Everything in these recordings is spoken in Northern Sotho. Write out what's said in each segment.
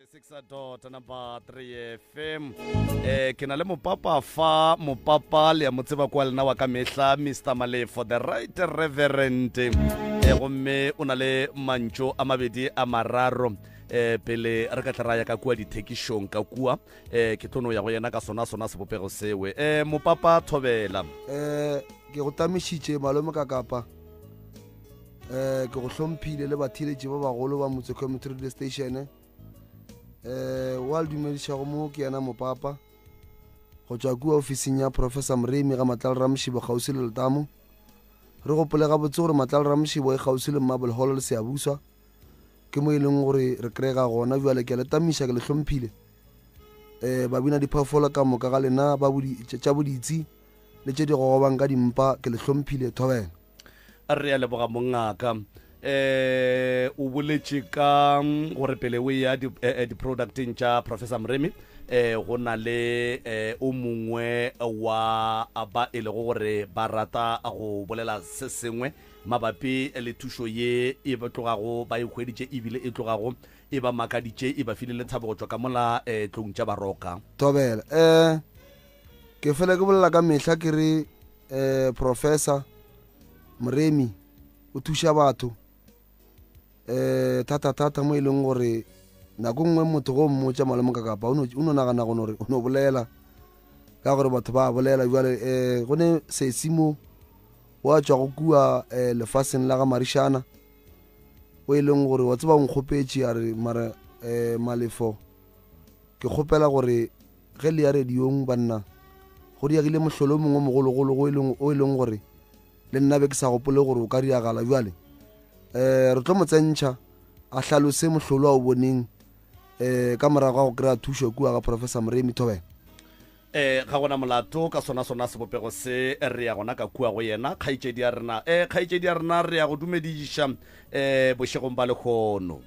6 dot number 3 fm eh ke na le mopapa fa mopapa le ya mo tseba kwa lena wa ka mehla mr malefo the right reverend eh gomme o na le mantšo a mabedi a mararo eh pele re ka tla ra ya ka kua dithekišong ka kua eh ke tlo no ya go yena ka sona sona sebopego sewe eh mopapa thobela eh ke go tamišitše malome ka kapa eh ke go hlomphile le batheeletši ba bagolo ba motse community radio station eh wa le dumedišago mo ke yena mopapa go tšwa kua ofising ya professor moremi ga matlalo ramošibo kgauswi le letamo re gopole gabotse gore matlalo ramošibo e kgauswi le marble hall le seabuswa ke mo e leng gore re kry-ega gona bjale ke a le tamiša ke le hlomphile um babina diphoofolo ka moka ga lena tša boditsi le tše di gogobang ka dimpa ke le hlomphile thobela Re a leboga mongaka. Eh, o boletše ka mm, gore pele o eya eh, eh, di-producteng tša Professor Moremi eh, go na le eh, o mongwe wa ba e lego gore ba rata go bolela se sengwe mabapi le thušo ye e ba tlogago ba e hweditše ebile e tlogago e ba makaditše e ba file lethabo go tšwa ka mola eh, tlong tša baroka. Thobela. Eh, ke fela ke bolela ka mehla ke re eh professor Moremi o thuša batho eh thata thata mo e leng gore nako nngwe motho go mmotša malome ka kapa o no nagana go nore o no bolela ka gore batho ba bolela jale eh go ne sesi mo wa tšwa go kua eh, lefaseng la ga marišana o e leng gore wa tseba o nkgopetše a re mara eh, malefo ke kgopela gore Ge le ya radiong, banna, go diagile mohlolo o mongwe mogologolo go e leng, o e leng gore le nna be ke sa gopole gore o ka diagala. Bjale, um re tlo mo tsentšha a hlalose mohlolo a o boneng um ka morago ga go kry-a thušo kua ga Professor Moremi Thobela. E, ga gona molato ka sona sona sebopego se re ya gona ka kua go yena kgaetšedi ya rena. E, kgaetšedi ya rena re ya go dumediša e, bošegong ba lehono.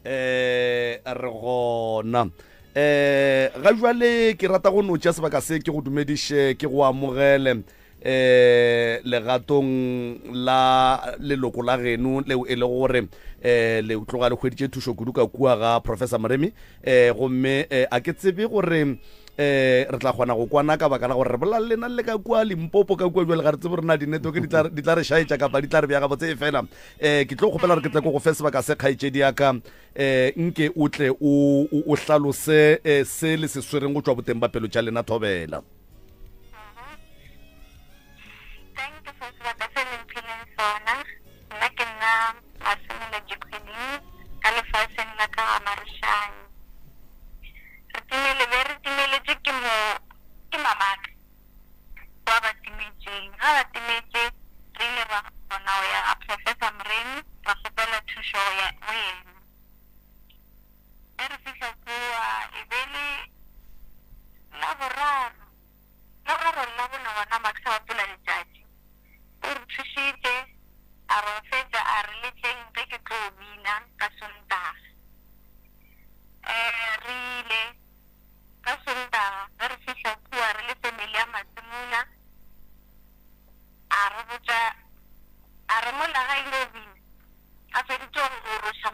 Eh, re gona. Eh, ga jwale ke rata go no tšea sebaka se ke go dumediše ke go amogele eh legatong la leloko la geno leo e le gore eh le tloga le hweditše thušo kudu ka kua ga Professor Moremi eh gomme eh, a ke tsebe gore eh re tla kgona go kwana ka baka la gore re bolela le lena le ka kua Limpopo ka kua jwale ga re tsebe gore na di-network di tla re šaetša kapa di tla re bja gabotse e fela um ke tlo kgopela gore ke tle ko go fe sebaka se kgaetšedi ya ka um nke o tle o o hlalose um se le se swereng go tšwa boteng ba pelo tša lena thobela. Thank you for sebaka se le mphileng sona. Nna ke nna Masemola Jacqueline ka lefaseng la ka ga Marishane. Re timele be re timeletše ke mo ke mamaka. Ba ba timetšeng. Ge ba timetše, re ile ra kgona go ya ga Professor Moremi ra kgopela thušo go ya go yena. Ge re fihla kua, e be le Laboraro, Laboraro le Labone gona Max a gopola letšatši. O re thušitše, a re go fetša a re le tleng ge ke tlo bina ka Sontaga. Re ile. Ka Sontaga ge re fihla kua re le family ya Masemola, a re botša, a re mola ga ile bina, a feditše go goroša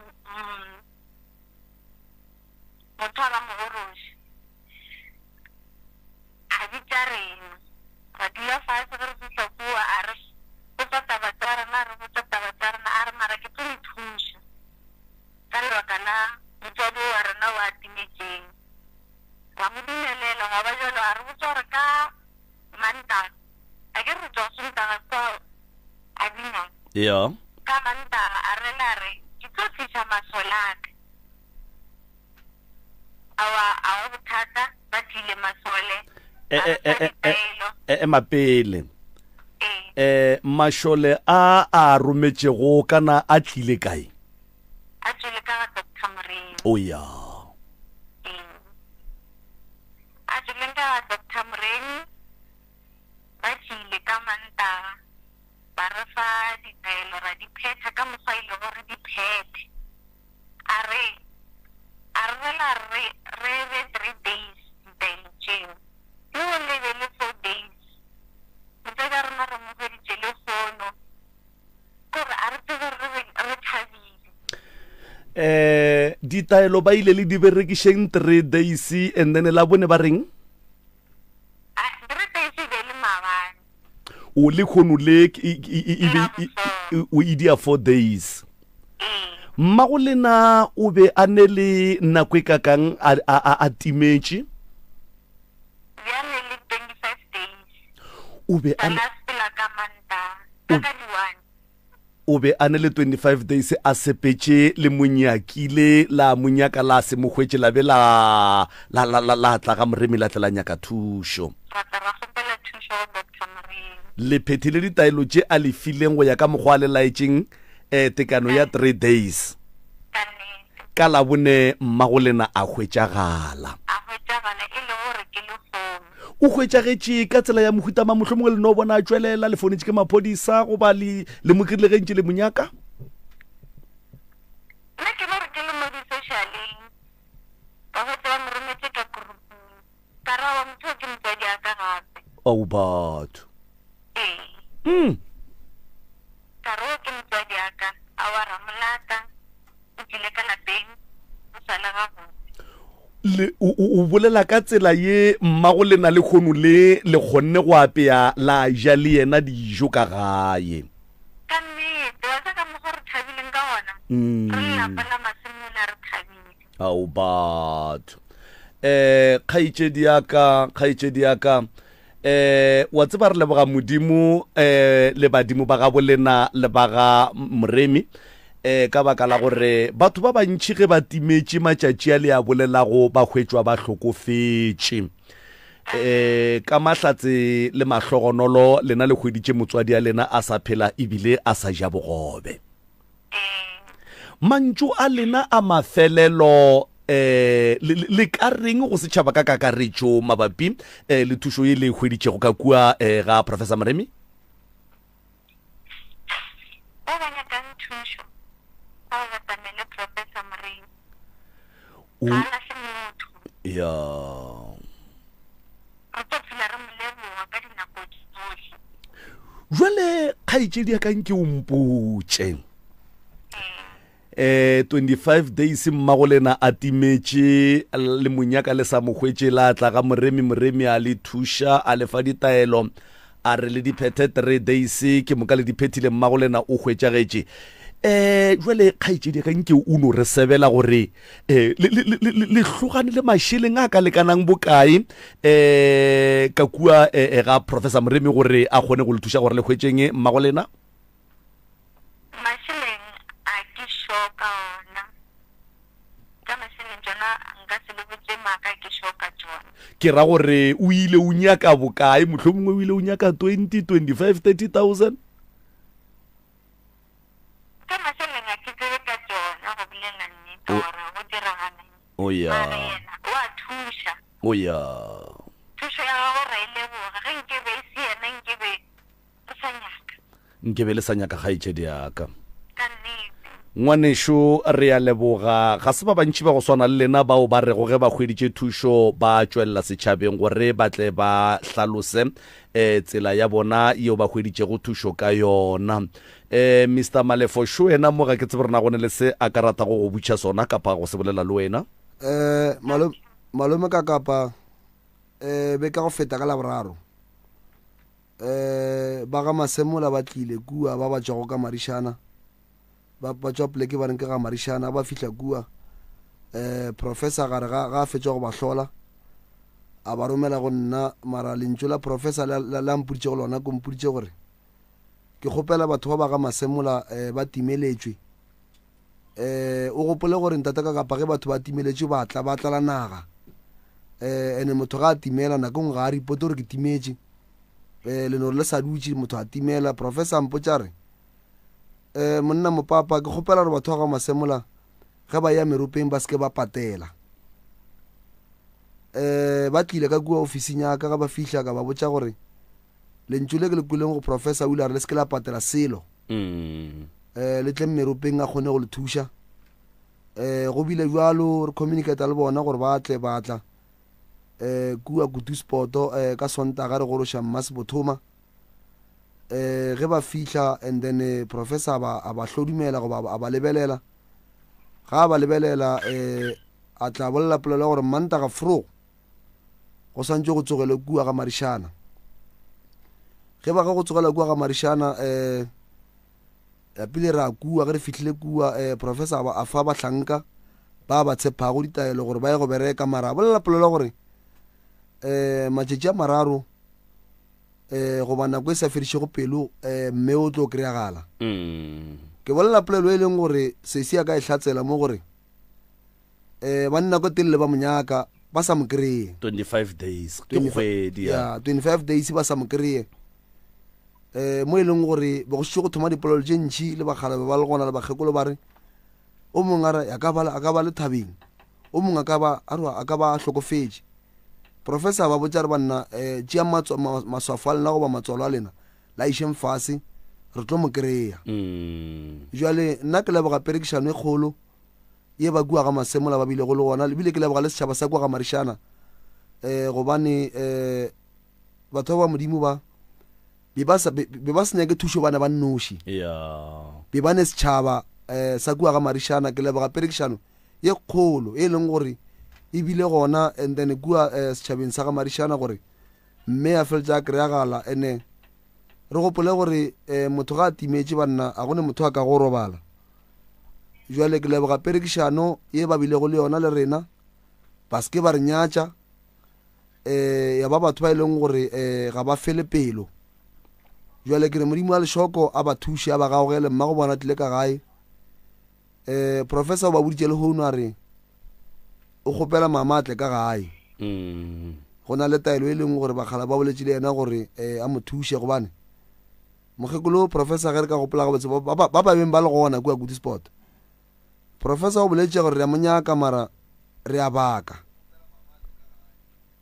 motho a ba mo goroša, a bitša rena, ra dula fase ge re fihla kua a re botša taba tša rena, a re botša taba tša rena, a re mara ke tlo le thuša. Ka lebaka la motswadi wa rena o a timetšeng, ra mo dumelela gwa ba bjalo. A re botša gore ka Mantaga, a ke re re tšwa Sontaga kwa a binang. Ja. Ka Mantaga a rela a re, Ke tlo tliša masole a ka. Aowa, a go bothata, ba tlile masole, E, ba e, re fa e, e, e, ditaelo. e, ema pele. Ee. Eh, mašole a a rometšego kana a tlile kae? A tšwele ka ga Doctor Moremi. O ya. Ee. A tšweleng ka ga Doctor Moremi, ba tlile ka Mantaga, ba re fa ditaelo ra di phetha ka mokgwa e lego re di phethe. A re, a re rela re, re be three days ditaelo tšeo. Leo le be le four days. Motswadi wa rena re mo hweditše lehono. Kore a re tsebe re reng, re thabile. Eh ditaelo ba ile le di berekišeng 3 days and then la bone ba reng? Ah, 3 days e be le maabane. O le khono le e be o e dia 4 days. Mmago lena o be a ne le nako e kakang a a a timetše? Bjale le 25 days. O be a sepela ka Mantaga, ka ka di 1. O be a ne le 25 days a sepetše le monyakile la monyaka la se mo hwetše la be la la la la la tla ga Moremi la tla la nyaka thušo. Ra tla ra kgopela thušo go Doctor Moremi. Le phethile ditaelo tše a le fileng go ya ka mokgwa a le laetšeng eh, tekano ya 3 days. Ka nnete. Ka Labone mmagolena a hwetšagala. A hwetšagala e le gore ke lehono. O hwetšagetše ka tsela ya mohuta mang? Mohlomongwe le no bona a tšwelela, le founetše ke maphodisa goba le le mo krile ge ntše le mo nyaka? Nna ke no re ke le mo di-socialeng, ka hwetša ba mo rometše ka groupung. Ka ra wa motho ke motswadi a ka gape. Ao batho. Ee. Ka re o ke motswadi a ka, a wa ramolata, o tlile ka lapeng, o sa le gabotse. Le, o, o, o bolela ka tsela ye mmago lena le kgono le le kgonne go apea la ja le yena dijo ka gae. Ka nnete, wa tseba ka mokgwa re thabileng ka gona? Re le lapa la Masemola re thabile. Ao batho. Eh, kgaetšedi ya ka, kgaetšedi ya ka, eh, wa tseba re leboga Modimo eh, le badimo ba gabo lena le ba ga Moremi eh, ka baka la gore batho ba bantši ge ba timetše matšatši a le a bolelago ba hwetšwa ba hlokofetše. Eh, ka mahlatse le mahlogonolo lena le hweditše motswadi a lena a sa phela ebile a sa ja bogobe. Mantšu a lena a mafelelo eh le, le ka reng go setšhaba ka kakaretšo mabapi eh, le thušo ye le e hweditšego ka kua eh, ga Professor Moremi? Ba ba nyakang thušo ba ba batamele Professor Moremi. O, Ga a lahle motho. ya. Re tlo phela re mo leboga ka dinako tsohle. Jwale kgaetšedi ya ka nke o mpotše. Eh 25 days mmago lena a timetše le monyaka le sa mo hwetše la tla ga Moremi, Moremi a le thuša a le fa ditaelo a re le di phethe 3 days ke moka le di phethile mmago lena o hwetšagetše. Eh jwale kgaetšedi ya ka nke o no re sebela gore eh le le le le le hlogane le mašeleng a ka lekanang bokae eh ka kua eh, eh, ga Professor Moremi gore a kgone go le thuša gore le hwetšeng mmago lena? Mašeleng a ke sure ka ona. Ka mašeleng tšona nka se le botše maaka ke sure ka tšona. Ke ra gore o ile o nyaka bokae, mohlomongwe o ile o nyaka 20, 25, 30,000? Ka mašeleng a ke tsebe ka tšona go bolela nnete gore go diragalang. O ya. Mara yena o a thuša. O ya. Thušo ya gagwe ra e leboga. Ge nke be e se yena nke be re sa nyaka. Nke be le sa nyaka kgaetšedi ya ka. Ka nnete. Ngwanešu, re a leboga. Ga se ba bantši ba go swana le lena bao ba rego ge ba hweditše thušo ba tšwelela setšhabeng gore ba tle ba hlalose um tsela ya bona yeo ba hweditšego thušo ka yona. Um Mister Malefo, šo wena mo ga ke tsebe gore na go ne le se a ka ratago go butšha sona kapa go se bolela le wena. Um malome ka kapa um be ka go feta ka Laboraro. Um ba ga Masemola ba tlile kua, ba ba tšwago ka Marišana, ba ba tšwa poleke ba reng ke ga Marišana, ba fihla kua. Um professor gare ga ga a fetša go ba hlola, a ba romela go nna, mara lentšu la professor la, la, la mpoditšego lona, ke mpoditše gore ke kgopela batho ba ba ga Masemola um ba timeletšwe. Um o gopole gore ntate ka kapa ge batho ba timeletšwe ba tla, ba tlala naga. Um ene motho ga a timela nako nngwe ga a ripote gore ke timetše. Um le no re le sa dutše motho a timela. Professor a mpotša re, um monna mopapa ke kgopela gore batho ba ga Masemola ge ba ya meropeng ba seke ba patela. Um ba tlile ka kua ofising ya ka, ga ba fihla ka ba botša gore lentšu le ke le kweleng go professor o ile a re le seke la patela selo. Mm. Eh, le tle mmeropeng a kgone go le thuša. Eh, go bile bjalo re communicate le bona gore ba tle, ba tla. Eh, kua Kutu Sport, eh, ka Sontaga re goroša Mma Sebothoma. Eh, ge ba fihla and then, eh, professor a ba, a ba hlodumela goba a ba lebelela. Ga a ba lebelela um a tla bolela polelo ya gore Mantaga fro go swantše go tsogelwe kua ga Marišana. Ge ba ge go tsogela kua ga Marišana um pele ra kua ge re fihlile kua um professor a fa bahlanka ba ba tshepago ditaelo gore ba ye go bereka mara a bolela polelo gore um matšatši a mararo um goba nako e sa fedišego pelo um mme o tlo kry-agala mm. ke bolela polelo e leng gore sesi a ka e hlatsela mo gore um ba nako telele ba monyaka ba sa mo kry-e 25 days ke kgwedi ya 25 days ba sa mo kry-e um mo e leng gore ba go šitše go thoma dipolelo tše ntšhi le bakgalabe ba le gona le bakgekolo ba re o mongwe a re a ka ba le thabeng o mongwe a ka ba a ka ba a hlokofetše Professor a ba botša re banna um tšeang maswafo a lena goba matswalo a lena la išeng fase re tlo mo kry-a. Mm. Jwale nna ke leboga perekišano e kgolo ye ba kua ga Masemola ba bilego le gona ebile ke leboga le setšhaba sa kua ga Marišana um gobane um batho ba ba Modimo ba be ba sa be ba se nyake thušo bana ba nnoši be ba ne setšhaba um sa kua ga Marišana ke leboga perekišano ye kgolo e leng gore e bile gona and then kua eh, setšhabeng sa ga Marišana gore mme a feletša a kry-agala ene re gopole gore eh, motho ga a timetše banna a gone motho a ka go robala jwale ke leboga perekišano ye ba bilego le yona le rena ba se ke ba re nyatša um ya ba batho ba e leng gore um ga ba fele pelo jwale ke re modimo wa lešoko a ba thuše a ba gaogele mma go bona tlile ka gae um professor o ba boditše lehono a re o kgopela mama a tle ka gae mm. go na le taelo e leng gore bakgala ba boletše le yena gore um a mo thuše gobane mokgekolo professor ge re ka gopola gabotse ba ba beng ba le gona kua kudu sport professor o boletše gore re a mo nyaka mara re a baka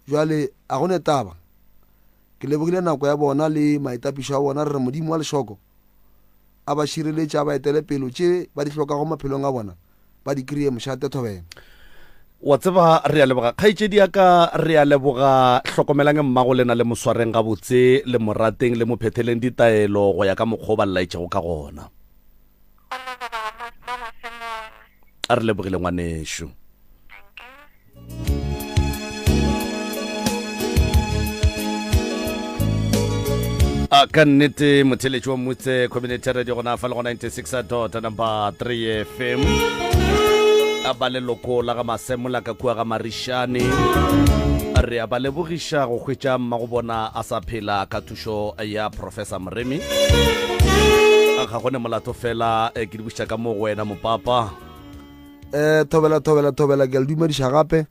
jwale a go ne taba ke lebogile nako ya bona le maitapišo a bona re re modimo wa lešoko a ba šireletše, a ba etele pelo, tše ba di hlokago maphelong a bona ba di kry-e. Mošate Thobela. Wa tseba, re a leboga kgaetšedi ya ka, re a leboga. Hlokomelang mmago lena, le mo swareng gabotse, le mo rateng, le mo phetheleng ditaelo go ya ka mokgwa o ba le laetšego ka gona. Go leboga ba ba Masemola. A re lebogile ngwanešu. A ka nnete motheletši wa mmutse community radio gona fa le go 96 dot number 3 fm a ba leloko la ga masemola ka kua ga marišane re a ba lebogiša go hwetša mmago bona a sa phela ka thušo ya professor moremi ga gone molato fela eh, ke di buša ka mo go wena mopapa um thobela thobela thobela ke a le dumediša gape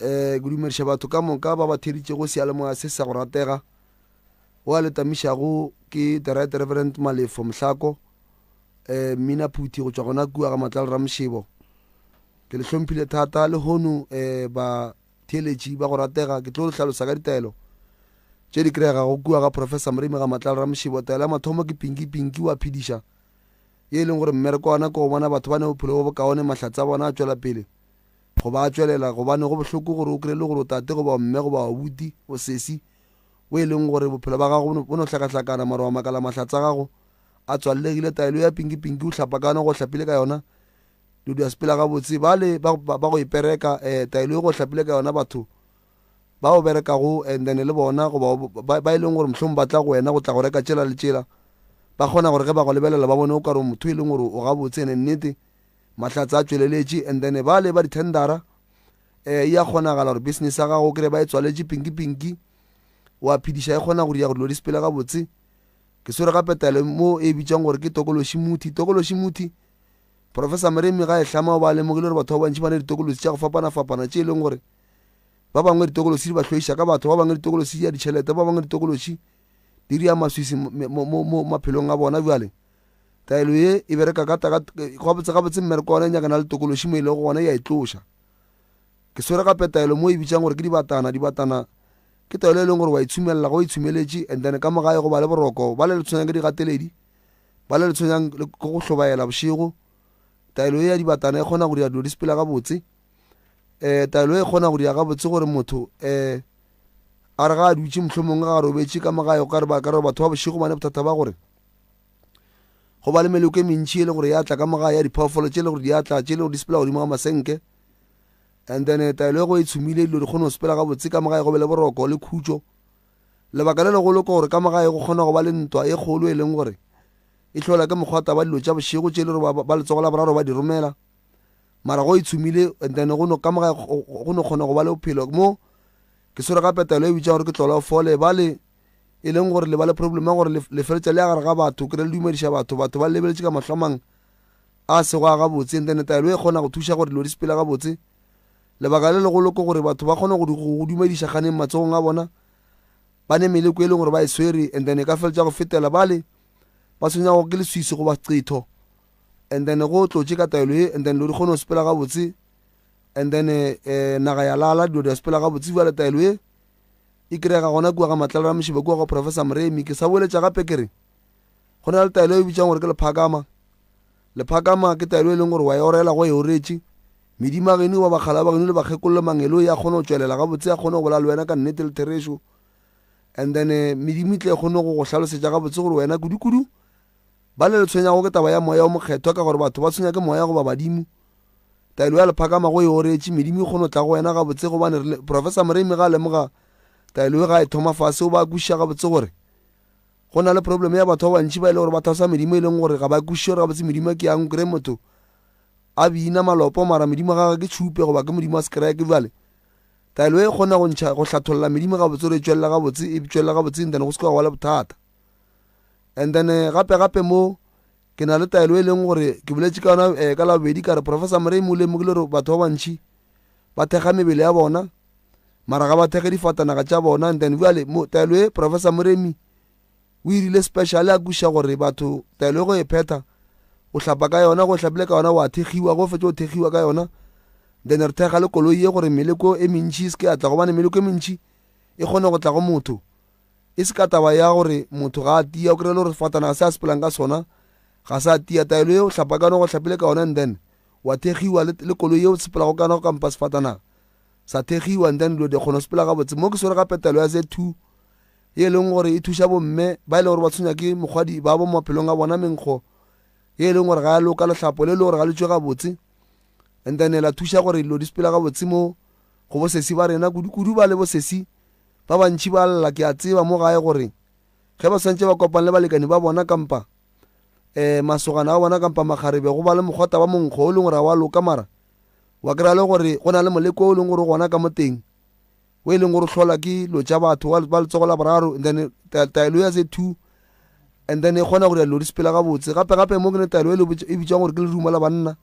um ke dumediša batho ka moka ba ba theeditšego seyalemoya se sa go ratega o a le tamišago ke the right reverend malefo mohlako um mmina phuthi go tšwa gona kua ga matlalo ramošebo ke le hlomphile thata le hono um ba theeletši ba go ratega ke tlo le hlalosa ka ditaelo tše di kry-egago kua ga professor moremi ga matlalo ramošebo taelo ya mathomo ke pinki pinki wa phediša ye e leng gore mmereko wa ona ke go bona batho ba ne bophelo bo bokaone, mahlatse a bona a tšwela pele goba a tšwelela, gobane go bohloko gore o kry-e le gore o tate goba o mme goba o abuti, o sesi, o e leng gore bophelo ba gago bo no hlakahlakana, mara wa makala mahlatse a gago a tswallegile. Taelo ya pinki pinki o hlapa ka yona, go hlapile ka yona dilo di a sepela gabotse. Bale ba, ba, ba go ipereka eh, taelo ye go hlapile ka yona batho ba o berekago and then le bona goba ba, ba e leng gore mohlomong ba tla go wena go tla go reka tšela le tšela ba kgona gore ge ba go lebelela ba bone o ka re motho e leng gore o gabotse ene nnete mahlatse a tšweleletše and then ba le ba di-tendera um e ya kgonagala gore business ya gago o kry ba e tswaletše pinki pinki wa phediša e kgona go dira gore dilo di sepele gabotse ke swere gape taelo mo e bitswang gore ke tokološi muthi tokološi muthi professor moremi ga e hlama o ba lemogile gore batho ba bantši ba ne ditokolosi tša go fapana-fapana tše e leng gore Ba bangwe ditokolosi di ba hloiša ka batho, ba bangwe ditokolosi di ya ditšhelete, ba bangwe ditokolosi di ria maswisi mo maphelong a bona. Bjale taelo ye e bereka ka gabotse gabotse mmereko wa yona e nyakana le tokološi mo e lego gona e a e tloša. Ke swere gape taelo mo e bitšang gore ke dibatana. Dibatana ke taelo e leng gore wa itshumelela ga o itshumeletše and then ka mo gae go ba le boroko ba le le tshwenyang ke digateledi ba le le tshwenyang ke go hlobaela bošego. Taelo ye ya dibatana e kgona go dira dilo di sepela gabotse. um taelo e kgona go dira gabotse gore motho um a re ga a dutše mohlomongwe ga a robetše ka mo gae o ka re ba ka re batho ba bošego ba ne bothata ba gore Go ba le meloko e mentši e le gore ya tla ka mo gae ya diphoofolo tše e le gore di a tla, tše e le gore di sepela godimo ga masenke. And then eh, taelo e go e tshumile dilo di kgone go sepela gabotse ka mo gae go be le boroko le khutšo. Lebaka le legolo ke gore ka mo gae go kgona go ba le ntwa e kgolo e leng gore e hlola ke mokgwa taba dilo tša bošego tše e le gore ba, ba letsogo la boraro ba di romela. Mara go e tshumile and then go no ka mo gae go no kgona go ba le bophelo mo ke swere gape taelo e bitša gore ke tlola o fole ba le e leng gore le ba le problem ya gore le feletša le ya gare ga batho kry le dumediša batho batho ba lebeletše ka mahlo a mang a sego a gabotse and then taelo e kgona go thuša gore dilo di sepele gabotse lebaka le legolo ke gore batho ba kgone go dumediša ganeng matsogong a bona ba ne meleko e leng gore ba e swere and then e ka feletša go fetela bale ba tshwenyago ke leswisi goba qetho and then go tlotše ka taelo e and then dilo di kgone go sepela gabotse and then eh, naga ya lala dilo di a sepela gabotse bjale taelo e e kry-ega gona kua ga Matlala Ramošiba kua go Professor Moremi. Ke sa boeletša gape ke re go na le taelo e bitswang gore ke lephakama. Lephakama ke taelo e leng gore wa e orela go e oretše. Medimo ya geno ba bakgala ba geno le bakgekolo le mangeloi a kgone go tšwelela gabotse a kgone go bolela le wena ka nnete le therešo. And then eh, medimo e tle e kgone go go hlalosetša gabotse gore wena kudu-kudu ba le le tshwenyago ke taba ya moya o mokgethwa ka gore batho ba tshwenya ke moya goba badimo. Taelo ya lephakama go e oretše, medimo e kgone go tla go wena gabotse gobane re Professor Moremi ga a lemoga taelo e ga e thoma fase o ba kwešiša gabotse gore go na le problem ya batho ba bantši ba e le gore ba thwasa medimo e leng gore ga ba kwešiše gore gabotse medimo ke yang kry motho a bina malopo mara medimo ga gagwe ke tšhupe goba ke modimo wa sekereke bjale taelo e kgona go ntšha go hlatholla medimo gabotse gore e tšwelela gabotse e tšwelela gabotse and then go se ka gwa le bothata and then eh, gape gape mo Ke na le taelo e leng gore ke boletše ka yona eh, ka Labobedi ka re Professor Moremi o lemogile gore batho ba bantši ba thekga mebele ya bona mara ga ba thekge difatanaga tša bona and then bjale mo taelo e Professor Moremi o irile special a kwešiša gore batho taelo e go e phetha o hlapa ka yona go hlapile ka yona wa thekgiwa go fetša o thekgiwa ka yona then re thekga le koloi ye gore meleko e mentši e se ke ya tla gobane meleko e mentši e kgone go tla go motho E se ka taba ya gore motho ga a tia, o kry-e le gore sefatanaga se a sepelang ka sona ga se a tia. Taelo ye o hlapa ka yona go hlapile ka yona and then wa thekgiwa le, le koloi ye o sepelago ka yona kampa sefatanaga sa thekgiwa and then dilo di kgona go sepela gabotse. Mo ke swere gape taelo ya Z2 ye e leng gore e thuša bomme ba e leng gore ba tshwenya ke mokgwadi ba bo maphelong a bona menkgo ye e leng gore ga ya loka lehlapo le e le gore ga le tšwe gabotse and then la thuša gore dilo di sepela gabotse mo go bosesi ba rena kudu-kudu ba le bosesi Ba bantši ba lla, ke a tseba, mo gae gore ge ba swantše ba kopane le balekani ba bona kampa um masogana a bona kampa makgarebe go ba le mokgwa taba monkgo o leng gore ga wa loka mara wa kry-a le gore go na le moleko o leng gore o gona ka mo teng o e leng gore o hlola ke dilo tša batho ba letsogo la boraro and then taelo ya Z2 and then e kgona go dira dilo di sepela gabotse gape gape mo ke ne taelo e e bitswang gore ke lerumo la banna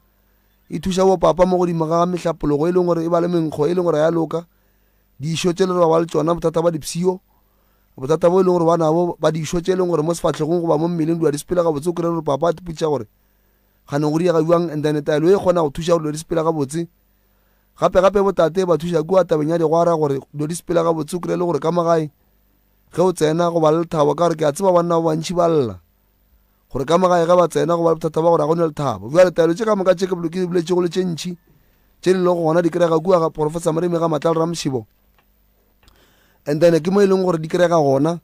e thuša bopapa mo godimo ga mehlapologo e leng gore e ba le menkgo e leng gore ya loka Dišo tše le gore ba ba le tšona, bothata ba dipshio, bothata bo e leng gore ba nabo ba dišo tše e leng gore mo sefahlegong goba mo mmeleng dilo di sepela gabotse, o kry-e gore papa a tipotšiša gore gane go diega bjang, and then taelo e kgona go thuša gore dilo di sepela gabotse. Gape gape botate ba thuša kua tabeng ya digwara gore dilo di sepela gabotse, o kry-e le gore ka mo gae ge o tsena go ba le lethabo ka gore ke a tseba banna ba bantši ba lla gore ka mo gae ge ba tsena go ba le bothata ba gore ga go ne lethabo. Bjale taelo tše ka moka tše ke di boletšego le tše ntši tše di lego gona di kry-ega kua ga Professor Moremi ga Matlala Ramoshibo, and then ke mo e leng gore di kry-ega gona.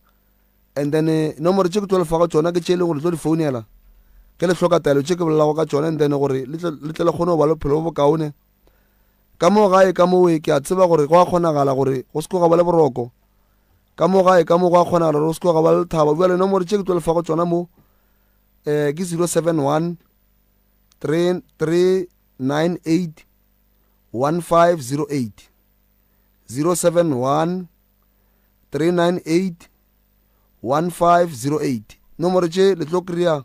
And then eh, nomoro tše ke tlo lefago tšona ke tše e leng gore tlo di founela ge le hloka taelo tše ke bolelago ka tšona, and then gore le tle le kgone go ba le bophelo bo bokaone ka mo gae. Ka mowe ke a tseba gore go a kgonagala gore go se ko ga ba le boroko ka mo gae, ka mo go a kgonagala gore go se ko ga ba le lethabo. Bjale nomoro tše ke tlo lefago tšona mo um ke 071 3 3 98 1508 071 398 1508. Nomoro tše le tlo kry-a um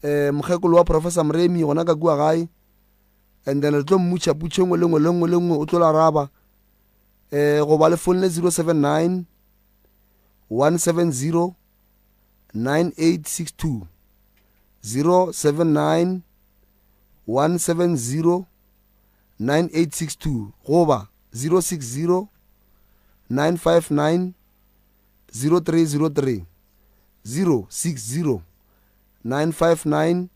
eh, mokgekolo wa Professor Moremi gona ka kua gae, and then le tlo mmutšha putšho e nngwe le nngwe le nngwe le nngwe o tlo la araba um goba le founle 079 170 9862 079 170 9862 goba 060 959 0303 060 959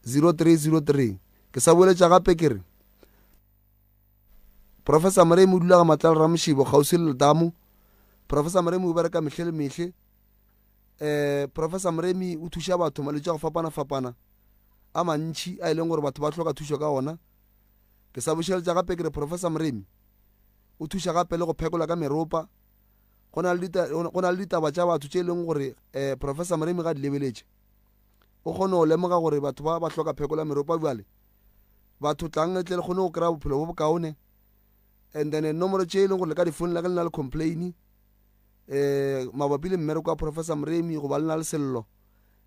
0303. Ke sa boeletša gape ke re Professor Moremi o dula ga Matlala Ramoshibo kgauswi le letamo. Professor Moremi o bereka mehle le mehle. Um Professor Moremi o thuša batho malwetši a go fapana-fapana a mantši a e leng gore batho ba hloka thušo ka ona. Ke sa bušeletša gape ke re Professor Moremi o thuša gape le go phekola ka meropa. Go na le go na le ditaba tša batho tše e leng gore um Professor Moremi ga di lebeletše o kgone go lemoga gore batho ba ba hloka phekolo ya meropa. Bjale batho tlang le tle le kgone go kry-a bophelo bo bokaone. And then nomoro tše e leng gore le ka di founela ge le na le complain um mabapi le mmereko wa Professor Moremi goba le na le sello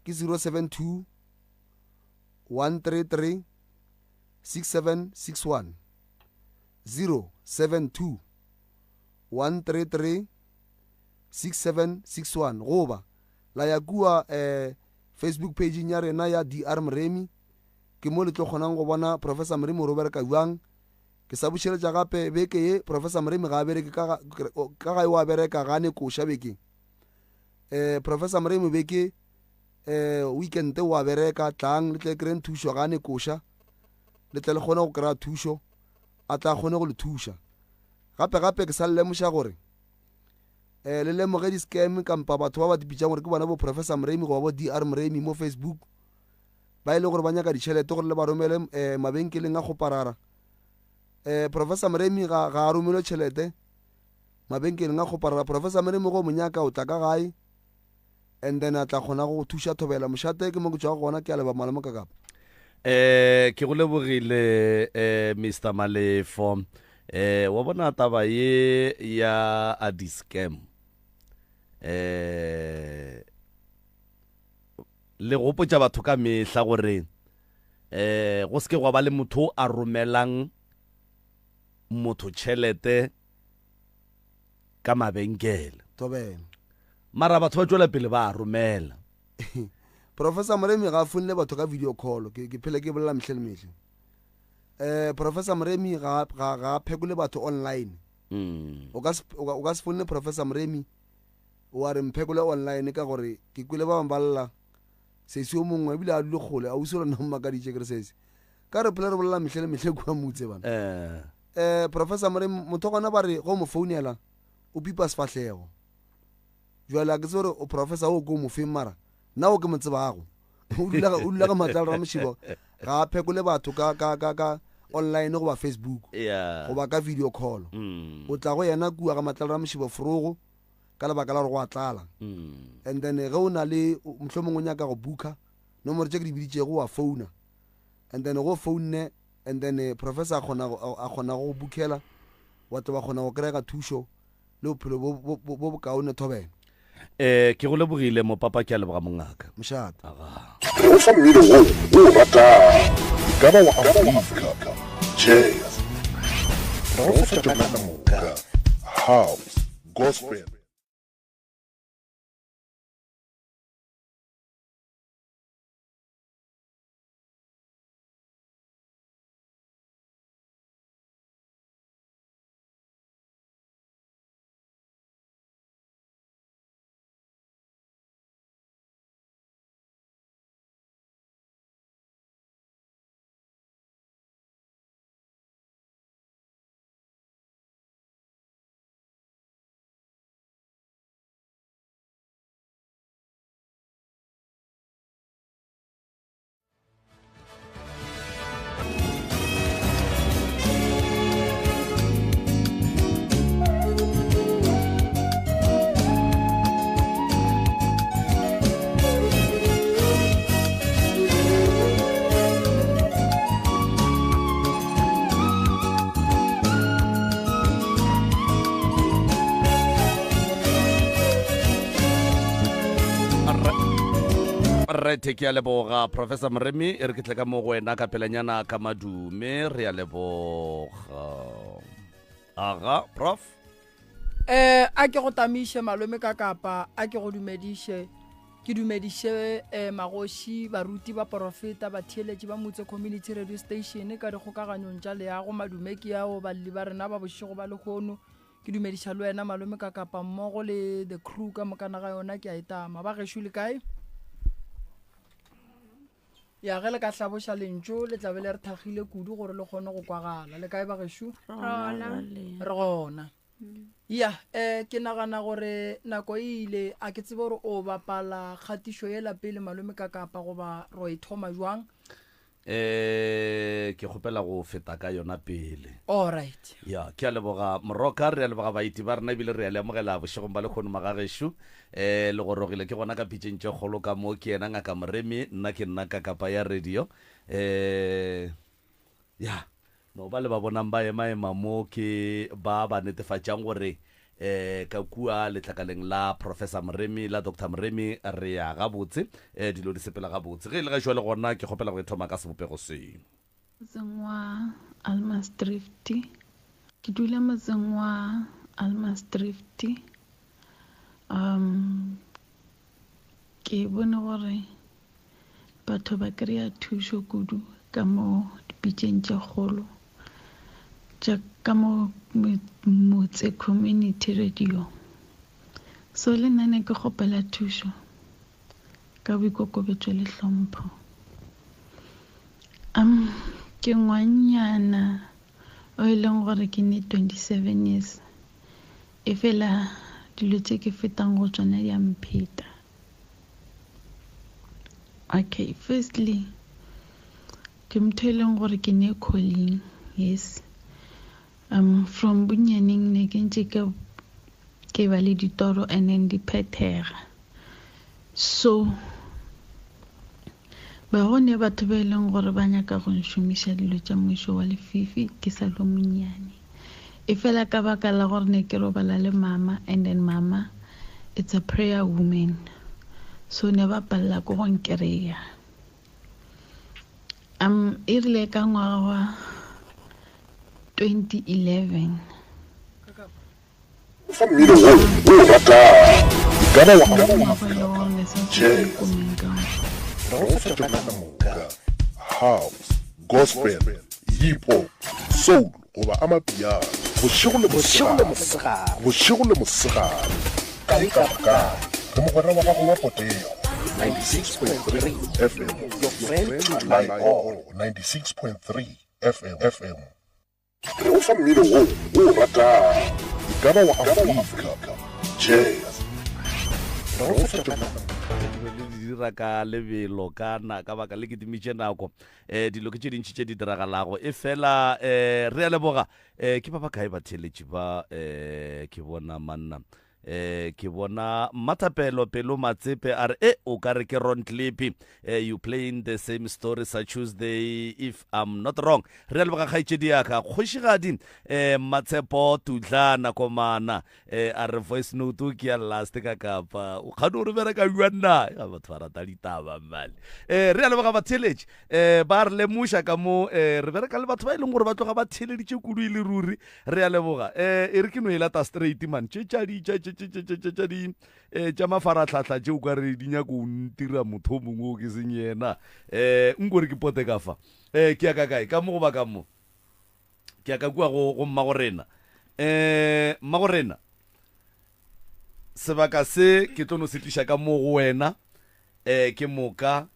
ke 072 133 6761 072 133 6761 goba la ya kua um Facebook pageng ya rena ya DR Moremi ke mo le tlo kgonang go bona Professor Moremi gore o bereka bjang. Ke sa bušeletša gape beke ye Professor Moremi ga a bereke ka ka gae o a bereka ga a ne koša bekeng. Um Professor Moremi beke um weekend o a bereka tlang le tle kry-eng thušo ga a ne koša le tle le kgone go kry-a thušo a tla kgone go le thuša. Gape gape ke sa le lemoša gore um le lemoge di-scam kampa batho ba ba dipitšang gore ke bona bo Professor Moremi goba bo DR Moremi mo Facebook ba e le gore ba nyaka ditšhelete gore le ba romele um mabenkeleng a kgoparara. Um Professor Moremi ga ga a romelwe tšhelete mabenkeleng a kgoparara. Professor Moremi go mo nyaka o tla ka gae and then a tla kgona go thuša thobela mošate ke mo ke tšwago gona ke a leba malome ka kapa. Eh ke go lebogile eh Mr Malefo. Eh wa bona taba ye ya a di scam. Eh le gopotša batho ka mehla gore eh go seke gwa ba le motho a romelang motho tšhelete ka mabenkele. Thobela. Mara batho ba tšwela pele ba a romela. Professor Moremi ga a founele batho ka video call ke ke phele ke bolela mehle le mehle. Eh Professor Moremi ga ga ga phekole batho online. Mm. O ka o ka se founele Professor Moremi wa re mphekole online ka gore ke kwele ba bangwe ba lla sesi o mongwe ebile a dule kgole a usi lona mmakaditše ke re sesi ka re phela re bolela mehle le mehle kua motse bana eh eh Professor Moremi motho gona ba re go mo founela o pipa sefahlego jwale a ke tsebe gore o professor o ko mo feng mara nna o ke mo tsebago o dula ka matlalo Ramošibo ga a phekole batho ka ka ka ka online goba Facebook yeah. goba ka video call mm. o tla go yena kua ga matlalo Ramošibo forogo ka lebaka la gore go a tlala mm. and then ge o na le mohlomongwe o nyaka go booka nomoro tše ke di biditšego wa founa and then go founne and then eh, professor a kgona a kgona go bookela wa tlo ba kgona go kry-a thušo le bophelo bo bo bokaone thobela. Eh, ke go lebogile mopapa, ke a leboga mongaka. Mošate. Aga. Re go fa mmino wo o o ratago, e ka ba wa Afrika, jazz, re go fa tšona ka moka, house, gospel. Rethe ke a leboga Professor Moremi e re ke tle ka mo go wena ka pelanyana ka madume re a leboga aga prof Eh a ke go tamiše malome ka kapa a ke go dumediše ke dumediše eh, magoši baruti baporofeta batheeletši ba motse community radio station ka dikgokaganyong tša leago madume ke ao balli ba rena ba bošego ba lehono ke dumediša le wena malome ka kapa mmogo le the crew ka mokana ga yona ke a etama ba gešo le kae ya ge le ka hlaboša lentšu le tlabe le re thakgile kudu gore le kgone go kwagala le kae ba gešo Rona. re gona. Ya, eh, ke nagana gore nako e ile, a ke tsebe gore o bapala kgatišo yela pele malome ka kapa goba ro e thoma jwang. Eh, ke kgopela go feta ka yona pele. Alright. Ya, ke a leboga Moroka, re a leboga baeti ba rena ebile re a le amogela bošegong ba lekgono magagešo. Eh, le gorogile ke gona ka pitšeng tše kgolo ka mo, ke yena Ngaka Moremi, nna ke nna Kakapa ya radio. Eh, ya, No ba le ba bonang ba ema-ema mo ke ba ba netefatšang gore um ka kua letlakaleng la Professor Moremi, la Doctor Moremi, re ya gabotse, um dilo di sepela gabotse. Ge e le ga jwale gona ke kgopela go e thoma ka sebopego se. Motseng wa Almasdrift. Ke dula motseng wa Almasdrift. Um ke bone gore Batho ba kry-a thušo kudu ka mo dipitšeng tše kgolo tša ka mo motse community radio. So le nna ne ke kgopela thušo ka boikokobetšo le hlompho. Um ke ngwannyana o e leng gore ke ne 27 years e fela dilo tše ke fetang go tšona di a mpheta. Okay, firstly ke motho e leng gore ke ne calling yes um from bonnyaneng ne ke ntse ke ke ba le ditoro and then di phethega so ba go ne batho ba e leng gore ba nyaka go nšomiša dilo tša mmušo wa lefifi ke sa lo monnyane E fela ka baka la gore ne ke robala le mama and then mama it's a prayer woman so ne ba palela ko go nkereya. Um e rile ka ngwaga wa 2011 Fa mmino wo o o ratago, e ka ba wa Afrika, jazz, re go fa tšona ka moka, house, gospel, hip hop, soul goba amapiano, bošego le mosegare, bošego le mosegare, kae kapa kae, re mogwera wa gago wa potego. 96.3 FM, your friend to rely on. 96.3 FM, FM. Re go fa mmino wo o o ratago, e ka ba wa Afrika, jazz. Re go fa tšona. Di be di dira ka lebelo ka na ka baka le kitimitše nako um dilo ke tše dintši tše di diragalago e fela um re a leboga um ke ba ba kae batheeletši ba um ke bona manna Eh, ke bona Mmathapelo Pelo Matsepe a re e o ka re ke Ron Clippy eh, you playing the same story sa Tuesday if I'm not wrong. Re a leboga kgaetšedi ya ka kgošigadi eh, Mmatshepo Tudlana Komana eh, a re voice note ke ya last ka kapa o kgane o re bereka jwang na ga batho ba rata ditaba mmale eh, re a leboga batheeletši eh, ba re lemoša ka mo eh, re bereka le batho ba e leng gore ba tloga ba theeleditše kudu e le ruri Re a leboga. Eh, e re ke no e lata straight man. Tše tša di tša tše tše tše tše tša di eh tša mafarahlahla tše o ka re di nyako o ntira motho o mongwe o ke seng yena. Eh, nko re ke pote ka fa. Eh, ke ya ka kae? Ka mo goba ka mo? Ke ya ka kua go go mmago rena. Eh, mmago rena. Sebaka se ke tlo no se tliša ka mo go wena. Eh, ke moka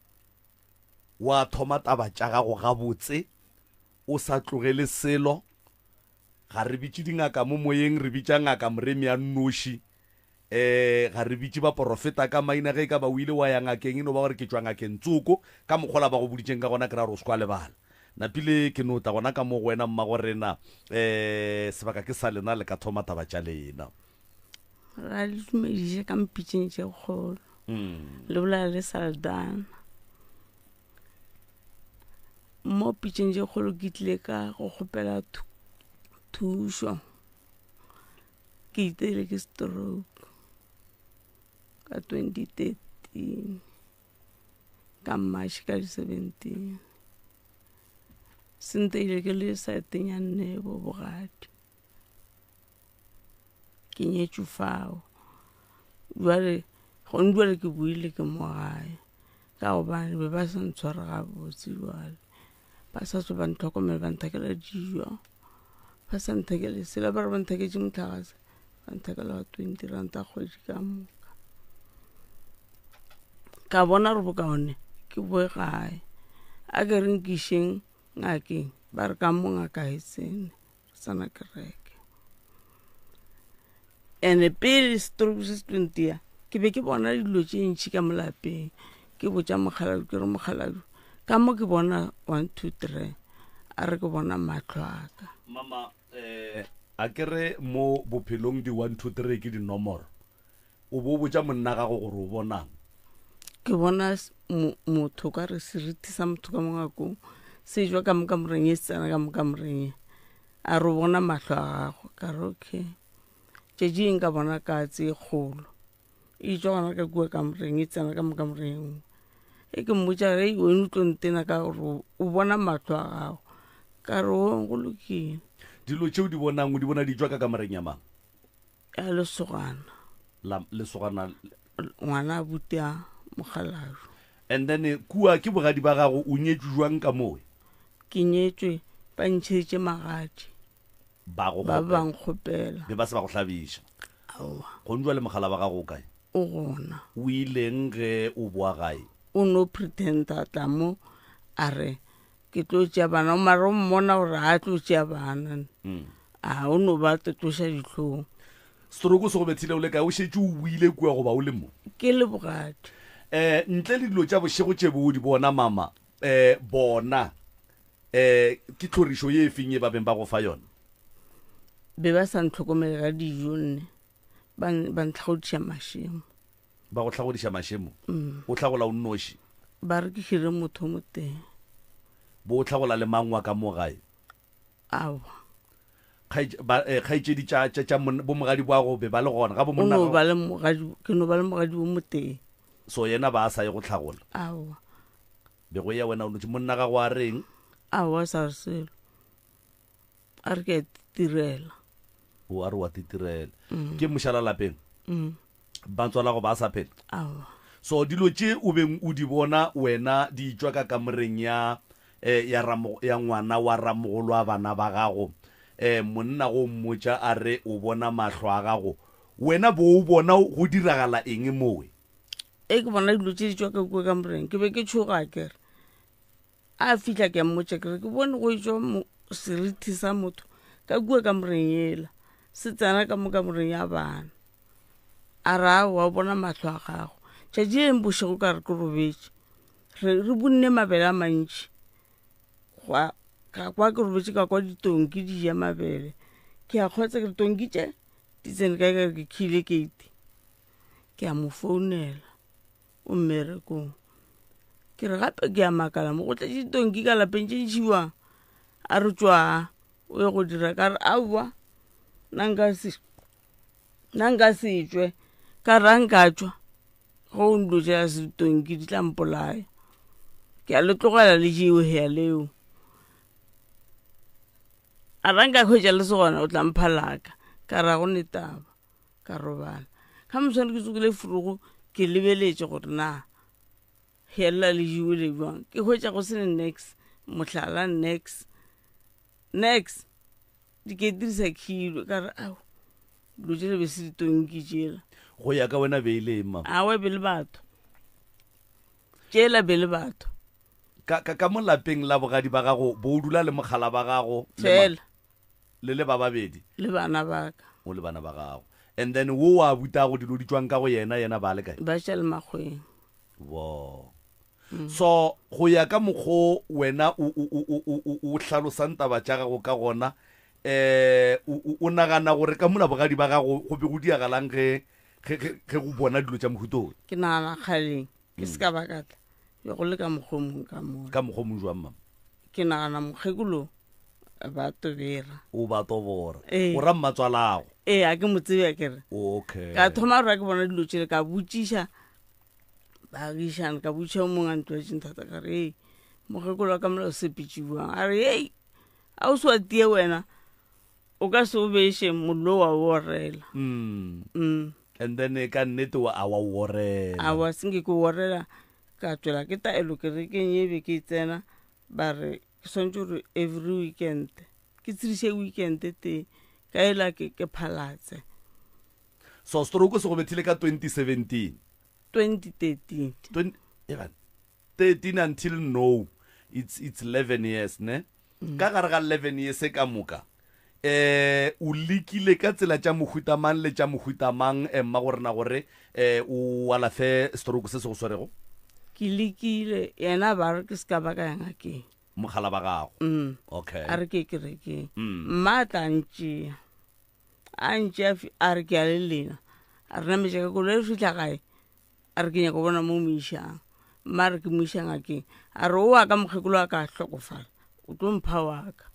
wa thoma taba tša gago gabotse. O sa tlogele selo. Ga re bitše dingaka mo moyeng, re bitša Ngaka Moremi a nnoši. E, ga re bitše baporofeta ka maina. Ge e ka ba o ile wa ya ngakeng, e no ba gore ke tšwa ngakeng tsoko. Ka mokgwa ola ba go boditšeng ka gona, ke ra gore o se ke wa lebala. Napile ke no tla gona ka mo go wena, mmagorena. E, sebaka ke sa lena, le ka thoma taba tša lena. Ra le dumediše ka mpitšeng tše kgolo. Le bolela le Saldana. Mo pitšeng tše kgolo ke tlile ka go kgopela thušo ke iteile ke stroke ka 2013 ka March ka di 17 se nteile ke le saeteng ya Nnebo bogadi. Ke nyetšwe fao jwale gone jwale ke boile ke mo gae ka gobane be ba sa ntshware gabotse jwale ba sa tswe ba ntlhokomela ba nthekela dijo ba sa nthekele selo ba re ba ntheketše motlakase ba nthekela wa 20 ranta kgwedi ka moka ka bona gore bokaone ke boe gae a ke re nkišeng ngakeng ba re ka mo ngaka e tsene re tsena kereke. Ene pele stroke se se tlo ntia, ke be ke bona dilo tše ntši ka mo lapeng. Ke botša mokgalabje ke re mokgalabje ka mo ke bona 1 2 3 a re ke bona mahlo a ka. Mama, eh, a ke re mo bophelong di 1 2 3 ke dinomoro. O bo o botša monna gago gore o bonang? Ke bona motho ka re seriti sa motho ka mo ngakong se jwa ka mo kamoreng e se tsena ka mo kamoreng e. A re o bona mahlo a gago ka re okay. Tšatši eng ka bona katse e kgolo e tšwa gona ka kua kamoreng e tsena ka mo kamoreng e nngwe. E ke mmotša re wena o tlo ntena ka gore o bona mahlo a gago ka re o go lokile. Dilo tše o di bonang o di bona di tšwa ka kamoreng ya mang? Ya lesogana. La lesogana. Ngwana a buta mokgalabje. And then kua ke bogadi ba gago o nyetšwe jwang ka mowe? Ke nyetšwe ba ntšheditše magadi. Ba go Ba ba nkgopela. Be ba se ba go hlabiša. Aowa. Gong jwale mogala wa gago o kae? O gona. O ileng ge o boa gae? O no pretend-a tla mo a re ke tlo tšea bana mara o mmona gore ga a tlo tšea bana mm. a o no ba tloša dihlong. Setroko se go bethile o le kae? O šetše o boile kua goba o le mo? Ke le bogadi. Um ntle le dilo tša bošego tše bo o di bona mama, um bona um ke tlhorišo ye e feng ye ba beng ba go fa yona? Be ba sa ntlhokomele ka dijo nne, ba ba ntlhagodiša mašemo. Ba go hlagodiša mašemo? Mm. O hlagola o nnoši? Ba re ke hire motho mo teng. Bo o hlagola le mang wa ka mo gae? Aowa. Eh, kgaetšedi tša tša tša bo mogadi bwa go be ba le gona ga bo monna no ba le mogadi ke no ba le mogadi wo motee. So yena ba sa ye go hlagola? Aowa. Be go ya wena o notše monna gago a reng? Aowa sa re selo. A re ke a tirela. O a re wa titirela. Mm. Ke mošala lapeng? Mm. Ba tswala go ba sa phela? Aowa. So dilo tše o beng o di bona wena di tšwa ka kamoreng ya eh, ya ramo, ya ngwana wa ramogolo wa bana ba gago. Eh, monna go mmotša a re o bona mahlo a gago. Wena bo o bona go diragala eng mowe? E ke bona dilo tše di tšwa ka kua kamoreng, ke be ke tšhoga kere. A fihla ke a mmotša ke re ke bone go etšwa serithi sa motho ka kua kamoreng yela se tsena ka mo kamoreng ya bana. A re aowa o bona mahlo a gago. Tšatši le leng bošego ka re ke robetše re re bunne mabele a mantši gwa ka kwa ke robetše ka kwa ditonki di ja mabele ke a kgotsa ke re tonki tše di tsene kae ka re ke khile keite ke a mo founela o mmerekong ke re gape ke a makala mo go tletše ditonki ka lapeng tše ntšhiwang a re tšwaa o ye go dira ka re aowa nna nka se nna nka se tšwe ka re a nka tšwa ge o dilo tša se ditonki di tla mpolaya ke a le tlogela le jewe hea leo a ra nka hwetša le se gona o tla mpha laka ka ra go ne taba ka robala ka moswane ke tsogile furugo ke lebeletše gore na helela le jiwe le jwang ke hwetša go sene nex mohlala nex nex di ke dirisa khilo ka re ao dilo tše le be se ditonki tšela go ya ka wena be e le eng mama awa be le batho tšela be le batho ka, ka, ka mo lapeng la bogadi ba gago bo o dula le mogala ba gago fela Le le ba babedi? Le bana ba ka. O le bana ba gago. And then wo wa butago dilo di tšwang ka go yena, yena ba le kae? Ba tša le makgweng. Wo. Mm. So go ya ka mokgo wena o o o o o o hlalosang taba tša gago ka gona, eh o o nagana gore ka mola bogadi ba gago go be go diagalang ge ge ge go bona dilo tša mohuta o? Ke nagana kgaleng ke se ka ba ka tla be go le ka mokgwa o mongwe ka mola. Ka mokgwa o mongwe jwang mama? Ke nagana mokgekolo ba tobera. O ba tobora. Ee. O ra mmatswalago? Ee, a ke mo tsebe a kere. Okay. Ka thoma gore ke bona dilo tšele ka botšiša baagišane ka botšiša o mongwe a ntlwaetšeng thata ka re ei mokgekolo wa ka mola o sepetše bjang a re ei a o se wa tie wena o ka se o beše mollo wa o orela mm. Mm. and then eh, ka nnete wa a wa o orela awa senke ke o orela ka tswela ke taelo kerekeng e be ke e tsena ba re ke swanetše gore every weekend ke tsiriše weekend tee ka ela ke ke phalatse. So stroke se go bethile ka 2017? 2013. 20, eban, 13 until now it's, it's 11 years ne? Mm. Ka gare ga 11 years ka moka. Um o lekile ka tsela tša mohuta mang le tša mohuta mang eh, mma go rena gore um o alafe stroke se se go swerego? Ke lekile, yena ba re ke se ka ba ka ya ngakeng. Mogala ba gago? Mm. Okay. A re ke kerekeng. Mma a tla ntšea. A ntšea a re ke ya le lena. A re nametša ka koloi re fihla gae. A re ke nyaka go bona mo mo išang. Mma a re ke mo iša ngakeng. A re o wa ka mokgekolo a ka hlokofala. O tlo mpha wa ka.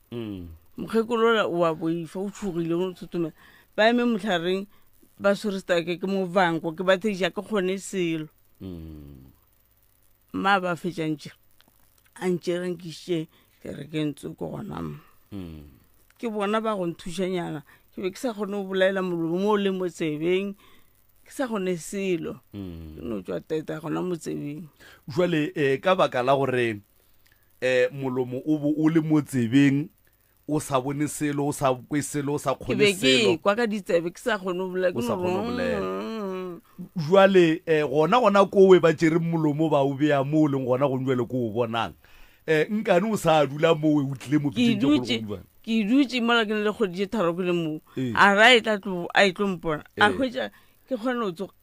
Mokgekolo ola o a boifa, o tšhogile, o thothomela. Ba eme mohlareng ba swere setake ke mo vanko ke ba theša ke kgone selo. Mma ba fetša ntše a ntše re nkišitše kerekeng tsoko gona mo. Ke bona ba go nthušanyana, ke be ke sa kgone go bolaela molomo mo o leng mo tsebeng, ke sa kgone selo. Ke no tšwa teta gona mo tsebeng. Jwale um ka baka la gore um molomo o bo o le mo tsebeng, o sa bone selo, o sa kwe selo, o sa Ke kgone be ke selo. kwa ka ditsebe ke sa kgone go bolela, ke O sa no kgone go bolela. Mm. Jwale eh, gona gona kowe ba tšere molomo ba o bea mo o leng gona gong jwale ko o bonang. Eh, nkane o sa dula mowe o tlile mo Ke pitšeng tše kgolo dutše gong jwale. ke dutše mola ke na le kgwedi tše tharo ke le moo. Ee. A re a e tla tlo a e tlo mpona. A Ee. hwetša ke kgone go tsoga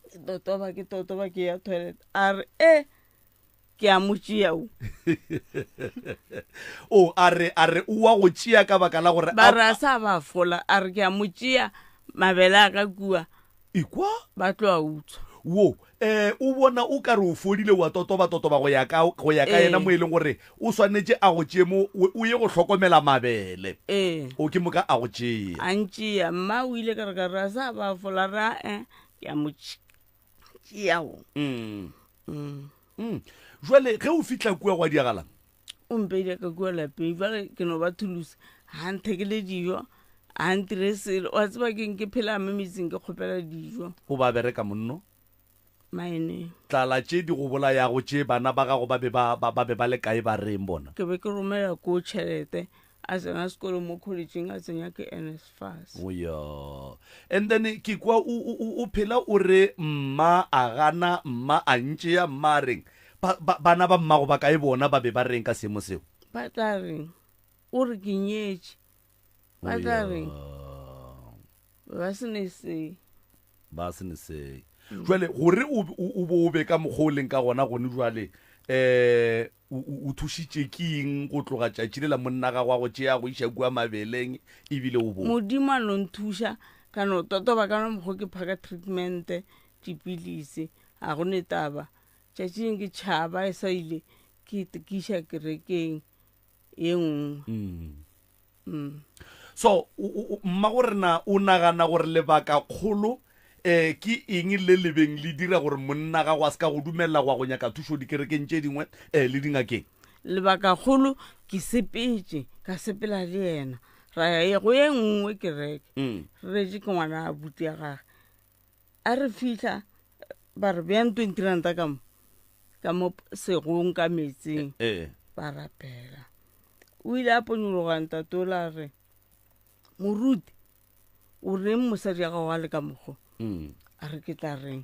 ke totoba ke totoba ke ya toilet. A re e ke a mo tšea o. O a re a re o wa go tšea ka baka la gore Ba re a sa ba fola a re ke a mo tšea mabele a ka kua. Ekwa? Ba tlo a utswa. Wo eh o bona o ka re o fodile wa totoba totoba go ya ka go ya ka yena Ee. mo e leng gore o swanetše a go tšee mo o o ye go hlokomela mabele. Ee. O ke moka a go tšea. A ntšea mma o ile ka re ka re a sa ba fola ra eh ke a mo tšea o. Mm. Mm. Mm. Jwale ge o fihla kua gwa diagalang? O mpeile ka kua lapeng, jwale ke no ba thulusa. Ga nthekele dijo, ga ntire selo. Wa tseba keng ke phela mo metseng ke kgopela dijo. O ba bereka monno? Maeneng. Tlala tše di go bolayago tše bana ba gago ba be ba, ba, ba be ba le kae ba reng bona? Ke be ke romela ko tšhelete a tsena sekolo mo collegeng a tsenya ke NSFAS. O ya. And then ke kwa o, o, o, o phela o re mma a gana, mma a ntšea, mma a reng. Ba, ba, bana ba mmago ba kae bona ba be ba reng ka seemo seo? Ba tla reng? O re ke nyetše. Ba tla reng? Ba se ne se. Ba se ne se. Jwale gore o, o, o bo o be ka mokgwa o leng ka gona gone jwale, um O, o, o thušitše ke eng go tloga tšatši lela monna gago a go tšea a go iša kua mabeleng ebile o bo? Modimo a no nthuša ka no totoba ka no mokgwa ke phaka treatment, dipilisi, ga go ne taba. Tšatši leng ke tšhaba e sa ile ke itekiša kerekeng ye nngwe. Mm. So, mmagorena o nagana gore lebaka kgolo um ke eng le lebeng le dira gore monna gago a se ka go dumelela go ya go nyaka thušo dikerekeng tše dingwe um le dingakeng? Lebaka kgolo ke sepetše ka sepela le yena ra ya ye go ye nngwe kereke mm. re retše ke ngwana a buti ya gage a re fitlha ba re beyang 20 ranta ka mo ka mo segong ka metsing eh, eh. ba rapela O ile a ponyologa ntatola a re, Moruti, o reng mosadi ya gago a le ka mokgo? Mm. A re ke tla reng?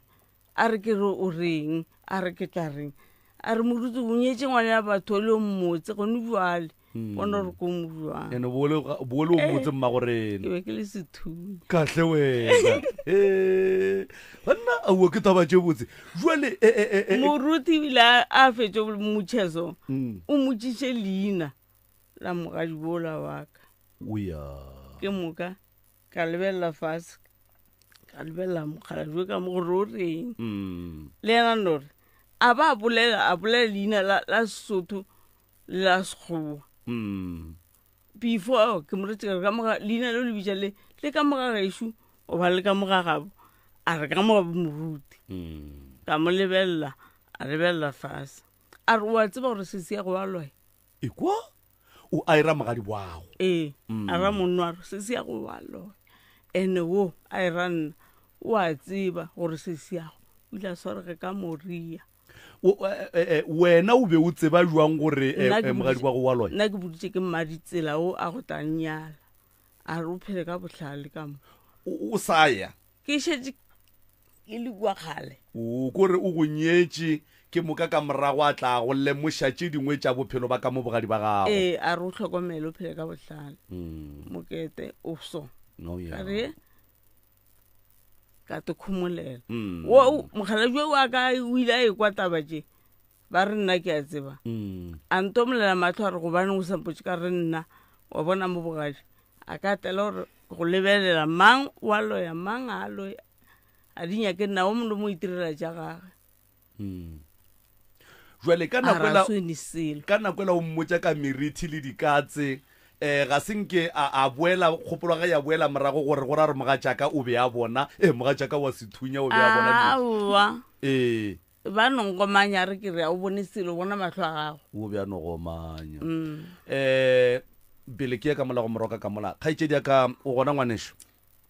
A re ke re o reng? A re ke tla reng? A re moruti o nyetše ngwana ya batho o le o mmotse gone jwale. Mm. Bona gore ko mo jwang. Ene bo le bo le o Eh. mmotse mmagorena. Ke be ke le sethunya. Kahle wena. Eh. Banna aowa ke taba tše botse. Jwale e e e e. Moruti o ile a a fetše go mmotšiša Mm. o mmotšiše leina la mogadi bola wa ka. O ya. Ke moka ka lebelela fase ka lebelela mokgalajwe ka mo gore o reng. Mm. Le yena no re a ba a bolela a bolela leina la la Sesotho le la Sekgowa. Mm. Before ke mo retse ka re ka moga leina leo le bitša le le ka moga gešo o ba le ka moga gabo a re ka moga moruti. Mm. Ka mo lebelela a lebelela fase. A re o a tseba gore sesi ya go wa loya? Ekwa o a era mogadi wago. Ee, a ra monno a re sesi ya go wa loya. Ene wo a era nna o a tseba gore sesi ya go o ile a swarega ka moria. O, e, e, e, wena o be o tseba jwang gore e, Nna ke e, mogadi boditše- wa go wa loya? Nna ke boditše ke mmaditsela o a go tla nnyala. A re o phele ka bohlale ka mo. O, o sa ya? Ke šetše ke le kua kgale. O kore o go nyetše. Ke moka ka morago a tla go lemoša tše dingwe tša bophelo ba ka mo bogadi ba gago. Ee, a re o hlokomele o phele ka bohlale. Mokete o so. No, yeah. Ka re ka te khumolela. Mm. Wo mokgalabje wa ka o ile a ekwa taba tše. Ba re nna ke a tseba. Mm. A ntomolela mahlo a re gobaneng o sa mpotše ka re nna wa bona mo bogadi. A ka tela gore go lebelela mang wa loya mang a loya. A di nyake nna o mongwe le mo itirela tša gage. Mm. Jwale ka nako ela ka nako ela o mmotša ka merithi le dikatse eh ga se nke a, a boela kgopolo ga ya boela morago gore go ra re mogatšaka o be a bona eh mogatšaka wa sethunya o be a bona aowa ee ba nongomanya re ke re a o bone selo bona mahlo a gago o be a nogomanya mm. eh pele ke ya ka mola go moroka ka mola kgaetšedi ya ka o gona ngwaneso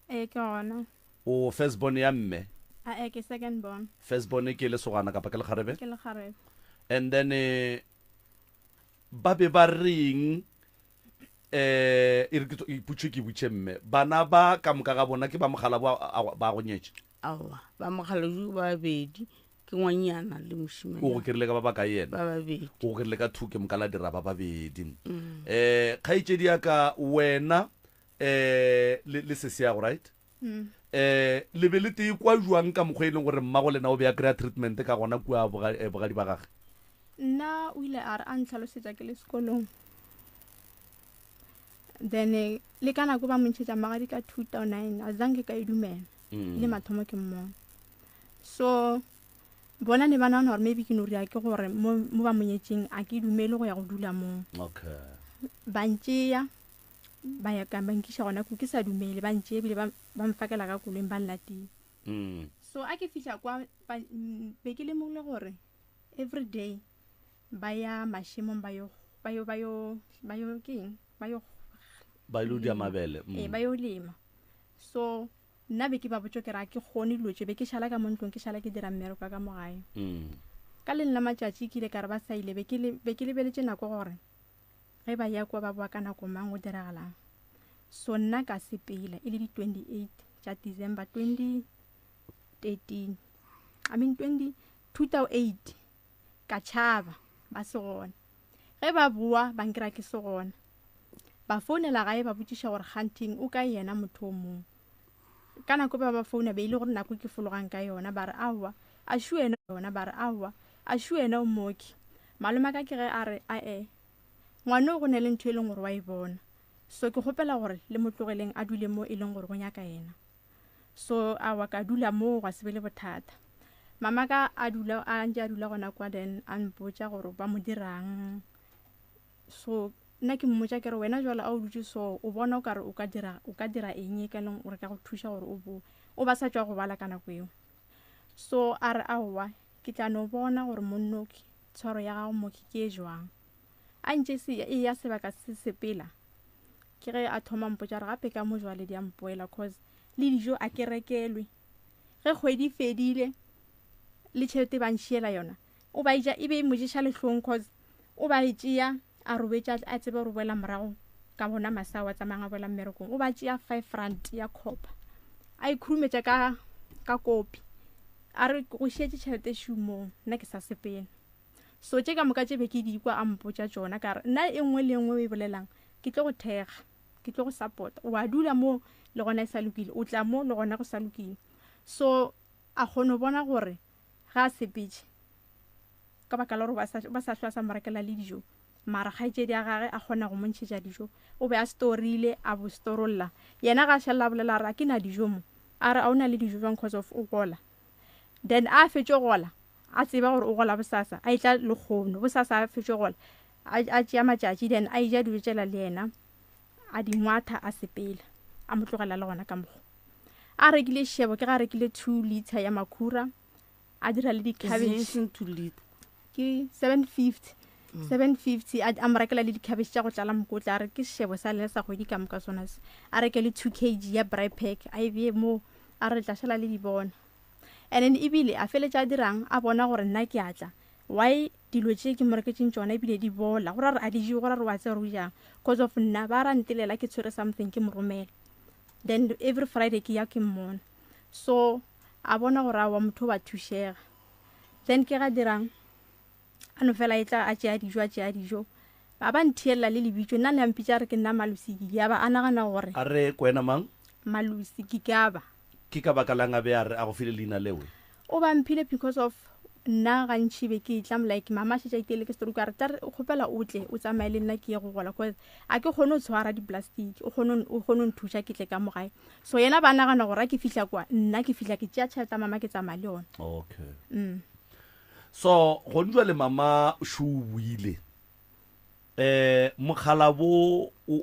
ee ke gona O first born ya mme? Ae, ke second born. First born ke lesogana kapa ke lekgarebe? Ke lekgarebe. And then eh, ba be ba reng eh e re ke iputše ke butše mme bana ba ka moka ga bona ke ba mogala ba ba go nyetše? Aowa, ba mogala jo ba babedi ke ngwanyana le mošimanyana. O go kerile ka ba ba kae yena? Ba babedi. O go kerile ka two ke moka la dira ba babedi. Mm. Eh kgaetšedi ya ka wena eh le le sesi yago right Mm. eh le be le tee kwa jwang ka mokgwa e leng gore mmago lena o be a kry-a treatment ka gona kua eh, bogadi ba gage nna o ile a re a ntlhalosetša ke le sekolong then eh, le ka nako ba mo ntšhetša magadi ka 2009 a zanke ka e dumela Mm. le mathomo ke mmona so bona ne ba nagana gore maybe ke no ria ke gore mo mo ba monyetšeng a ke dumele go ya go dula moo okay ba ntšea ba ya ka ba nkiša gona ko ke sa dumele ba ntšee ebile ba mfakela ka koloing ba nlatile mm. so a ke fihla kwa be ke lemogile gore every day ba ya mašemong ba yo ba yo ba yo ba yo keng ba yo ba yo dia mabele mm. ee ba yo lema so nna be ke ba botso ke ra ke kgone dilo tse be ke šala ka mo ntlong ke šala ke dira mmereko ka mo gae mm. ka leng la matšatši ke ile ka re ba sa ile be ke lebeletše nako gore Ge ba ya kwa ba boa ka nako mang go diragalang? So nna ka sepela e le di 28 tša December 2013 I mean 20 2008 ka tšhaba ba se gona. Ge ba boa ba nkira ke se gona. Ba founela gae ba botšiša gore kganting o kae yena motho o mongwe. Ka nako ba ba founa be e le gore nako ke fologang ka yona ba re aowa a šu wena yona ba re aowa a šu wena o mooki. Malome ka ke ge a re ae ngwano go ne le ntho e leng gore wa e bona so ke kgopela gore le mo tlogeleng a dule mo e leng gore go nyaka yena. So aowa ka dula moo gwa se be le bothata. Mama ka a dula a ntše a dula gona kwa then a mpotša gore ba mo dirang. So nna ke mmotša ke re wena jwale a o dutše so o bona o kare o ka dira o ka dira eng e ka leng gore ka go thuša gore o bo o ba sa tšwa go bala ka nako eo. So a re aowa ke tla no bona gore monnoki tshwaro ya gago moki ke e jwang. A ntše se e ya sebaka se sepela ke ge a thoma mpotša re gape ka mo jwale di a mpoela cause le dijo a ke rekelwe. Ge kgwedi e fedile le tšhelete ba nšiela yona o ba eja e be e mo ješa lehlong cause o ba e tšea a robetše a tsebe gore o boela morago ka bona masa wa tsamayang a boela mmerekong o ba tšea 5 rand ya copper a e khurumetša ka ka kopi a re go šetše tšhelete šumong nna ke sa sepela so tše ka moka tše be ke di kwa a mpotša tšona ka re nna e nngwe le e nngwe o e bolelang ke tlo go thekga ke tlo go support o a dula mo le gona e sa lokile o tla mo le gona go sa lokile so a kgone go bona gore ga a sepetše ka baka la gore ba sa hlwa sa mo rekela le dijo mara kgaetšedi ya gage a kgona go mo ntšhetša dijo o be a storile a bo storolla yena ga a šalela a bolela a re a ke na dijo mo a re a o na le dijo jwang cause of o gola then a fetše gola a tseba gore o gola bosasa a etla lekgono bosasa a fetše gola a tšea matšatši then a eja dijo tšela le yena a di ngwatha a sepela a mo tlogela le gona ka mokgwa a rekile šebo ke ga a rekile 2 liter ya makhura a dira le di-cabbage ke 750 750 a mo rekela le di-cabbage tša go tlala mokotla a re ke sešebo sa lena sa kgwedi ka moka sona se a reke le 2 kg ya braai pack a e bee moo a re tla šala le di bona and then ebile a feletša a dirang a bona gore nna ke a tla why dilo tše ke mo reketseng tšona ebile di bola go ra re a di jewe go ra re wa tseba gore o jang cause of nna ba ra ntelela ke tshwere something ke mo romela then every friday ke ya ke mmona so a bona gore aowa motho o ba thušega then ke ga dirang. A no fela e tla a tšea dijo, a tšea dijo. Ba ba nthielela le lebitso, nna ne a mpitša a re ke nna Malusi Gigaba, a nagana gore. A re ke wena mang? Malusi Gigaba. Ke ka baka lang a be a re a go file leina leo? O ba mphile because of nna gantši be ke etla like mama a šetše a iteile ke stroke a re tla re kgopela o tle o tsamaye le nna ke ye go gola cause a ke kgone go tshwara di-plastic o kgone o kgone go nthuša ke tle ka mo gae. So yena ba nagana gore a ke fihla kwa nna ke fihla ke tšea tšhelete ya mama ke tsamaya le yona. Okay. So gone jwale mama šo o buile eh mokgalabo o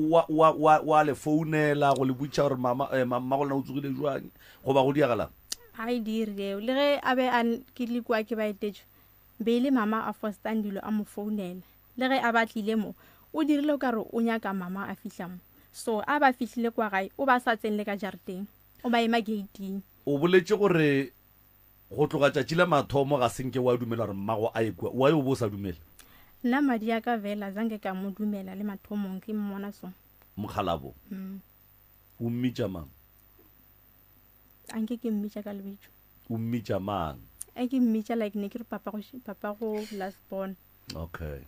wa wa wa le founela go le botša gore mama eh, mama go lena o tsogile jwang goba go diagalang? Ga e dire eo le ge a be a ke le kua ke ba etetše be e le mama a fostang dilo a mo founela le ge a ba tlile mo o dirile o ka re o nyaka mama a fihla mo so a ba fihlile kwa gae o ba sa tsene le ka jareteng o ba ema gating. O boletše gore Go tloga tšatši la mathomo ga se nke wa dumela gore mmago a ye kua. Why o be o sa dumele? Nna madi a ka vela zanke ka mo dumela le mathomong ke mmona so. Mokgalabo, O mmitša mang? A nke ke mmitša ka lebitso. O mmitša mang? A ke mmitša like ne ke re papa go papa go last born. Okay.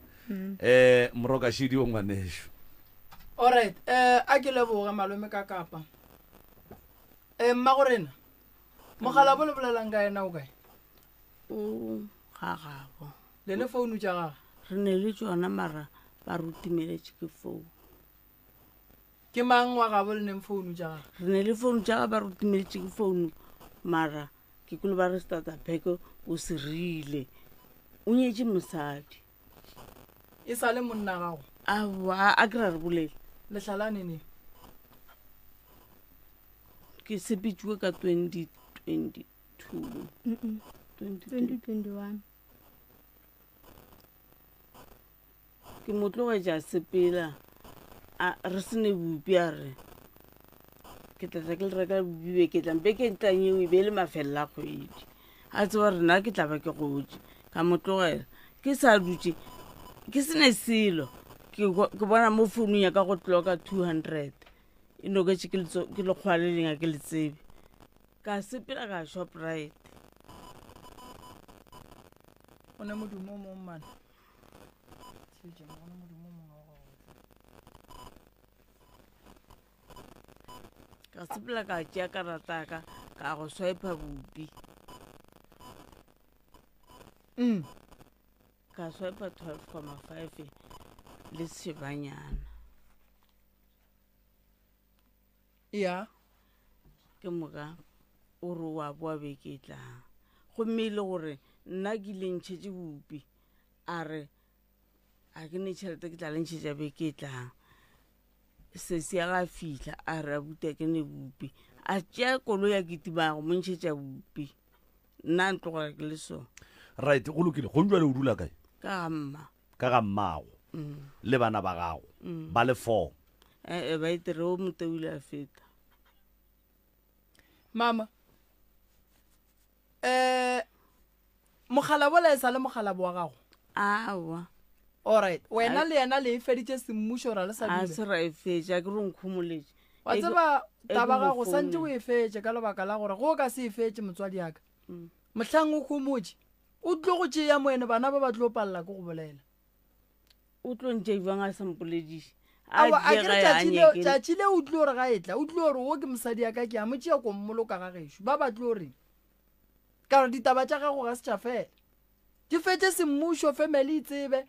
Eh Morokašidi o ngwanešo. Alright, eh a ke leboge malome ka kapa. Eh mmago rena. Mogala bo le bolelang ka yena o kae? O ga gabo. Le ne founu tša gage? Re ne le tšona mara ba re o timeletše ke founu. Ke mang wa gabo le neng founu tša gage? Re ne le founu tša gage ba re o timeletše ke founu mara ke kwele ba re starter pack o se rile. O nyetše mosadi. E sa le monna gago? Aowa, a ke ra re bolele. Le hlalane neng? Ke sepetšwe ka 2022. 2021. Ke mo tlogetša sepela a re se ne bupi a re ke tla tla ke le reka bupi beke tlang beke e tlang eo e be e le mafelelo a kgwedi a tseba gore nna ke tla ba ke gotše ka mo tlogela ke sa dutše ke se ne selo ke bona mo founung ya ka go tloka 200 e noketše ke ke lekgowa le leng a ke le tsebe ka sepela ka shoprite go ne modumo o mong mane Theetšeng, go ne modumo o mongwe wa go ka sepela ka tšea karata ka ka go swipe bupi mm. Ka swipe 12,5 le sebanyana. Ya. Ke moka o re wa boa beke e tlang. Gomme e le gore nna ke ile ntšhetše bupi. A re a ke ne tšhelete ke tla le ntšhetša beke e tlang. Sesi ya ga fihla a re abuti a ke ne bupi. A tšea koloi ya kitima go mo ntšhetša bupi. Nna a ntlogela ke le so. Right, go lokile. Gong jwale o dula kae? Ka ga mma. Ka ga mmago le bana ba gago ba le four. Ee, ba itere o mote o ile a feta. Mama, eh Mokgalabo la e sa le mokgalabo wa gago? Aowa. Alright, wena le yena le e feditše semmušo ra le sa A dule? se ra e fetša, ke re o nkhomoletše. Wa E ke- tseba e ke taba mo gago santše o founela. e fetše ka lebaka la gore ge o ka se e fetše motswadi ya ka, mohlang o homotše o tlo go tšea moene bana ba ba tlo palela ke go bolela. O tlo ntšea bjang a sa mpolediše? A Aowa, a diega ke re ya tšatši leo, nyakele. tšatši leo o tlo re ga e tla, o tlo re wo ke mosadi ya ka ke a mo tšea ko mmoloka ga gešo. Ba ba tlo reng? Ka gore ditaba tša gago ga se tša fela. Di fetše semmušo, family e tsebe.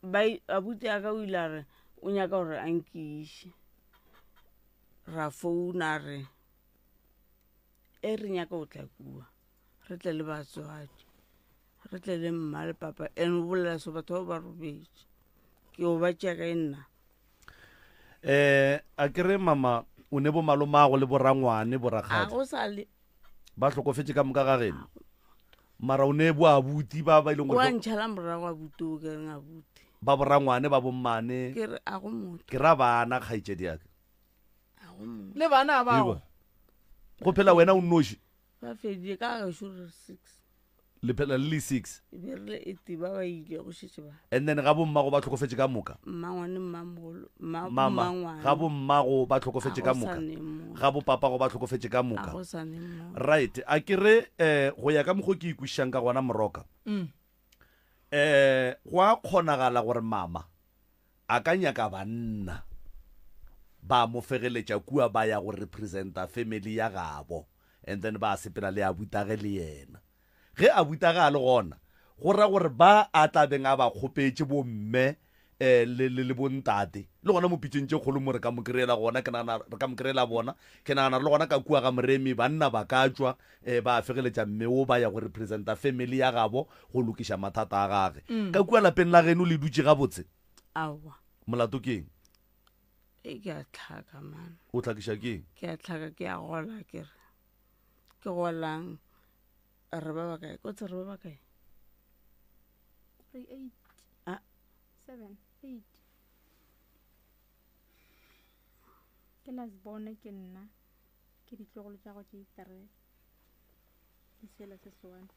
Ba, abuti ya ka o ile a re o nyaka gore a nkiše. Ra founa a re e re nyaka o tla kua, re tle le batswadi, re tle le mma le papa. And o bolela so batho bao ba robetše. Ke o ba tšea kae nna? Eh, a ke re mama o ne bo malomago le borangwane A borakgadi go sa le ba hlokofetše ka moka ga geno mara o ne bo abuti ba ba e leng wa gore ntšhala morago abuti o ke reng abuti ba borangwane ba bommane ke re a go motho ke ra bana kgaetšedi yaka a go motho Le bana bao. Eba. go phela wena o nnoši ba fedile ka gešo re six Le phela le le six. E be re le eight ba ba ile go šetše ba. And then ga bo mmago ba hlokofetše ka moka? Mmangwane, mmamogolo, mma, Mama, mmangwane. ga bo mmago ba hlokofetše ka A go moka? sa ne motho. Ga bo papago ba hlokofetše ka moka? A go sa ne motho. Right, a ke re eh, go ya ka mokgo ke ikwešišang ka gona Moroka. Mm. Um go a kgonagala gore mama a ka nyaka banna ba mo fegeletša kua ba ya go representa family ya gabo and then ba sepela le abutage le yena. Ge abutage a le gona go ra gore ba a tla beng a ba kgopetše bo mme eh, le, le, le bontate le gona mo pitšeng tše kgolo mo re ka mo kry-ela gona ke nagana re ka mo kry-ela bona ke nagana le gona ka kua ga moremi banna ba ka tšwa eh, ba fegeletša mme o ba ya go representa family ya gabo go lokiša mathata a gage mm. ka kua lapeng la geno le dutše gabotse aowa molato ke eng e ke a tlhaka man o tlhakiša ke eng ke a tlhaka ke a gola ke re ke golang re ba bakae kotse re ba bakae re eight ah. seven eight ke lasbone ke nna ke ditlogolo tša go tše itere le sela se sone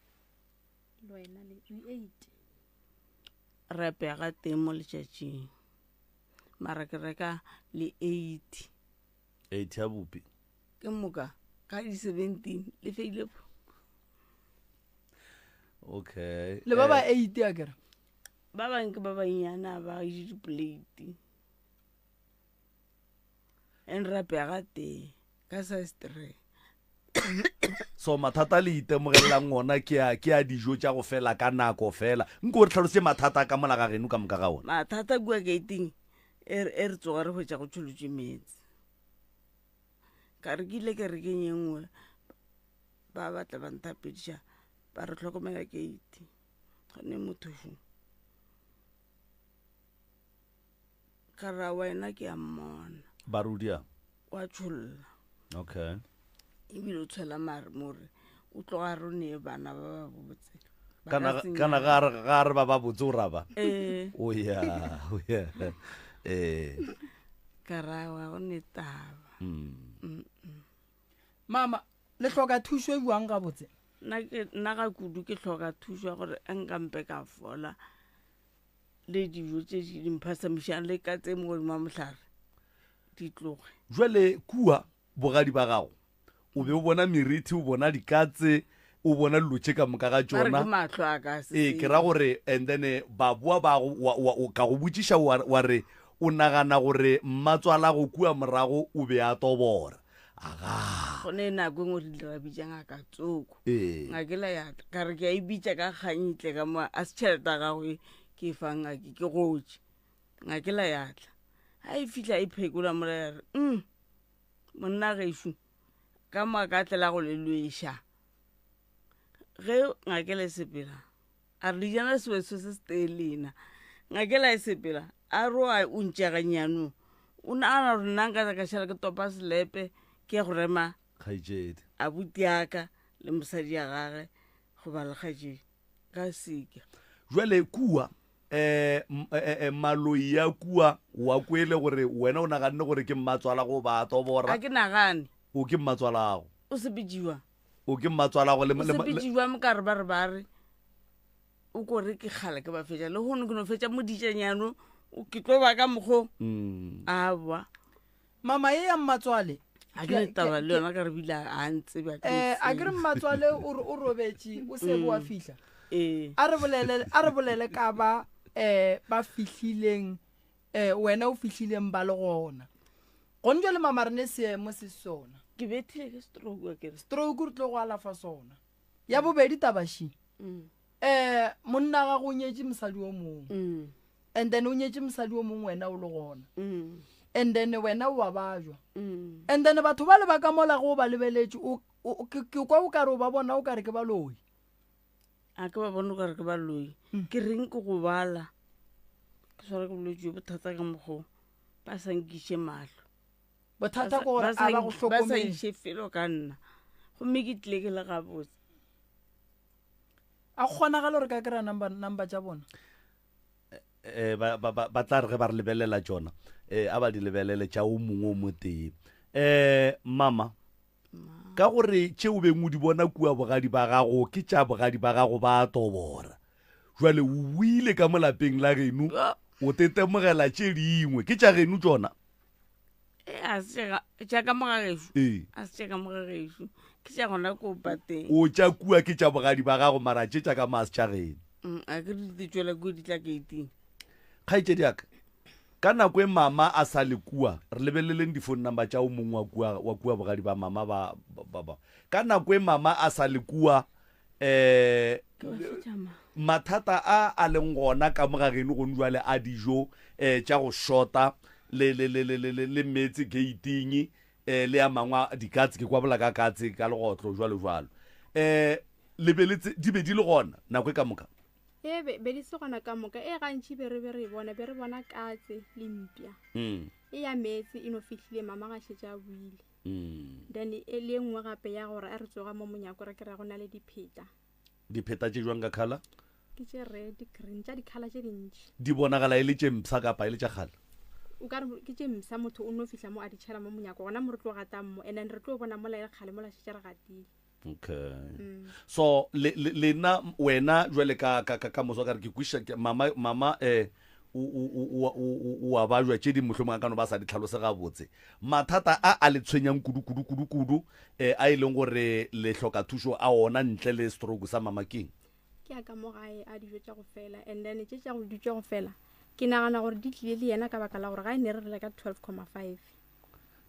le wena le re eight re apea ga teng mo letšatšing mara ke reka le 80 80 ya bopi ke moka ka di 17 le feile okay le ba ba 80 a kere ba bangwe ke ba bannyane a ba je dipoleiti and re apea ga tee ka size three so mathata le itemogelelang ona ke a ke a dijo tša go fela ka nako fela nko re tlhalose mathata ka mola ga geno ka moka ga ona mathata kua gating e re e re tsoga re hwetša go tšholotšwe meetse ka re ke ile kerekeng ye nngwe ba batla ba nthapediša ba re hlokomela gate gone motho šo ka ra wena ke a mmona ba re o diang wa tšholla okay ebile o tshwela mare more o tloga re o nee bana ba ba botse Ba kana ka se kana nyale. ga re ga re ba ba botse o raba ee o ya o ya eh ka ra wa go ne taba mm. mama le hloka thušo e jwang gabotse nna ke nna ga kudu ke hloka thušo ya gore a nka mpe ka fola le dijo tše di mphasamišang le ka tse mo godimo ga mohlare di tloge. Jwale kua bogadi ba gago o be o bona merithi, o bona dikatse, o bona dilo tše ka moka ga Ba re tšona. ke mahlo a ka se Ee, ke ra gore and then eh, ba boa ba go wa, wa, o ka go botšiša wa, wa re o nagana gore mmatswalago kua morago o be a tobora. Aga. Go ne nako e nngwe re ile ra bitša ngaka tsoko. Ee. Ngakela ya tla, ka re ke a e bitša ka kgang e tle ka mo, a se tšhelete ya gago e ke e fang ngake ke gotše. Ngakela ya tla. Ha e fihla e phekola mola ya re, mm, monna gešo, ka mo a ka tlela go le lweša. Ge ngakela e sepela, A re dijana seweso se se tee lena. Ngakela e sepela, a re o o ntšea gannyane. O nagana gore nna nka tla ka šala ke topa selepe ke ya go rema Kgaetšedi. abuti ya ka le mosadi ya gage goba le kgaetšedi. Ka seke. Jwale kua um maloi ya kua wa kwele gore wena o naganne gore ke mmatswalago ba a tobora. A ke nagane. O ke mmatswalago. O sepetšiwa. O ke mmatswalago le O sepetšiwa mokare ba re ba re o ko re ke kgale ke ba fetša le gono ke no fetša moditšanyano o ke tlo ba ka mokgo Mm. awa mama ye ya mmatswale ga ke ne taba le yona ka re bile a ntsebe um a ke re mmatswale o re o robetše o sebe wa fihla ee a re bolele a re bolele ka ba um ba fihlileng um wena o fihlileng ba le gona gone jale mama re ne seemo se sona ke bethile ke stroke wa kere stroke re tlo go alafa sona ya bobedi tabaši mm. um monna gago o nyetše mosadi o mongwe mm. and then o nyetše mosadi o mongwe wena o le gona mm. and then wena o a bajwa mm. and then batho ba le ba ka mola go ba lebeletše ke kwa o kare o ba bona o kare ke baloi A ke ba bone gore ke baloi. Ke reng ke gobala ke swara ke bolwetse jo bothata ka mokgwa ba sa nkiše mahlo. Bothata ke gore a ba go Ba sa hlokomele. iše felo ka nna gomme ke tlile ke le gabotse. A kgonagala gore ka kry-a number, number tša bona? Eh, ba, ba, ba, ba tla re ge ba re lebelela tšona eh, a ba di lebelele tša o mongwe o motee eh, mama Ka gore tše o beng o di bona kua bogadi ba gago ke tša bogadi ba gago ba tobora. Jwale o boile ka mo lapeng la geno o tetemogela tše dingwe ke tša geno tšona. E, a se tša ka mo ga gešo. Ee. A se tša ka mo ga gešo. Ke tša gona ko pateng. O tša kua ke tša bogadi ba gago mara tše tša ka mo a se tša geno. Mm, a ke re di tšwela kua di tla gating. Kgaetšedi ya ka, ka nako e mama a sa le kua, re lebeleleng di-phone number tša o mongwe wa kua, wa kua bogadi ba mama ba, ba, ba. Ka nako e mama a sa le kua, um Ke ba fetša ma. mathata a a leng gona ka mo ga geno gone jwale a dijo um tša go shota le, le, le, le, le, le, le meetse gating um le a mangwe a dikatse, ke kwa bola ka katse ka legotlo jwalo jwalo. Um le be le tse, di be di le gona nako e ka moka? Ee, be, be di se gona ka moka. E gantši be re be re e bona, be re bona katse le mpša. Mm. E ya meetse e no fihlile, mama ga šetše a buile. Mm. Then e le e nngwe gape ya gore a re tsoga mo monyako re kry-a go na le dipheta. Dipheta tše jwang ka colour? Ke tše red, green, tša di-colour tše dintši. Di bonagala e le tše mpsha kapa e le tša kgale? O ka re ke tše mpsha, motho o no fihla mo a di tšhela mo monyako, gona mo re tlo gatang mo, and then re tlo bona mola e le kgale mola šetše re gatile. Okay. So le le lena wena jwale ka ka ka ka moso ka re ke kwiša ke mama mama eh o o o o o a bajwa tše di mohlomong a ka no ba sa di tlhalose gabotse. Mathata a a le tshwenyang kudu kudu kudu kudu eh a e leng gore le hloka thušo a ona ntle le stroke sa mama keng? Ke a ka mo gae a dijo tša go fela and then tše tša go dijo tša go fela ke nagana gore di tlile le yena ka baka la gore ga e ne re reka 12,5.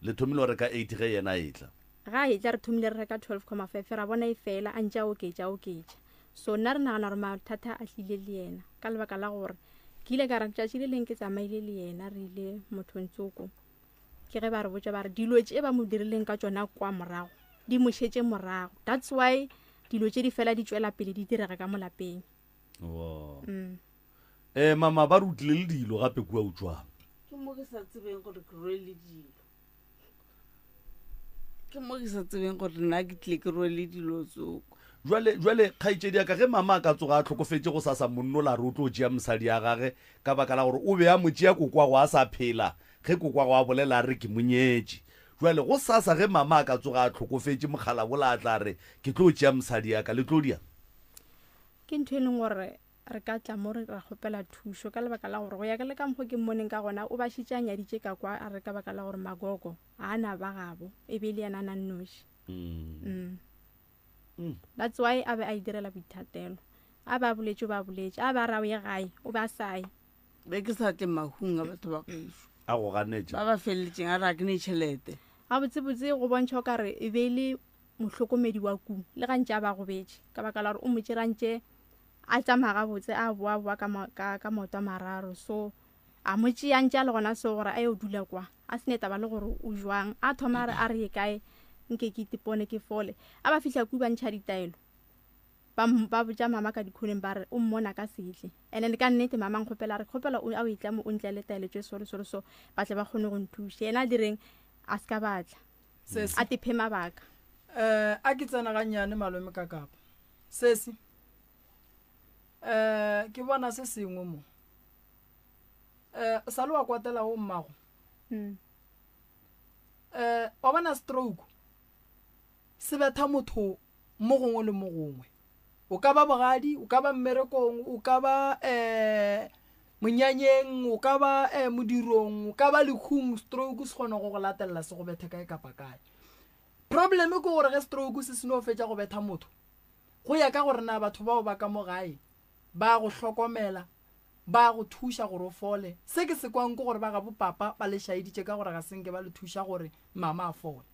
Le thomile go reka 8 ge yena a etla? Ga a etla re thomile re reka 12,5 ra bona e fela a ntše a oketša a oketša. So nna re nagana gore mathata a tlile le yena ka lebaka la gore ke ile ka re tšatši le leng ke tsamaile le yena re ile mothong tsoko ke ge ba re botša ba re dilo tše ba mo dirileng ka tšona kwa morago di mo šetše morago. That's why dilo tše di fela di tšwela pele di direga ka mo lapeng. Wow. Mm. Eh mama ba re o tlile le dilo gape kua o tšwang. Ke mo ke sa tsebeng gore ke rwele dilo. Ke mo ke sa tsebeng gore nna ke tlile ke rwele dilo tsoko. Jwale jwale kgaetšedi ya ka ge mama a ka tsoga a hlokofetše go sasa monnola re o tlo tšea mosadi ya gage ka baka la gore o be a mo tšea kokwago a sa phela ge kokwago a bolela a re ke mo nyetše. Jwale go sasa ge mama a ka tsoga a hlokofetše mokgalabola a tla re ke tlo tšea mosadi ya ka le tlo diang? Ke ntho e leng gore Re ka tla mo re ra kgopela thušo ka lebaka la gore go ya ka le ka mokgo ke mmoneng ka gona o ba šetše a nyaditše ka kwa a re ka baka la gore Magogo ga a na ba gabo e be e le yena a na nnoši. Mm. Mm. That's why a be a itirela boithatelo. A ba boletše o ba boletše, a ba ra o ye gae o be a sa ye. Be ke sa tle mahung a batho ba gešo. A go ganetša. Ba ba feleletšeng a re a ke ne tšhelete. Gabotsebotse go bontšha o ka re e be e le mohlokomedi wa ku le ga ntše a ba gobetše ka baka la gore o mo tšerantše a tsamaya gabotse a boa boa ka, ka, ka maoto a mararo so a mo tšea ntše a le gona so gore a yo dula kwa a se ne taba le gore o jwang a thoma a re a re ye kae nke ke itepone ke fole a ba fihla ku ba ntšha ditaelo ba ba botša mama ka dikhoneng ba re o mmona ka setle and then ka nnete mama nkgopela a re kgopela o a o etla mo o ntlele taelo tše so le so le so ba tle ba kgone go nthuša yena a direng a se ka batla Sesi. a tephe mabaka Eh, a ke tsena gannyane malome ka kapa. Sesi. Eh, ke bona se sengwe mo. Eh, sa le wa kwatela o mmago. Mm. Eh, wa bona stroke se betha motho mo gongwe le mo gongwe. O ka ba bogadi, o ka ba mmerekong, o ka ba eh monyanyeng, o ka ba eh modirong, o ka ba lekhung, stroke se kgona go go latelela se go bethe kae kapa kae. Problem ke gore ge stroke se seno fetša go betha motho, Go ya ka gore na batho bao ba ka mo gae ba a go hlokomela, ba a go thuša gore o fole. Se ke se kwang ke gore ba gabo papa ba le šaeditše ka gore ga se nke ba le thuša gore mama a fole.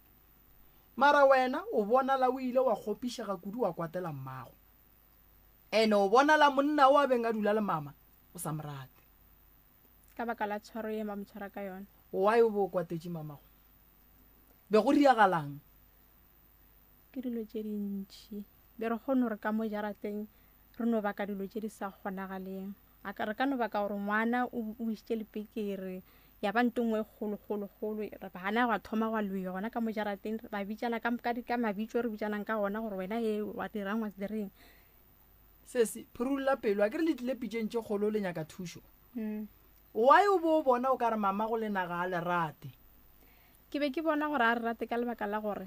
Mara wena o bonala o ile wa kgopišega kudu wa kwatela mmago. Ene o bonala monna o a beng a dula le mama o sa mo rate. Ka baka la tshwaro ye ba mo tshwara ka yona. Why o be o kwatetše mamago? Be go riagalang? Ke dilo tše dintši. Be re kgone gore ka mo jarateng re no baka dilo tše di sa kgonagaleng. A ka re ka no baka gore ngwana o o išitše lepekere ya ba nto nngwe e kgolo kgolo kgolo re bana gwa thoma gwa lwewa gona ka mo jarateng ba bitsana ka ka ka mabitso re bitsanang ka gona gore wena e wa dirang wa se direng. Sesi, phurulla pelo, a ke re le tlile pitšeng tše kgolo le nyaka thušo. Mm. Why o bo o bona o ka re mama go lena ga a le rate? Ke be ke bona gore a re rate ka lebaka la gore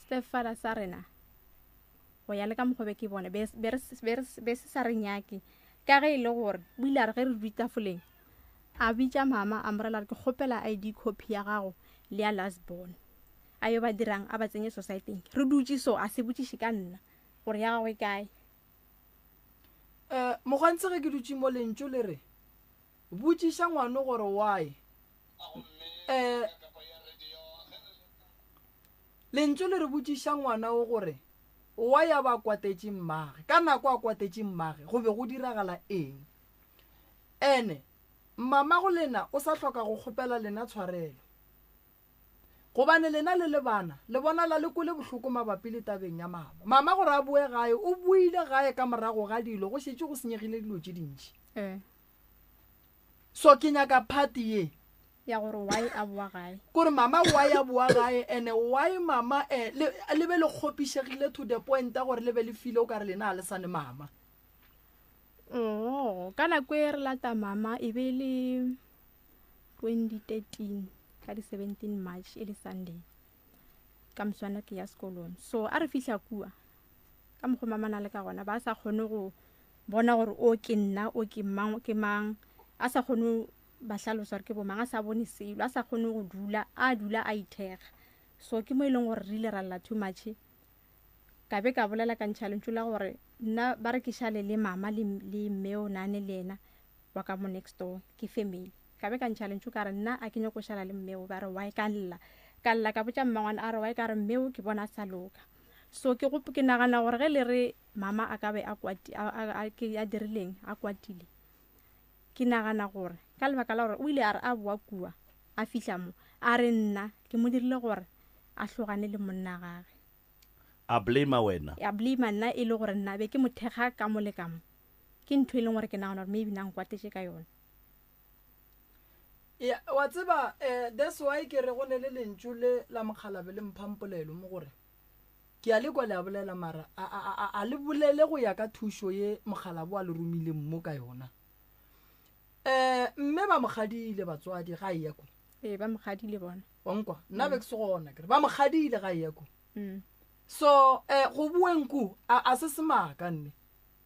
stepfather sa rena go ya le ka mokgwa be ke bona be be se sa re nyake ka ge e le gore o ile a re ge re dutše tafoleng a bitša mama a morela re ke kgopela ID copy ya gago le ya last born a yo ba dirang a ba tsenye society re dutše so a se botšiše ka nna gore ya gagwe kae. Um mokgwantse ge ke dutše mo lentšu le re botšiša ngwano gore why um lentšu le re botšiša ngwana o gore why a ba kwatetše mmage ka nako a kwatetše mmage go be go diragala eng ene mamago lena o sa hloka go kgopela lena tshwarelo Gobane lena le le bana, le bonala le kwele bohloko mabapi le tabeng ya mama. Mama gore a boe gae, o boile gae ka morago ga dilo, go šetše go senyegile dilo tše dintši. Ee. So ke nyaka part ye. Ya gore why a boa gae. Kore mama why a boa gae ene why mama eh, le, le be le kgopišegile to the point ya gore le be le file o kare lena ga le sane mama. Oh, ka nako e re lata mama e be e le 2013 ka di 17 March e le Sunday ka moswana ke ya sekolong so a re fihla kua ka mokgwa mamana le ka gona ba sa kgone go bona gore o ke nna o ke mang ke mang a sa kgone ba hlalosa gore ke bomang a sa bone selo a sa kgone go dula a dula a ithekga so ke mo e leng gore re ile ra lla too much ka be ka bolela ka ntšha lentšu la gore nna ba re ke šale le mama le mme o nane le yena wa ka mo next door ke family ka be ka ntšha lentšu ka re nna a ke nyako šala le mmeo ba re why ka lla ka lla ka botša mmangwana a re why ka re mmeo ke bona a sa loka so ke go ke nagana gore ge le re mama a ka be a kwati a, a, a, ke a dirileng a kwatile ke nagana gore ka lebaka la gore o ile a re a boa kua a fihla mo a re nna ke mo dirile gore a hlogane le monna gage a blame wena a blame nna e le gore nna be ke mo thekga ka mo le ka mo Ke ntho e leng gore ke nagana gore maybe na nkwatetše ka yona. Ya, wa tseba, eh, that's why ke re go ne le lentšu le la mokgalabe le mphang polelo mo gore ke a le kwa le a bolela mara a, a, a, a le bolele go ya ka thušo ye mokgalabo a le romileng mo ka yona. Eh, mme ba mo kgadile batswadi ga e ya ko. Ee, ba mo kgadile bona. Wa nkwa? Nna be ke se gona ke re ba mo kgadile ga e ya ko. Mm. So, eh, go boeng ku a, a se semaka nne.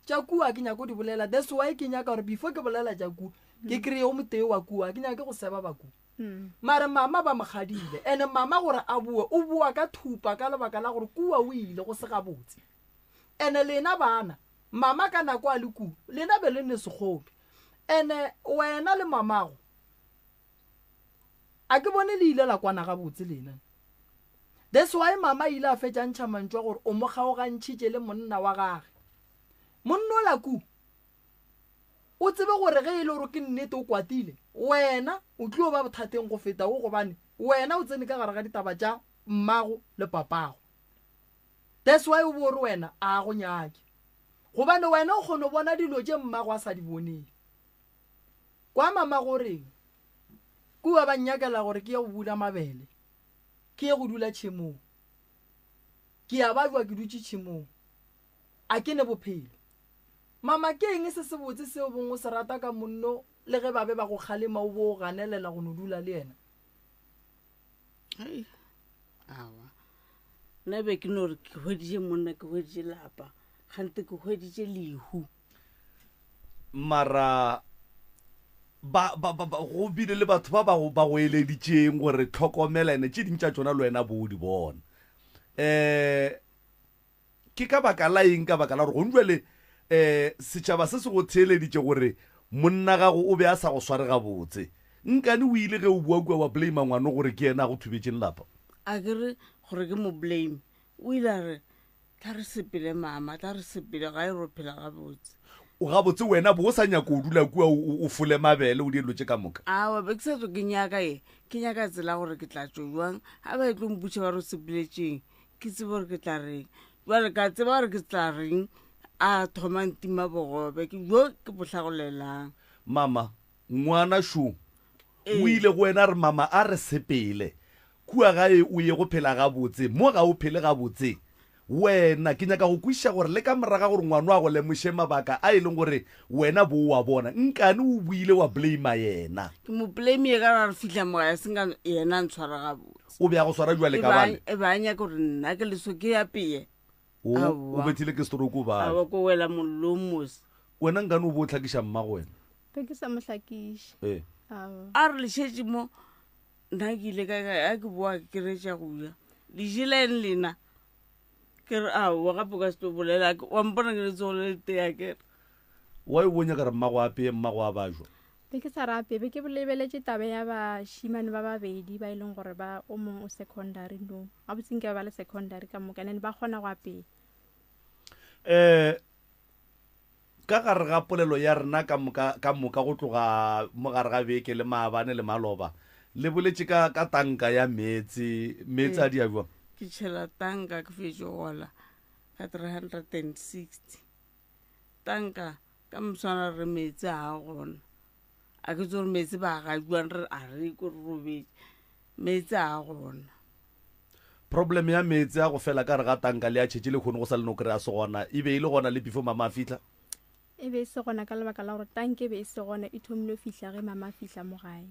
Tša kua ke nyako di bolela that's why ke nyaka gore before ke bolela tša kua ke mm. kry-e o motee wa kua ke nyake go seba ba kua mm. mare mama ba mogadile ene mama gore a boe o boa ka thupa ka lebaka la gore kua o ile go se gabotse ene lena bana mama ka nako a le kua lena be le ne sekgopi ene wena le mamago a ke bone le ile la kwana gabotse lena That's why mama ile a fetša ntšha mantšu a gore o mo kgaogantšhitše le monna wa gage. Monna ola ku o tsebe gore ge e le gore ke nnete o kwatile, wena o tlo ba bothateng go feta wo gobane wena o tsene ka gare ga ditaba tša mmago le papago. That's why o bo o re wena a go nyake. Gobane wena o kgona go bona dilo tše mmago a sa di boneng. Kwa mama go reng? Kua ba nnyakela gore ke ye go bula mabele. Ke ye go dula tšhemong. Ke a bajwa ke dutše tšhemong. A ke ne bophelo? Mama, ke eng se sebotse seo bong o se rata ka monno le ge ba be ba go kgalema o bo o ganelela go no dula le yena? Hei, awa. Nna be ke no re ke hweditše monna, ke hweditše lapa, kgante ke hweditše lehu. Mara ba, ba, ba, ba, go bile le batho ba ba go, ba go eleditšeng gore tlhokomela ene tše ding tša tšona le wena bo o di bona. Um ke ka baka la eng? Ka baka la gore gong jwale um setšhaba se se go theeleditše gore monna gago o be a sa go sware gabotse. Nkane o ile ge o bua kua wa blame ngwano gore ke yena a go thubetšeng lapa? A ke re gore ke mo blame, o ile a re Tla re sepele mama, tla re sepele gae ro phela gabotse. O gabotse wena bo o sa nyaka o dula kua o fole mabele o die dilo tše ka moka. Awa be ke sa tlo ke nyaka ye, ke nyaka tsela gore ke tla tšo jwang ga ba e tlo mputša ba re o sepeletšeng ke tsebe gore ke tla reng. Jwale ka tseba gore ke tla reng a thoma ntima bogobe ke jo ke bo hlagolelang. Mama, ngwana šo o ile go wena a re mama a re sepele Kua gae o ye go phela gabotse, mo ga o phele gabotse. Wena, ke nyaka go kwešiša gore le ka moraga gore ngwano a go lemoše mabaka a e leng gore wena bo o a bona, nkane o boile wa blame yena. Ke mo blamie ka ra re fihla mo gae se nka yena a ntshwara gabotse. O be a go swara bjale ka bale. E ba a nyaka gore nna ke leso ke apeye. O, o bethile ke stroke o bale. Aowa, ko wela mollong mos. Wena nkane o bo o hlakiša mmago wena? Be ke sa mo hlakiše. Ee. Aowa. A re le šetše mo. Nna ke ile ka ka ke boa ke retša go ja le jela eng lena ke re aowa gape o ka se tlo bolela wa mpona ke letsogo le letea kere. Why o bo nyaka re mmago a apeye mmago a bajwa? Be ke sa rape, be ke lebeletše taba ya bašimane ba babedi ba e leng gore ba o mongwe o secondary no. Gabotse nke ba ba le secondary ka moka and then ba kgona go apeya. Eh ka gare ga polelo ya rena ka moka ka moka go tloga mo gare ga beke le maabane le maloba le boletše ka ka tanka ya meetse meetse a di a bjang? Ke tšhela tanka ke fetše gola ka 360 tanka ka moswana re meetse a gona a ke tse gore meetse ba ga juang re a re ko re robetse meetse a gona problem ya meetse a go fela ka re ga tanka le a tšhetše le kgone go sa le no kry-a se gona e be e le gona le before mama a fitlha e be e se gona ka lebaka la gore tanke e be e se gona e thomile go fihla ge mama a fihla mo gae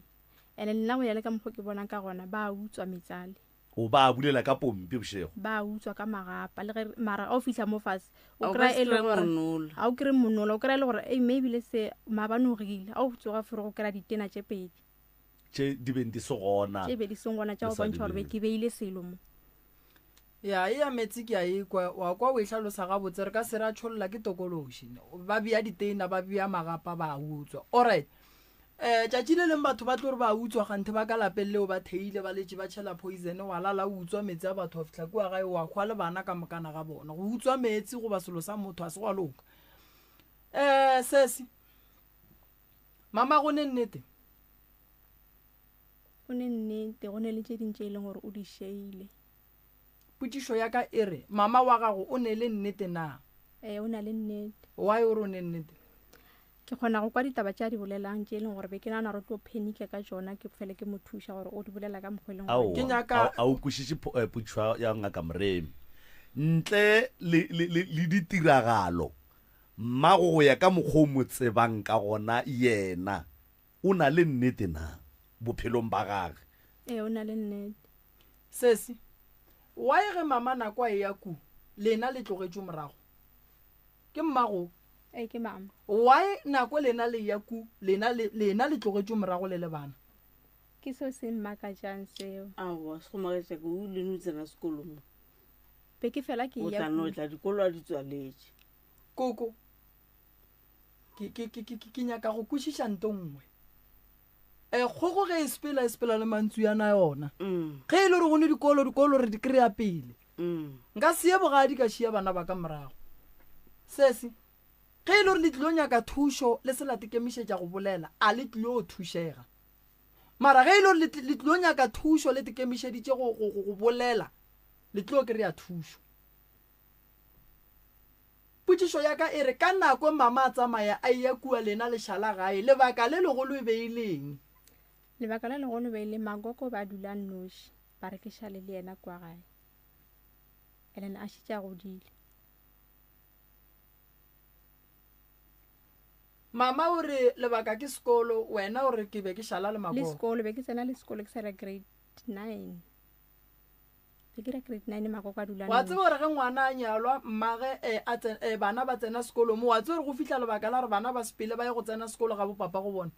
and-e nna go ya le ka mokgwa ke bonang ka gona ba utswa metsale O ba bulela ka pompi bošego. Ba utswa ka magapa le ge mara ga o fihla mo fase o kry-a e le gore ga o kry monola o kry-a e le gore ei maybe le se maabane o rile ga o tsoga fore go kry-a ditena tše pedi tše di beng di se gona tše be di seng gona tša go bontšha gore be ke beile selo mo. Ya e ya meetse ke a e kwa wa kwa o e hlalosa gabotse re ka se ra tšholla ke tokološi ba bea ditena ba bea magapa ba utswa alright Um tšatši le leng batho ba tlo re ba utswa kganthe ba ka lapeng leo ba theile ba letše ba tšhela poison wa lala o utswa meetse a batho wa fihla kua gae wa hwa le bana ka mokana ga bona. Go utswa meetse goba selo sa motho a se gwa loka. Um sesi, mama go ne nnete? Go ne nnete, go ne le tše ding tše e leng gore o di šeile. Potšišo ya ka e re, mama wa gago o ne le nnete na? Ee, o na le nnete. Why o re o ne nnete? Ke kgona go kwa ditaba tše a di bolelang tše e leng gore be ke nagana gore o tlo phenika ka tšona, ke fele ke mo thuša gore o di bolela ka mokgwa e leng gore. Ke nyaka. A o kwešiše eh, potšišo ya Ngaka Moremi? Ntle le, le, le, le ditiragalo, mmago go ya ka mokgwa o mo tsebang ka gona yena o na le nnete na bophelong ba gage? Ee, o na le nnete. Sesi, why ge mama nako a eya ku, lena le tlogetšwe morago? Ke mmago. Ee, ke mama. Why nako lena le ya ku, lena le, lena le tlogetšwe morago le le bana? Ke seo se mmakatšang seo. Aowa, se go makatša ke o ile no tsena sekolo mo. Be ke fela ke O ya tla no ku. tla dikolo a di tswaletše. Koko, ke, ke, ke, ke, ke nyaka go kwešiša nto nngwe. E, kgogo ge e sepela, e sepela le mantswiana a yona. Ge e le gore go ne dikolo, dikolo re di kry-a pele. Nka se ye bogadi ka šia bana ba ka morago. Sesi, ge e le gore le tlilo nyaka thušo le se la tekemišetša go bolela, a le tlilo thušega. Mara ge e le gore le tlilo nyaka thušo le tekemišeditše go, go, go, go bolela, le tlilo kry-a thušo. Potšišo ya ka e re, ka nako mama a tsamaya a eya kua lena le šala gae, lebaka le legolo e be e le eng? Lebaka le legolo e be e le Magogo ba dula nnoši, ba re ke šale le yena kua gae. And then a šetše a godile. Mama o re lebaka ke sekolo, wena o re ke be ke šala le Le Magogo. sekolo, be ke tsena le sekolo ke sa dira grade 9. Be ke dira grade 9 Magogo a dula Wa tseba nnoši. gore ge ngwana a nyalwa, mmage eh, a tse, eh, bana ba tsena sekolo mo, wa tseba gore go fihla lebaka la gore bana ba sepele ba ye go tsena sekolo ga bopapa go bona.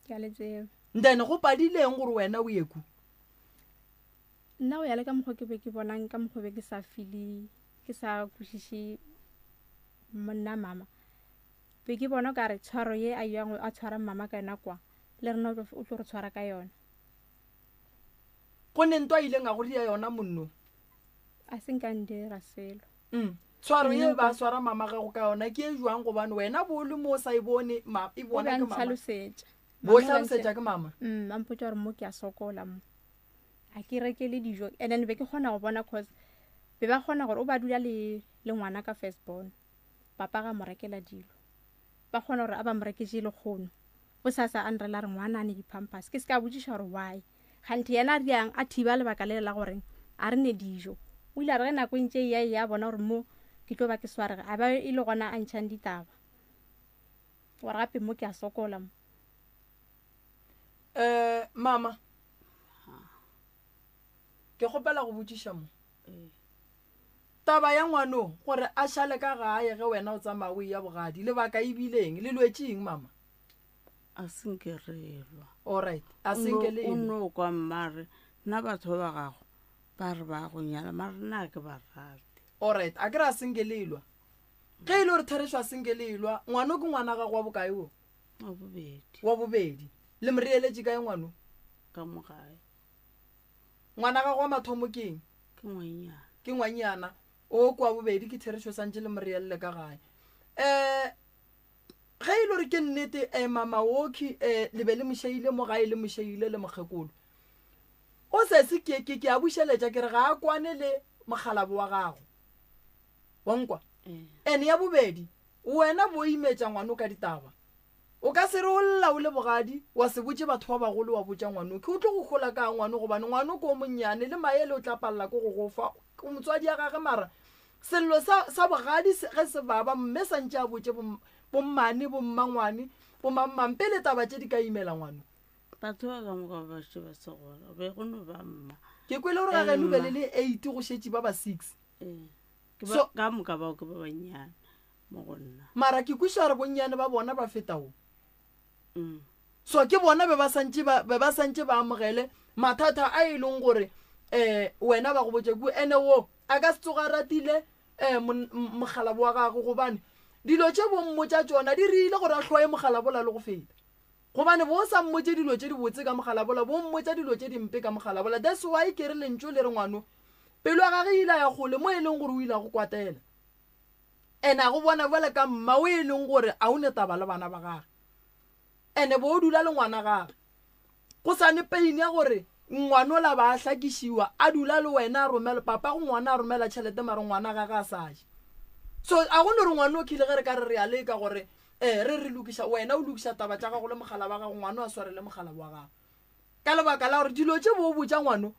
Ke a le tseba. Then go padileng gore wena o ye ku? Nna go ya le ka mokgwa ke be ke bonang ka mokgwa be ke sa feel ke sa kwešiše monna mama be ke bona ka re tshwaro ye a yang a tshwara mama ka yona kwa le rena o tlo re tshwara ka yona. Go ne nto a ileng a go ria yona monno? A se nka ndira selo. Mm. Tshwaro ye ba swara mama gago ka yona ke e jwang gobane wena bo le mo o sa e bone ma e bona ke mama. Tlhalosetša. Bo hlalosetša ke mama. Mm, ba mpotša gore mo ke a sokola mo. A ke rekele dijo and then be ke kgona go bona cause be ba kgona gore o ba dula le le ngwana ka first born. Papa ga mo rekela dilo. Ba kgona gore a ba mo reketše lekgono. Bosasa a nrela re ngwana a ne di-pampers. Ke se ka botšiša gore why. Kganthe yena a riang a thiba lebaka lele la gore a re ne dijo. O ile a re ge nako e ntše e ya e ya bona gore mo ke tlo ba ke swarega a ba e le gona a ntšhang ditaba gore gape mo ke a sokola mo. Um mama, ke kgopela go botšiša mo. Taba ya ngwano gore a šale ka gae ge wena o tsamaya o eya bogadi, lebaka e bile eng? Le lwetše eng mama? A se nke re lwa. Alright, a se nke le O no kwa mma re, nna batho ba ba gago ba re ba go nyala, mara nna ga ke ba rate. Alright, a ke re a se nke le lwa. Ge e le gore therešo a senke le elwa, ngwano ke ngwana gago wa bokae wo? Wa bobedi. Wa bobedi. Le mo reeletše kae ngwano? Ka mo gae. Ngwana gago wa mathomo ke eng? Ke ngwanyana. Ke ngwanyana. O kwa bobedi ke therešo santše le mo reelele ka gae. Um ge e le gore ke nnete um mama oki um le be le mošeile mo gae le mošeile le mokgekolo. O sese ke ke ke a bušeletša ke re ga a kwane le mokgalabo wa gago. Wa nkwa? Ene ya bobedi, wena bo imetša ngwano ka ditaba. O ka se re o lla o le bogadi wa se botše batho ba bagolo wa botša ngwano ke o tlo go hola ka ngwano gobane ngwano ke o monnyane le maele o tla palela ke go go fa o motswadi ya gage mara sello sa, sa bogadi se, ge se baba mme sa ntše a botše bommane bommangwane bomangmang pele taba tše di ka imela ngwano. Batho ba ka moka ba šetše ba se gona be go no ba mma. Ke kwele gore ga geno be le le 8 go šetše ba ba 6. Ee. Ke ba, ka moka bao ke ba bannyane. mo go nna. Mara ke kwešiša gore bonnyane ba bona ba feta wo. So ke bona be ba santše ba, be ba santše ba amogele mathata a e leng gore um wena ba go botša kua. Ene wo a ka se tsoge a ratile um mokgalabo wa gagwe gobane dilo tše bo mmotša tšona di rile gore a hloye mokgalabola le go feta. Gobane bo sa mmotše dilo tše dibotse ka mokgalabola, bo mmotša dilo tše dimpe ka mokgalabola. That's why ke re lentšu le re ngwano pelo ya gage e ile ya kgole mo e leng gore o ile a go kwatela. Ene a go bona bjale ka mma o e leng gore a o ne taba le bana ba gage. Ene bo o dula le ngwana gage. Go sa ne pain ya gore ngwanola ba a hlakišiwa a dula le wena a romela papa go ngwana a romela tšhelete mara ngwana gage a sa je. So a go no re ngwana o khile ge re ka re re a leka gore eh re re lokiša wena o lokiša taba tša gago le mogala wa gago ngwano a sware le mogala wa gago. Ka lebaka la gore dilo tše bo o botša ngwano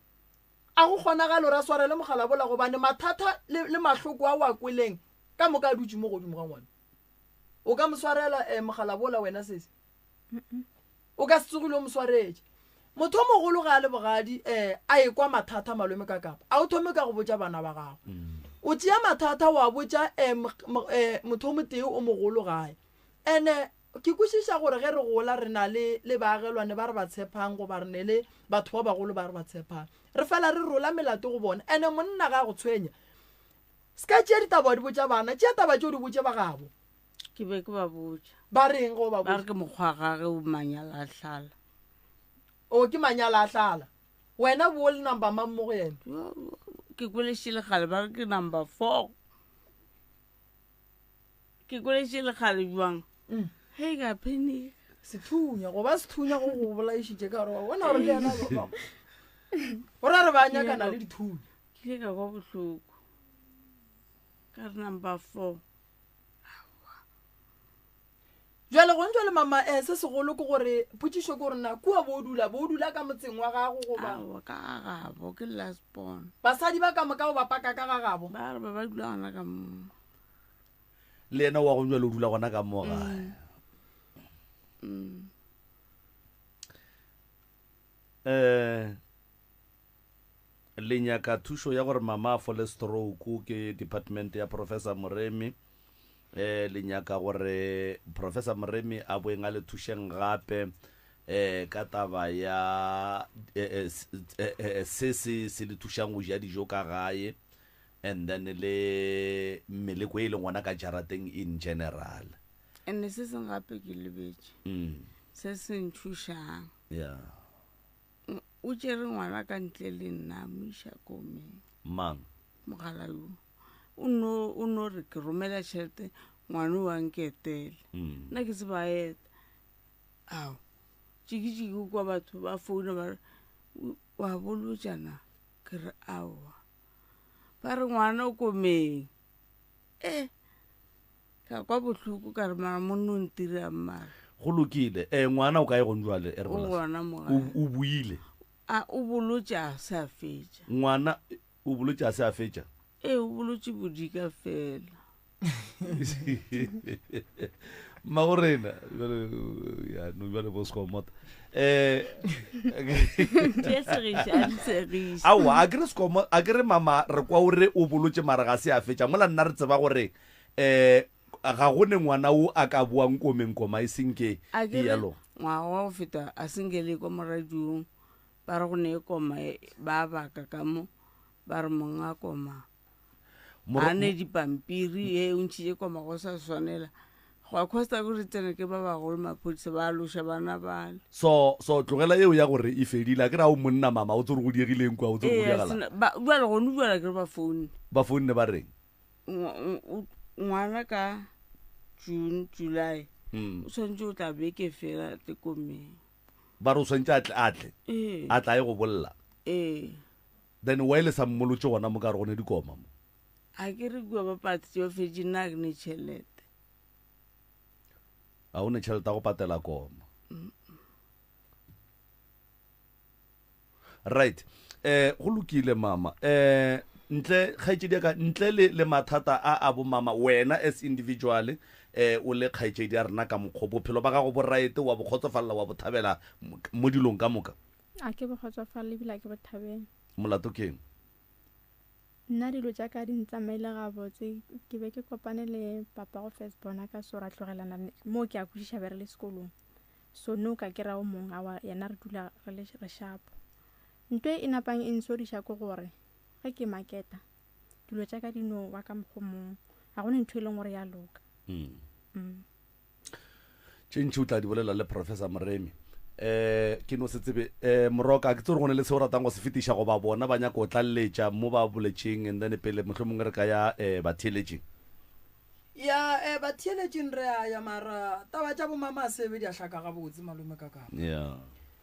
A go kgonagale gore a swarele mogala bola gobane mathata le, le mahloko a o a kweleng ka moka a dutše mo godimo ga ngwana. O ka mo swarela eh, mogala bola wena sesi? O ka se tsogile o mo swaretše. Motho o mogolo ga a le bogadi eh, a ekwa mathata malome ka kapa a o thome ka go botša bana ba gago. O tšea mathata wa botša eh, eh, motho o motee o mogolo gae. Ene Ke kwešiša gore ge re gola re na le, le baagelwane ba re ba tshepang goba re ne le batho ba bagolo ba re ba tshepang. Re fela re rola melato go bona. Ene monna ga a go tshwenya. Se ka tšea ditaba wa di botša bana, tšea taba tše o di botše ba gabo. Ke be ke ba botša. Ba reng ge o ba Ba re botša? ke mokgwa gage o manyala a hlala. O ke manyala a hlala. Wena bo o le number mang mo go yena? Yo, yo, Ke kwelešile kgale ba re ke number four. Ke kweletše lekgale bjang mm. hei ka panic sethunya go ba sethunya go go bolaišitše ka gore wa bona gore le yena go ra re ba nyakana le dithunya ke ile ka kwa bohloko ka re number four Jwale gong jwale mama eh, se segolo ke gore potšišo ke gore na kua bo dula bo dula ka motseng wa gago goba Aowa, ka ga gabo ke last born basadi ba ka moka o ba paka ka ga gabo ba re ba ba dula gona ka mo le yena wa go jwale o dula gona ka mo gae um le nyaka thušo ya gore mama a fole stroke ke department ya professor moremi eh le nyaka gore Professor Moremi a boeng a le thušeng gape eh ka taba ya eh, eh, eh, se se se le thušang go ja dijo ka gae and then le meleko e leng gona ka jarateng in general. Ene se seng gape ke lebetše se se ntšhošang. Yeah. O tšere ngwana ka ntle le nna a mo iša komeng. Mang? Mogala yo. O no o no re ke romela tšhelete ngwana o a nketele. Mm. Nna ke se ba eta. Ao. Tšikitšiki o kwa batho ba founa ba re wa bolotša na? Ke re aowa. Ba re ngwana o komeng. Eh. Ka kwa bohloko ka re mara monna o ntirang mara. Go lokile. Eh ngwana o kae gong jwale? E re O bolase. gona mo O gae. o buile. A o bolotše a se a fetša. Ngwana o bolotše a se a fetša. Ee o bolotše bodika fela. Mmagorena jwale ya no jwale bo skomota. Eh Di a segiša, a di segiše. Aowa a ke re skomo a ke re mama re kwa o re o bolotše mara ga se a fetša mola nna re tseba gore eh ga go ne ngwana o a ka boang komeng koma e seng ke A ke e re yalo. ngwaga wa go feta a senke le kwa mo radiong ba re go ne koma e, ba baka ka mo ba re mong a koma. A ne dipampiri e o ntšhitše koma go sa swanela. Go a costa ko re tsene ke ba bagolo maphodisa ba loša bana bale. So so tlogela yeo ya gore e fedile a ke ra o monna mama o tsore go diegileng kwa o tsore go diegala. Ba jwale gone jwale ke re ba founne. Ba founne ba reng? Ngwana ka June July o tshwanetse o tla beke fela tle komeng. Ba re o tshwanetse a tle a tle. A tla ye go bolla. Ee. Then why le sa mmolotše gona mo ka re go ne dikoma mo? A ke re kua ba patetse ba fetše nna ke ne tšhelete. A o ne tšhelete ya go patela koma. Right. Eh go lokile mama. Eh ntle kgaetšedi ya ka ntle le le mathata a a bo mama wena as individual eh o le kgaetšedi ya rena ka mokgo bophelo ba gago bo right wa bo kgotsofalela wa bo thabela mo dilong ka moka. A ke bo kgotsofalele ebile a ke bo thabele. Molato keng? Nna dilo tša ka di ntsamaile gabotse. Ke be ke kopane le papa go first born ka so ra tlogelana moo ke a kwešiša be re le sekolong. So no ka ke ra o mong awa yena re dula re le re shapo. Nto e napang e nsoriša ke gore ge ke maketa dilo tša ka di no wa ka mokgo mong. Ga gone ntho e leng gore ya loka. Mm. Mm. Tše ntši o tla di bolela le Professor Moremi. Eh, ke no se tsebe eh, Moroka, ke tsebe gore go ne le se o ratang go se fetiša goba bona ba nyaka go tlaleletša mo ba boletšeng and then pele mohlomongwe re ka ya eh, batheeletšing. Ya eh, batheeletšing re a ya mara taba tša bomama a sebe di a hlaka gabotse malome ka kapa. Yeah.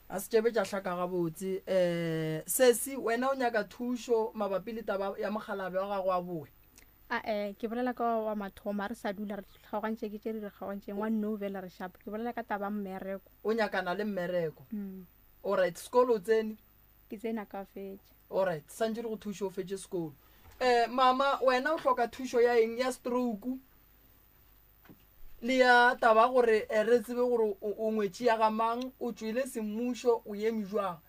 A se tšebe tša hlaka gabotse. Eh, sesi wena o nyaka thušo mabapi le taba ya mokgalabje wa gago a boe. Ae, ke bolela ka wa mathomo, a re sa dula re kgaogantše ke tše di re kgaogantšeng, wa no bjale re sharp. Ke bolela ka taba ya mmereko. O nyakana le mmereko. Alright, sekolo o tsene? Ke tsene a ka fetša. Alright, santše re go thuše o fetše sekolo. Eh, mama, wena o hloka thušo ya eng? Ya stroke le ya taba gore eh, re tsebe gore o ngwetši ya ga mang, o tšwele semmušo, o eme jwang.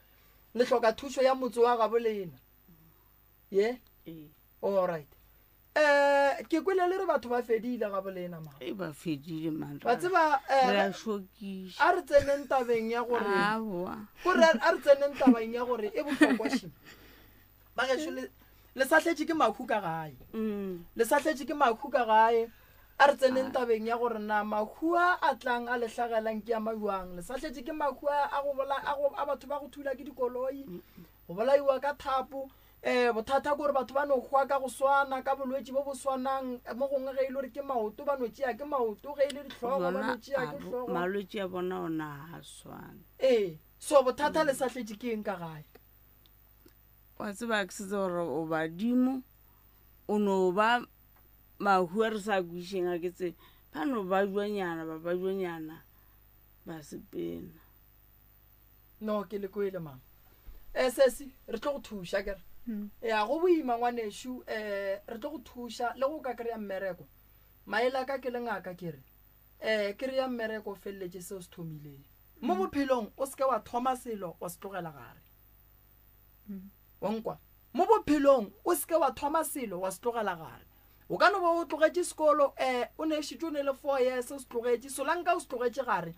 Le hloka thušo ya motse wa gabo lena. Ye? Ee. Alright. Eh, ke kwele le re batho ba fedile ga bolena ma. E ba fedile man. Wa tseba eh re a šokiša. A re tseneng tabeng ya gore. Aowa. Gore a re tseneng tabeng ya gore e bohlokwa shi. Ba gešo le le sa hletše ke mahu ka gae. Mm. Le sa hletše ke mahu ka gae. A re tseneng tabeng ya gore na mahu a a tlang a le hlagelang ke a majwang. Le sa hletše ke mahu a a go bola a go a batho ba go thula ke dikoloi. Go bolaiwa ka thapo. Um bothata ke gore batho ba no hwa ka go swana, ka bolwetši bo bo swanang. Mo gongwe ge e le gore ke maoto ba no tšea ke maoto, ge e le dihlogo ba no tšea ke hlogo. Malwetši a bona ona ga a swane. Ee, so bothata le sa hletše ke eng ka gae? Wa tseba ke setse gore o badimo, o no ba mahu a re sa kwišeng a ke tsebe. Ba no ba jwanyana, ba ba jwanyana, ba sepela. No, ke le kwele mama. Eh sesi, re tlo go thuša kere. Mm. Ya go boima ngwanešu, eh re tlo go thuša le go ka kry-a mmereko. Maele a ka ke le ngaka ke re, eh kry-a mmereko o feleletše seo se thomileng. Mo mm. bophelong o seke wa thoma selo wa se tlogela gare. Mm. Wa nkwa? Mo bophelong o seke wa thoma selo wa se tlogela gare. O ka no ba o tlogetše sekolo, eh o ne šetše o ne le 4 years o se tlogetše, solanka o se tlogetše gare.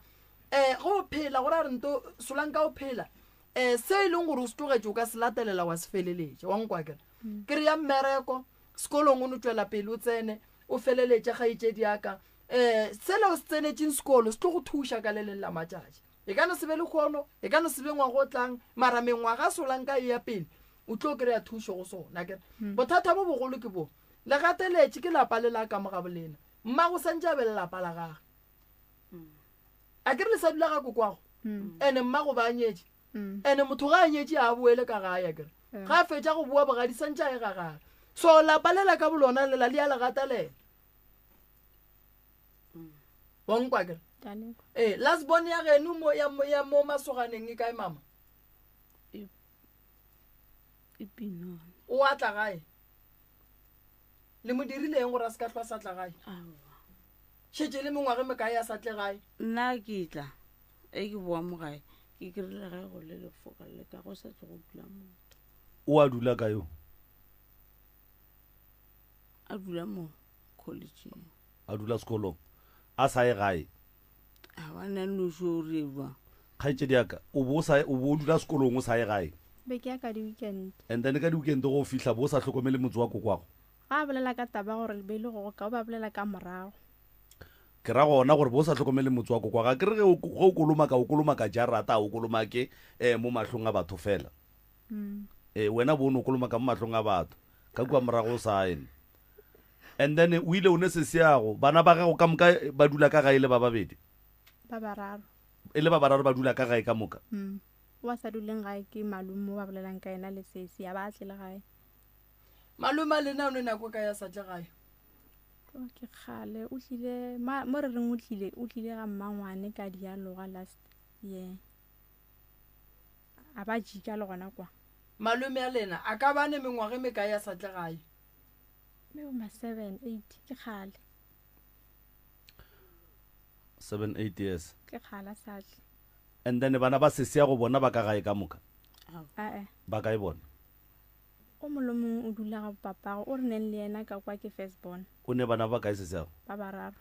um ge o phela go ra re nto solanka o phela um se e leng gore o se tlogetše o ka se latelela wa se feleletša wa nkwa kere mm. ke re ya mmereko sekolong o no tšwela pele o tsene o feleletše kgaetšedi yaka um sele o se tsenetšeng sekolo se tlo go thuša ka le leng la matšatši e ka no se be le kgono e ka no se be ngwago o tlang mara mengwaga solanka e ya pele o tlo kry-a thušo go sona kere mm. bothata bo bogolo ke bo le gateletše ke lapa le la ka mo ga bolena mmago santše a be le lapa la gage a ke re le sa dula ga kokwago mm. ene mmago ba anyetše mm. ene motho ga a nyetše a boele ka gae a kere ga a fetša go boa bogadi santše a ye ga gage so lapa lela ka bolona lela le ya le gatelela wa nkwa kere ee last born ya geno mo ya ya mo masoganeng e kae mama e, e pinone o a tla gae le mo dirile eng gore a se ka hlwa sa tla gae Šetše le mengwaga e mekae a sa tle gae? Nna ke tla e ke boa mo gae ke kry-ile gae go le lefoka le ka go sa tle go dula motho. O a dula kae o? A dula mo collegeng. A dula sekolong a sa ye gae? A ba nna noši o re jwang? Kgaetšedi ya ka, o bo o sa o bo o dula sekolong o sa ye gae? Be ke ya ka di-weekend. And then ka di-weekend go o fihla bo o sa hlokomele motse wa kokwago? Ga a bolela ka taba gore le be le go ka o ba bolela ka morago. Ke ra gona gore bo sa hlokomele motse wa kokwa ga ke re ge o kolomaka o kolomaka jarata o kolomake um mo mahlong a batho fela. Mm. E wena bo no kolomaka mo mahlong a batho ka kua morago o sa ene. And then o ile o ne seseago bana ba gago ka moka ba dula ka gae le ba babedi. Ba bararo. E le ba bararo ba dula ka gae ka moka. Mm. Wa sa duleng gae ke malome mo ba bolelang ka yena le sesi a ba tle le gae. Malome a lena o ne nako ka ya sa tle gae. Ke kgale o tlile mo re reng o tlile o tlile ga mmangwane ka dialoga last year. A ba jika le gona kwa. Malome a lena a ka ba ne mengwaga e mekae ya sa tle gae? Maybe ma 7 8 ke kgale. 7 8 years. Ke kgale a sa tle. And then bana ba sesi ya go bona ba ka gae ka moka? Ae. Ba kae bona? O mongwe le mongwe o dula ga papago o re neng le yena ka kwa ke first born. O ne bana ba kae sesi ya go? Ba bararo.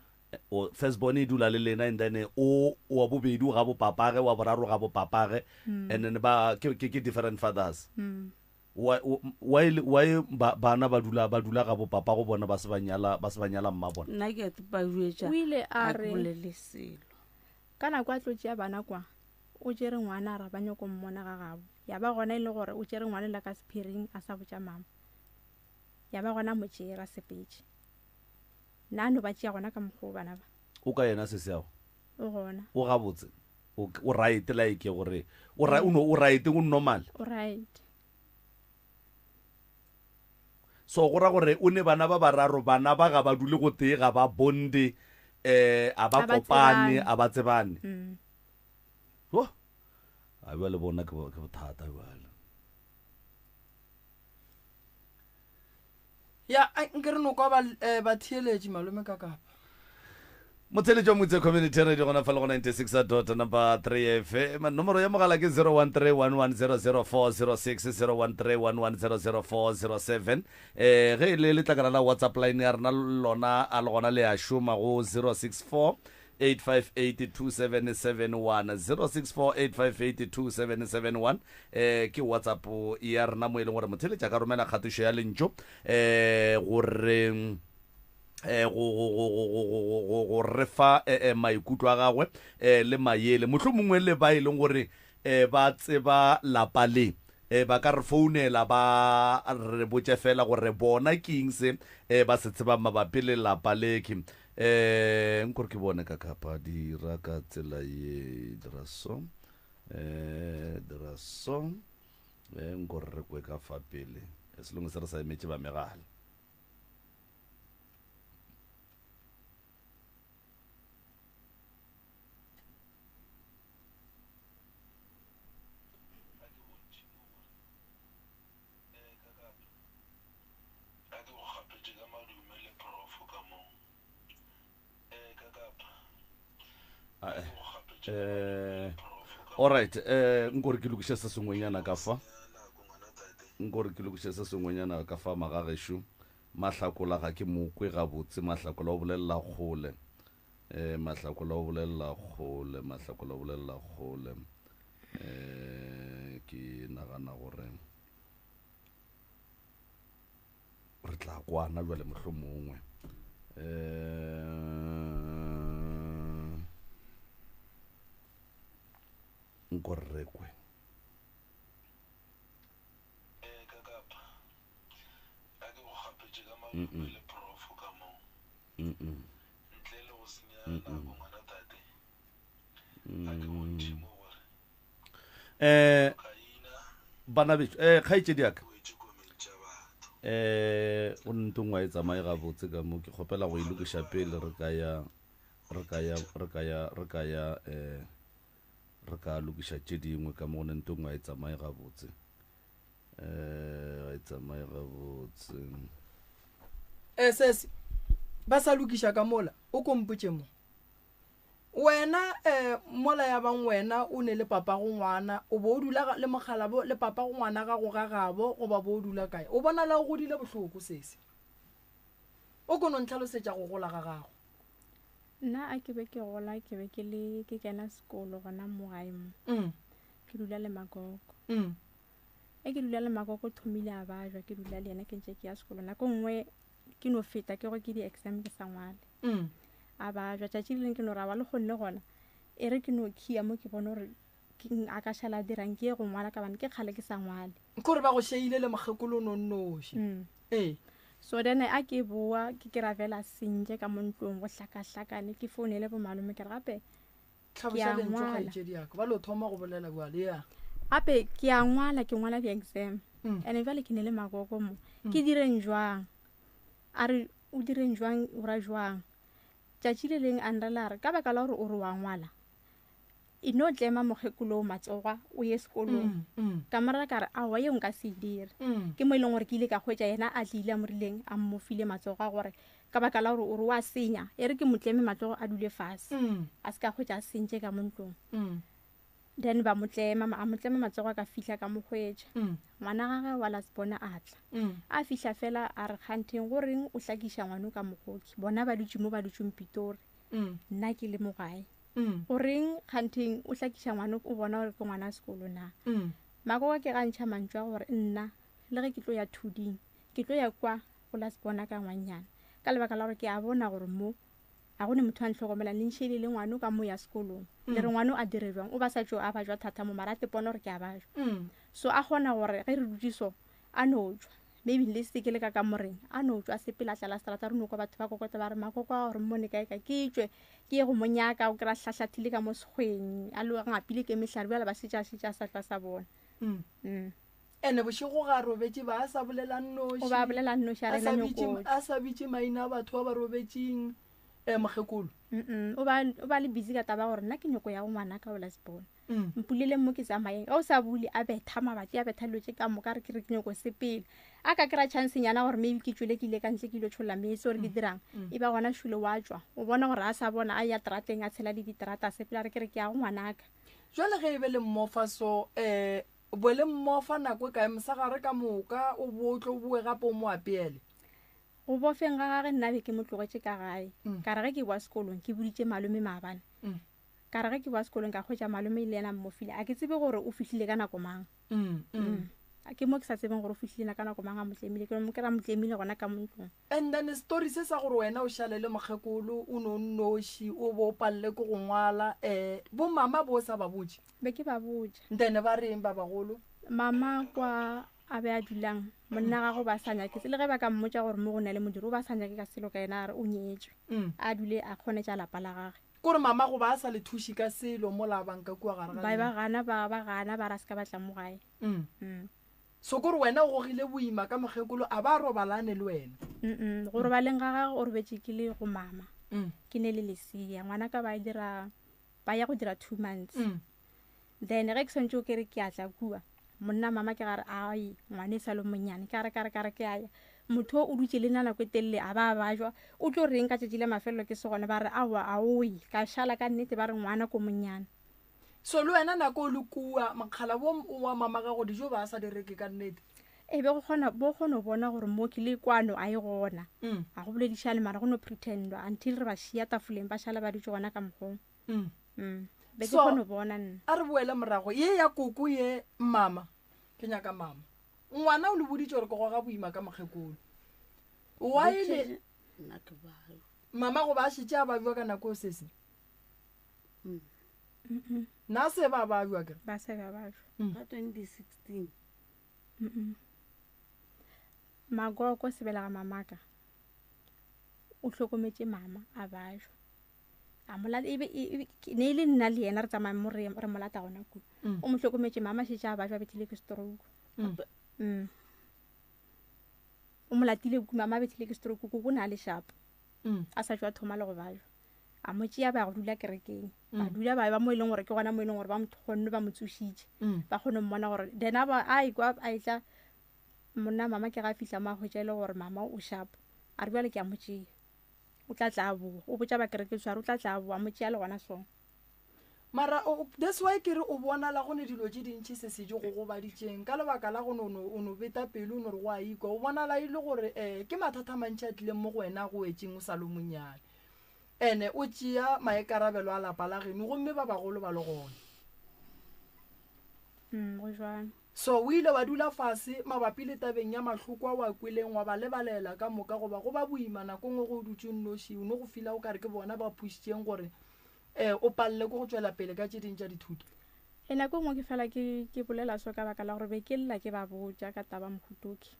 O first born e dula le lena and then o wa bobedi o ga bo papage wa boraro ga bo papage mm. and then ba ke ke, ke different fathers. Mm. Why why why ba, bana ba dula ba dula ga bo papa go bona ba se ba nyala ba se ba nyala mma bona. Nna ke ba jwetša. O ile a re bolele selo. Ka nako a tlo tšea bana kwa o tšere ngwana a re ba nyoko mmona ga gabo. Ya ba gona e le gore o tšere ngwana la ka sephiring a sa botša mama. Ya ba gona mo tšere a sepetše. Nna no ba tšea gona ka mokgwa o bana ba. O ka yena sesi ago? O gona. O gabotse? O, o right like gore o ra, o no o right o normal? O right. So go ra gore o ne bana ba bararo bana ba ga ba dule go tee ga ba bonde eh a ba kopane a ba tsebane. Mm. Yo. A bjale bona ke ke bothata bjale. Ya, nke re no kwa ba eh, batheeletši malome ka kapa. Motheeletši wa Motse Community Radio gona fa le go 96 dot number 3 FM. Nomoro ya mogala ke 0131100406 0131100407. Eh ge e le letlakala la WhatsApp line ya rena lona a le gona le a šoma go 064 858 2771 064 858 2771 eh ke WhatsApp ya rena mo e leng gore motheeletši a ka romela kgatišo ya lentšu eh gore eh go go go go go go go go re fa eh, eh, maikutlo a gagwe eh le mayele mohlomongwe le ba e leng gore eh ba tseba lapa le eh ba ka re founela ba re botše fela gore bona ke eng se eh ba se tsebang mabapi le lapa le ke eh nkore ke bone ka kapa dira ka tsela ye dira so eh dira so eh nkore re kwe ka fa pele as long as re sa emetše ba megala Eh, alright eh nkore ke lokiše se sengwenyana ka fa nkore ke lokiše se sengwenyana ka fa magagešo Mahlakola ga ke mo kwe gabotse, Mahlakola o bolelela kgole. Eh, Mahlakola o bolelela kgole, Mahlakola o bolelela kgole. Eh, ke nagana gore re tla kwana jwale mohlomongwe. Eh, nko re kwe. Um bana bešo um kgaetšedi ya ka um o ntong wa e tsamaye gabotse ka mo ke kgopela go e lokiša pele re ka ya re ka ya re ka ya re ka ya um re ka lokiša tše dingwe ka mo go ne ntong wa e tsamaye gabotse Eh, ga e tsamaye gabotse. Eh, sesi ba sa lokiša ka mola o ko mpotše mo wena um mola ya bang wena o ne le papago ngwana o bo o dula le mokgalabo le papago ngwana gago ga gabo goba bo o dula kae o bonala o godile bohloko sesi o ko no ntlhalosetša go gola ga gago Nna a ke be ke gola ke be ke le ke kena sekolo gona mo gae mo. Mm. Ke dula le makoko. Mm. E ke dula le makoko thomile a bajwa ke dula le yena ke ntše ke ya sekolo. Nako nngwe ke no feta ke go ke di-exam ke sa ngwale Mm. a bajwa tšatši le leng ke no ra wa le kgonne gona e re ke no khia mo ke bone gore ke eng a ka šala a dirang ke ye go ngwala ka bane ke kgale ke sa ngwale Kore ba go šeile le mokgekolo o no nnoši. Mm. Ee. So then a ke boa ke kry-a fela sentše ka mo ntlong go hlakahlakane ke founele bo malome ke re gape ke Tlhaboša a lentšu ngwala. kgaetšedi ya ka. Ba lo thoma go bolela bjale ya. Gape ke a ngwala ke ngwala di-exam Mm. and jwale ke ne le makoko mo Mm. ke direng jwang a re o direng jwang o ra jwang tšatši le leng a nrela a re ka baka la gore o re wa ngwala e no tlema mokgekolo matsoga o ye sekolong Mm, mm. ka morara ka re aowa ye nka se e dire Mm. ke mo e leng gore ke ile ka hwetša yena a tlile a mo rileng a mmofile matsogo a gore ka baka la gore o re wa senya e re ke mo tleme matsogo a dule fase Mm. a se ka hwetša a sentše ka mo ntlong Mm. then ba mo tlema a mo tlema matsogo a ka fihla ka mo hwetša Mm. ngwana gage wa last bona a tla Mm. a fihla fela a re kgantheng goreng o hlakiša ngwano ka mogoki bona ba dutše mo ba dutšeng pitori Mm. nna ke le mo gae Mm. goreng kgantheng o hlakiša ngwano o bona gore ke ngwana a sekolo na Mm. makoka ke ga ntšha mantšu a gore nna le ge ke tlo ya thuding ke tlo ya kwa go la sebona ka ngwannyana ka lebaka la gore ke a bona gore mo ga gone motho a ntlhokomelang le nšhele le ngwano ka mo ya sekolong le re Mm. ngwano a dire jwang o ba sa tšo a bajwa thata mo mara a tepona gore ke a bajwa Mm. so a kgona gore ge re dutše so a no tšwa maybe le se ke le ka kamoreng a no tšwa a sepela a tlala seterata re no kwa batho ba kokota ba re makoko a gore mmone kae kae ke tšwe ke ye go mo nyaka o kry-a hlahlathile ka mo sekgweng a lo ngapile ke mehlare bjale ba šetše a šetše a sa hlwa sa bona Mm. Mm. Ene bošego ga a robetše ba a sa bolela nnoši. O ba bolela nnoši, a A re sa na bitše- nyokotšo. a sa bitše maina a batho ba ba robetšeng um mokgekolo. Mm-mm. o ba o ba le busy ka taba ya gore nna ke nyoko ya go ngwana ka o la sebona Mm. mpuleleng mo ke tsamayeng ga o sa bule a betha mabati a betha dilo tše ka moka re ke re ke nyoko sepela a ka kry-a chance nyana gore maybe ke tswele ke ile ka ntle ke ile tsholla metse gore ke dirang Mm. e ba gona šule wa tswa o bona gore a sa bona a ya terateng a tshela le diterata a sepela re ke re ke ya go ngwanaka Jwale ge e be le mmofa so um bo le mmofa nako e kae mosegare ka moka o bo o tlo boe gape o mo apeele. Go bofeng ga gage nna be ke mo tlogetše ka gae Mm. ka re ge ke boa sekolong ke boditše malome maabane Mm. ka re ge ke boa sekolong ka hwetša malome le yena mmofile a ke tsebe gore o fihlile ka nako mang Mm, mm. Mm. A ke mo ke sa tsebeng gore o fihlile ka nako mang a mo tlemile ke mo kry-a mo tlemile gona ka mo ntlong And then story se sa gore wena o šale le mokgekolo o no nnoši o bo o palele ke go ngwala um bo mama bo o sa ba botše be ke ba botša then ba reng ba bagolo mama kwa a be a dulang monna gago ba sa nyake le ge ba ka mmotša gore mo go na le modiro o ba sa nyake ka selo ka yena a re o nyetšwe Mm. a dule a kgonetša lapa la gage kore mama go ba a sa le thuše ka selo mo la banka kua gare ga ba ba lena. gana ba ba gana ba ra se ka batla mo gae Mm. Mm. So kore wena o gogile boima ka mokgekolo a ba robalane le wena Mm-mm. go robaleng ga gage o robetše ke le go mama Mm. ke ne le lesia ngwana ka ba dira ba ya go dira 2 months Mm. then ge ke swantse o kere ke a tla kua monna mama ke gare ai ngwane e sa le monnyane ka re ka re ka re ke aya motho o dutse le nna nako e telele a ba a bajwa o tlo reng ka tšatši la mafelelo ke se gone ba re aowa a oye ka šala ka nnete ba re ngwana ko monnyane so le wena nako o le kua mokgala bo wa mama gago dijo ba a sa di reke ka nnete e be go kgona bo kgona go bona gore mo ke le kwano a e gona Mm. a go boledišane mara go no pretendwa until re ba šia tafoleng ba šala ba dutse gona ka mokgong Mm. Mm. be ke So, kgone go bona nna a re boele morago ye ya koko ye mama ke nyaka mama ngwana o le boditse gore ke goga boima ka mokgekolo why le nna ke bayo mama go ba a šetše a bajwa ka nako o sese Mm. nna se ba bajwa kere ba se ba bajwa ka 2016 Mm-mm. Makoko sebelega mamaka o hlokometše mama a bajwa a mo lata ebe e- e- ke- ne e le nna le yena re tsamaya mo re re mo lata gona kua Mm. o mo hlokometše mama šetše a bajwa a bethile ke stroke Mm. Mm. o mo latile ku mama a bethile ke stroke koko o ne a le shapo Mm. a sa tšwa thoma le go bajwa a mo tšea ba ya go dula kerekeng ba Mm. dula ba ba mo e leng gore ke gona mo e leng gore ba mo kgonne ba mo tsošitše Mm. ba kgone mmona gore then a ba a ikwa a etla monna mama ke ga a fihla mo a hwetša e le gore mama o shapo a re bjale ke a mo tšea o tla tla a boa o botša bakereke tshware o tla tla a boa a mo tšea le gona sona mara that's why ke re o bonala go ne dilo tše dintšhi se se di go gobaditšeng ka lebaka la go no no- o no beta pelo o no re go a ikwa o bonala e le gore um ke mathata a mantšhi a tlileng mo go wena a go wetšeng o sa le monnyane ene o tšea maikarabelo a lapa la geno gomme ba bagolo ba le gona Mm, go jwalo. So o ile wa dula fase mabapi le tabeng ya mahloko a o a kweleng wa ba lebalela ka moka goba go ba boima nako nngwe ge o dutše o nnoši o no go fila o ka re ke bona ba phušitšeng gore um o palele ke go tšwela pele ka tše ding tša dithuto? E nako nngwe ke fela ke ke bolela so ka baka la gore be ke lla ke ba botša ka taba mohutoki.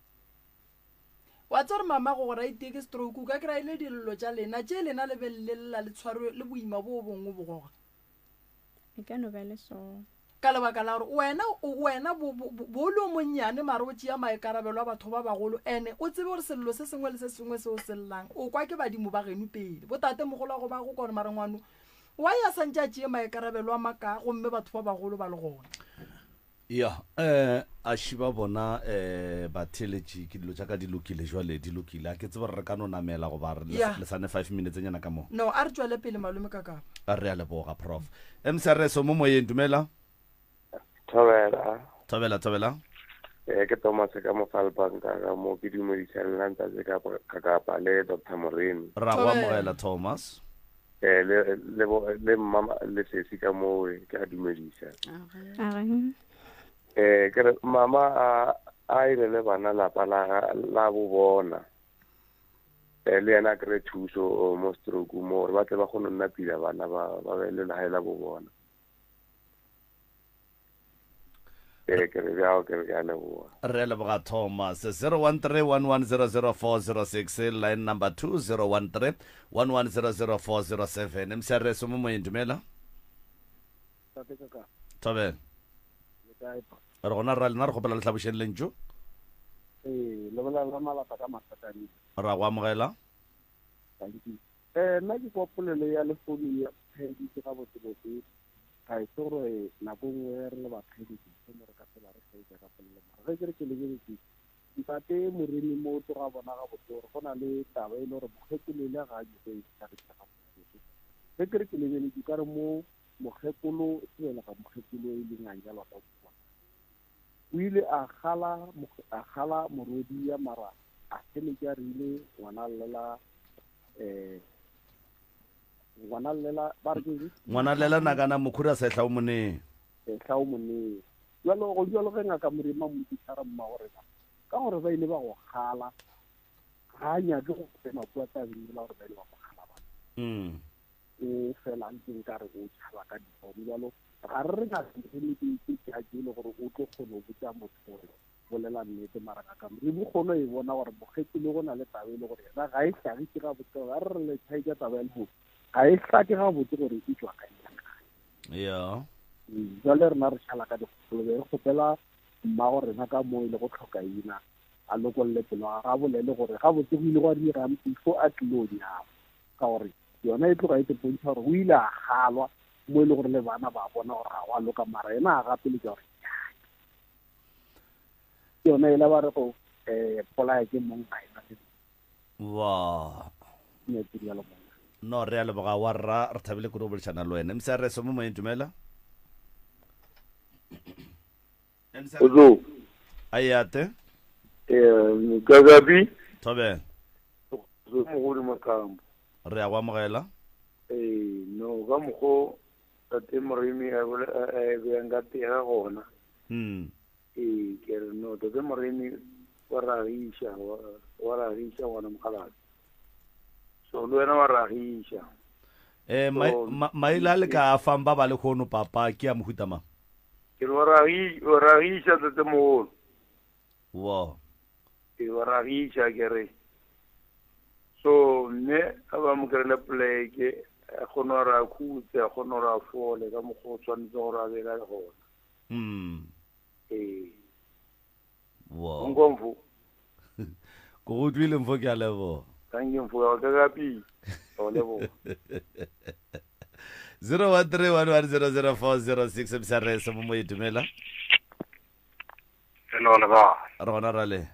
Wa tseba gore mamago gore a itie ke stroke o ka kry-a e le dillo tša lena tše lena le be le lla le tshwarwe le boima bo bongwe bo goga. E ka no ba e le so. Ka lebaka la gore wena wena bo bo bo le o monnyane mare o tšea maikarabelo a batho ba bagolo ene o tsebe gore sello se sengwe le se sengwe se o se llang o kwa ke badimo ba geno pele. Botatemogolo go ba go kone mare ngwano why a santše a tšee maikarabelo a makaa gomme batho ba bagolo ba le gona. Ya, eh, a šiba bona eh, batheeletši ke dilo tša ka di lokile jwale, di lokile. A ke tsebe gore re ka no namela goba re Ya. le sane five minutes nyana ka mo. No, a re tšwele pele malome ka kapa. A re a leboga, Prof. MCRS o mo moyeng, dumela. Thobela. Thobela, thobela. Eh, ke Thomas ka mo Falbanka ka mo ke dumedisa le nna ntate ka ka kapa le Dr. Moremi. Ra go amogela Thomas. Eh, le le bo le mma le sesi ka mo ke a dumedisa. Eh, ke re mama a a irele bana lapa la la bo bona. Eh, le yena a kry thuso oh, mo stroke mo gore ba tle ba kgone go nna pila bana ba ba be le legae la bo bona. Ee, ke re bjao, ke re ke a leboga. Re a leboga Thomas. 0131100406 line number 2 0131100407 MCRS o mo moyeng dumela. Tate kaka. Thobela. Le kae pa? Re gona ra lena re kgopela le hlabošeng lentšu. Ee, le bolela la malapa ka masakane. Ra go amogela. Thank you. Eh, nna ke kwa polelo ya lehono ya pheditse gabotsebotse ga e se gore nako nngwe re le bapheditse mohlomong re ka fela re hlaetša ka polelo mara ge ke re ke lebeletše ntate Moremi mo o tloga bona gabotse gore go na le taba e le gore mokgekolo le ga a nyako e hlagisa gabotsebotse ge ke re ke lebeletše ka re mo mokgekolo sebelega mokgekolo e leng a nyalwa ka kua o ile a gala a gala morwedi ya mara a feletše a rile ngwana llela um ngwana llela ba re ke ngwana llela nakana mokhura sehla o monee sehla o monee jalo go jalo ge ngaka morema moditshara mma go rena ka gore ba ile ba go gala ga a nyake go tsena kua tabeng ela gore ba ile ba go gala ba mm. o fela ntse nka re o tšhaba ka difomo jalo ga re re ngaka moremi ke ke judge e le gore o tlo kgone go botsa motho gore bolela nnete mara ngaka Modimo kgono e bona gore mokgekolo go na le taba e le gore yena ga e hlagise gabotse ga re re le tšhaetša taba ya lehono ga e hlake gabotse gore e tšwa kae ya kae ya mm, jwale rena re šala ka dikgopolo be re kgopela mmago rena ka mo e le go tlhokaina a lokolle pelo ga ga bolele gore gabotse go ile gwa diregang before a tlilo nyala ka gore yona e tloga e te bontšha gore o ile a galwa mo e le gore le bana ba bona gore ga go a loka mara yena a gapeletša gore ke yona e la ba re go um polaya ke mong ga ena wa no re a leboga wa rra re thabile kudu go boledišana le wena mcrs mo moyeng dumela Ozo. Ayate. Eh, Kagabi. Thobela. Zo mogodi makambo. Re a go amogela. Eh, no ka mokgo tate Moremi a beyang ka tega gona. Mm. Ee, ke re no tate Moremi wa ragiša wa ragiša ngwana mokgalabje. So le wena wa ragiša. Eh, maile a le ka fang ba ba le kgono papa ke a mohuta mang? Ke re wa ragiša tate mogolo. Wa. Ke wa ragiša ke re. So mme a ba mo kry-ele poleke a kgone gore a khutse a kgone gore a fole ka mokgwa o tshwanetse gore a be ka gona. Mm. Ee. Wow. Nko mfo. Ko go utlwile mfo ke a leboga. Thank you mfo ka ka pi. O leboga. 0131100406 msrs mo mo itumela. Hello le ba. Re gona ra le.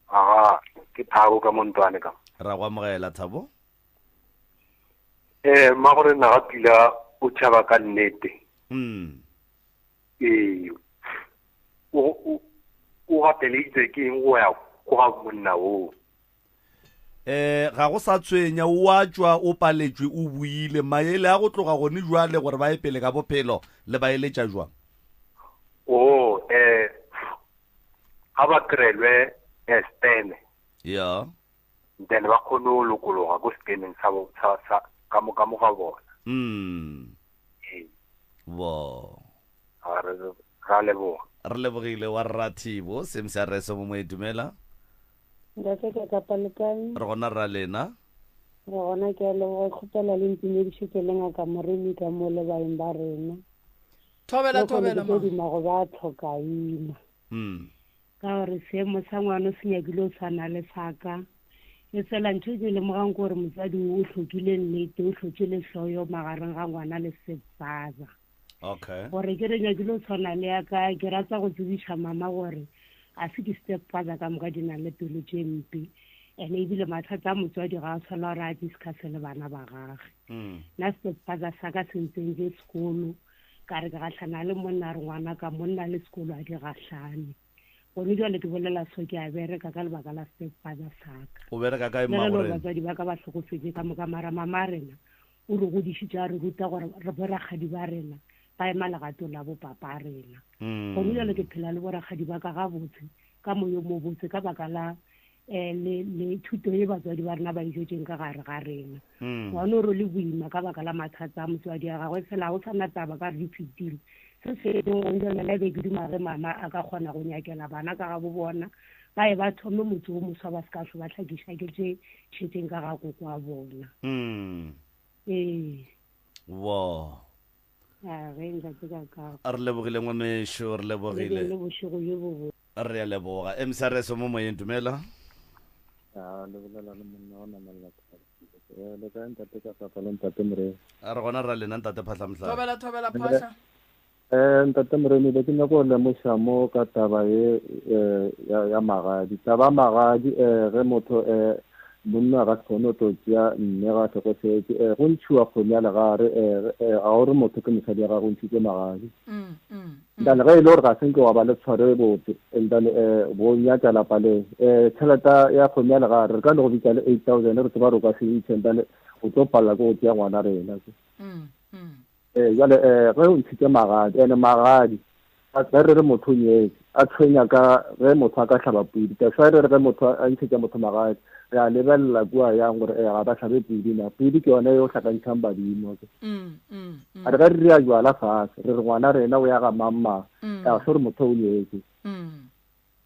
Aga ke Thabo ka montwane ka. Ra go amogela Thabo. Eh ma gore na ga pila o tšhaba ka nnete. Mm. Ee. O o gapeleditswe ke eng go ya ko ga monna oo? Eh ga go sa tshwenya o a tšwa o paletšwe o buile maele a go tloga gone jwale gore ba ye pele ka bophelo le ba eletša jwang? Oh eh. Ga ba kry-elwe stene. Ya. Then ba kgone go lokologa ko steneng sa sa sa ka mo ka mo ga bona. Ee. Bo. A re ra leboga. Re lebogile wa rra Thibo, Semsrs mo moe dumela. Ntate ka kapa le kae? Re gona rra lena. Re gona ke a leboga kgopela le ntumedišetše le ngaka Moremi ka mo le baeng ba rena. Thobela thobela ma. Duma go ba tlhokaina. Ka gore seemo sa ngwana se nyakile o tshwana le sa ka. E fela ntho e ke lemogang ke gore motswadi o hlokile nnete, o hlotše lehloyo magareng ga ngwana le stepfather. Okay. Gore ke re nyakile o tshwana le ya ka, ke rata go tsebiša mama gore a se di-stepfather ka moka di nang le pelo tše mpe. Ene ebile mathata a motswadi ga a tshwanela gore a discuss le bana ba gage. Nna stepfather sa ka se ntsentše sekolo, ka re ke gahlana le monna a re ngwana ka monna le sekolo a di gahlane. Gone jwale ke bolela so ke a bereka ka lebaka la stepfather sa ka. O bereka kae Le ge le gore mmagorena? batswadi ba ka ba hlokofetše ka moka mara mama a rena o re godišitše a re ruta gore re borakgadi ba rena ba ema legatong la bopapa a rena. Gone jwale ke phela le borakgadi ba ka gabotse ka moyo mo botse ka baka la um le le thuto ye batswadi ba rena ba e jetseng ka gare ga rena. Ngwana o re le boima ka baka la mathata a motswadi a gagwe fela ga o sa na taba ka re di fetile. Se se gone jwale be ke duma ge mama a ka kgona go nyakela bana ka ga bo bona ba ye ba thome motse o moswa ba se ka hlwe ba hlakiša ke tše šetšeng ka ga koko wa bona. Ee. Wo. A ge ntate ka ka. Re lebogile ngwanešu, re lebogile. Le be le bošego bjo bo. Re a leboga. MCRS o mo moyeng, dumela. A le bolela le monna wa namelela thari. Eh, le kae ntate ka papa le ntate Moremi? A re gona ra lena ntate Phahlamhlala. Thobela thobela Phahla. Eh ntate Moremi be ke nyaka go lemoša mo ka taba ye eh, ya, ya magadi. Taba ya magadi eh, ge motho eh, monna a ka se kgone go tlo tšea mme ga a hlokofetše eh, go ntšhiwa kgomo ya legare eh, eh, ga o re motho ke mosadi wa gagwe o ntšhitše magadi. Then ge e le gore ga se nke wa ba le tshwaro e botse, and then bo nyatša lapa le, tšhelete ya kgomo ya legare re ka no go bitša le 8000 re tseba gore o ka se ntšhe, and then o tlo palela ke go tšea ngwana rena. Jale ge o ntšhitše magadi, and magadi ge re re motho o nyetše a tshwenya ka ge motho a ka hlaba pudi, that's why re re ge motho a ntšhetša motho magadi re a lebelela kua yang gore ga ba hlabe pudi na, pudi ke yone e o hlakantšhang badimo. A re ge re ria jwala fase re re ngwana rena o ya ga mang mang, a se gore motho o nyetše.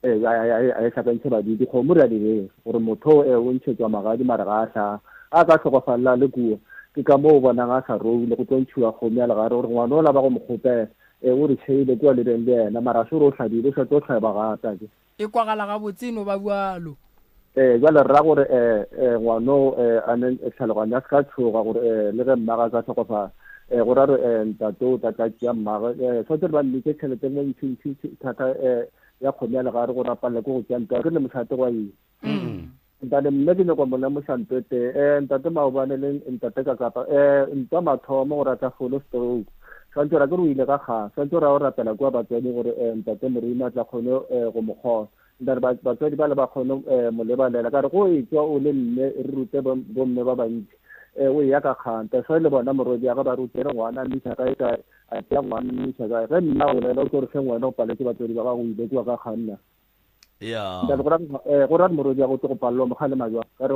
Ee, a e hlakantšhe badudi, kgomo re a di bega gore motho o ntšhetšwa magadi mara ga a hlaga. A ka hlokofalela le kua, ke ka moo o bonang a sa roule, go tlo ntšhiwa kgomo ya legare gore ngwana ola ba go mo kgopela, ee, o re tšheile kua le beng le yena mara a se gore o hlabile, o sa tlo hlaba gape ake. E kwagala gabotse e no ba bjalo. Ee, bjale re ra gore um ngwano a ne tlhaloganyo a se ka tšhoga gore um le ge mmagwe a ka hlokofala um go ra re um ntate o tla tla tšea mmagwe um swanetše re ba mmitše tšhelete nngwe ntšhintšhi thata um ya kgomo ya legare gore a palele ke go tšea ntwa ke le mošate gwa eng. Ntate mme ke nyoko mo lemoša nto e tee um ntate maobane le ntate kakapa um ntwa mathomo gore a tla folo stroke swanetše ra ke re o ile ka kgang swanetše ra o rapela kua batswadi gore um ntate morimo a tla kgone um go mo kgona Ntate batswadi ba le ba kgone um mo lebalela ka re go etšwa o le mme re rute bomme ba bantši um o eya ka kgang that's le bona morwedi ya ge ba rute re ngwana a mmiša kae kae a tšea ngwana mmiša kae ge nna o bolela o tlo re hle ngwana o paletse batswadi ba gago o ile kua ka kgang na ya ntate go ra go ra morwedi ya go tlo go palelwa mokgalema jwang ka re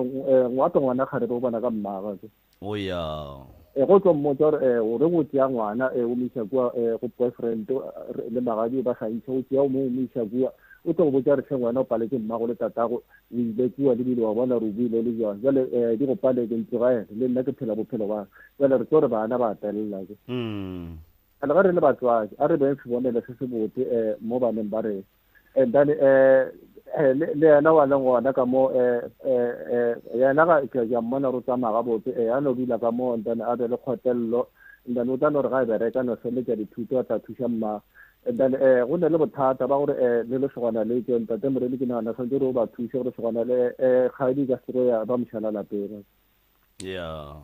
ngwato ngwana kgarebe o bona ka mmagwe O ya. E, go tlo mmotsa gore e, o re go tšea ngwana e, o mo iša kua e, go boyfriend le magadi ba sa ntšhe, o tšea o mo o mo iša kua, o tlo go botša gore hle ngwana o paletše mmago le tatago, o ile kua le bile wa bona gore o buile le jwang. Jwale e, di go paletse, ntlogele le nna ke phela bophelo ba ka. Jwale re tlo re bana ba telela ke. Jwale ge re le batswadi, a re beng sebonelo se sebotse e, mo baneng ba rena. And then eh le yena wa leng gona ka mo eh eh yena ga ke ya mmona ro tsamaya gabotse eh a no dula ka mo and then a be le kgotello and then o tla no re ga e bereka no feletša dithuto a tla thuša mma and then eh go ne le bothata ba gore eh le lesogana le tšo ntate Moremi ke nagana santse re o ba thuse gore lesogana le eh kgadi ka se ya ba mošala lapeng yeah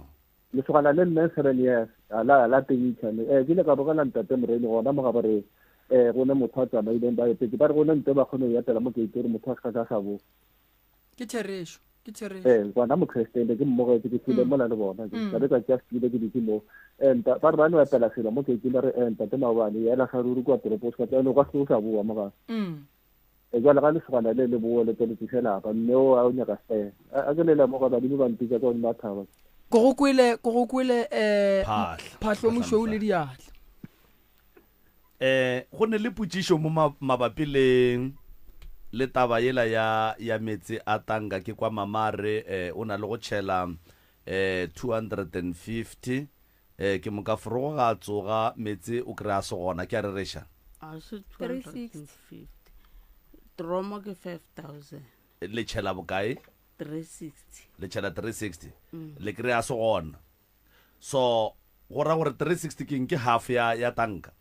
Lesogana le nne 7 years a la la teitšha ne eh ke ile ka bogela ntate Moremi gona mo ga bare eh go ne motho a tsamaileng ba etetse ba re go ne nte ba kgone go etela mo keite gore motho a se ka tla sa bo Ke therešo, ke therešo. Eh gona mokreste be ke mmogetse ke file mola le bona ke ka be ka tšea setilo ke dutse mo eh nta ba re ba no etela selo mo keiteng ba re eh ntate maobane yela sa ruri kwa toropo o se ka tla no ka se o sa boa mo ga. E jwale ga lesogana le le boe le tlo le tliše lapa, mme o a o nyaka style. A ke le lemoga badimo ba mpitša ka ba thaba. Ke go kwele, ke go kwele eh Phahla. phahlo mošweu le diatla. Eh go ne le potšišo mo mabapi le le taba yela ya ya meetse a tanka ke kwa mamare eh o na le go tšhela eh 250 eh ke moka forogo ga a tsoga meetse o kry a se gona ke a rereša A se 360. 250. Tromo ke 5000. le tšhela bokae 360. le tšhela 360 Mm. le kry a se gona so go ra gore 360 keng ke half ya ya tanka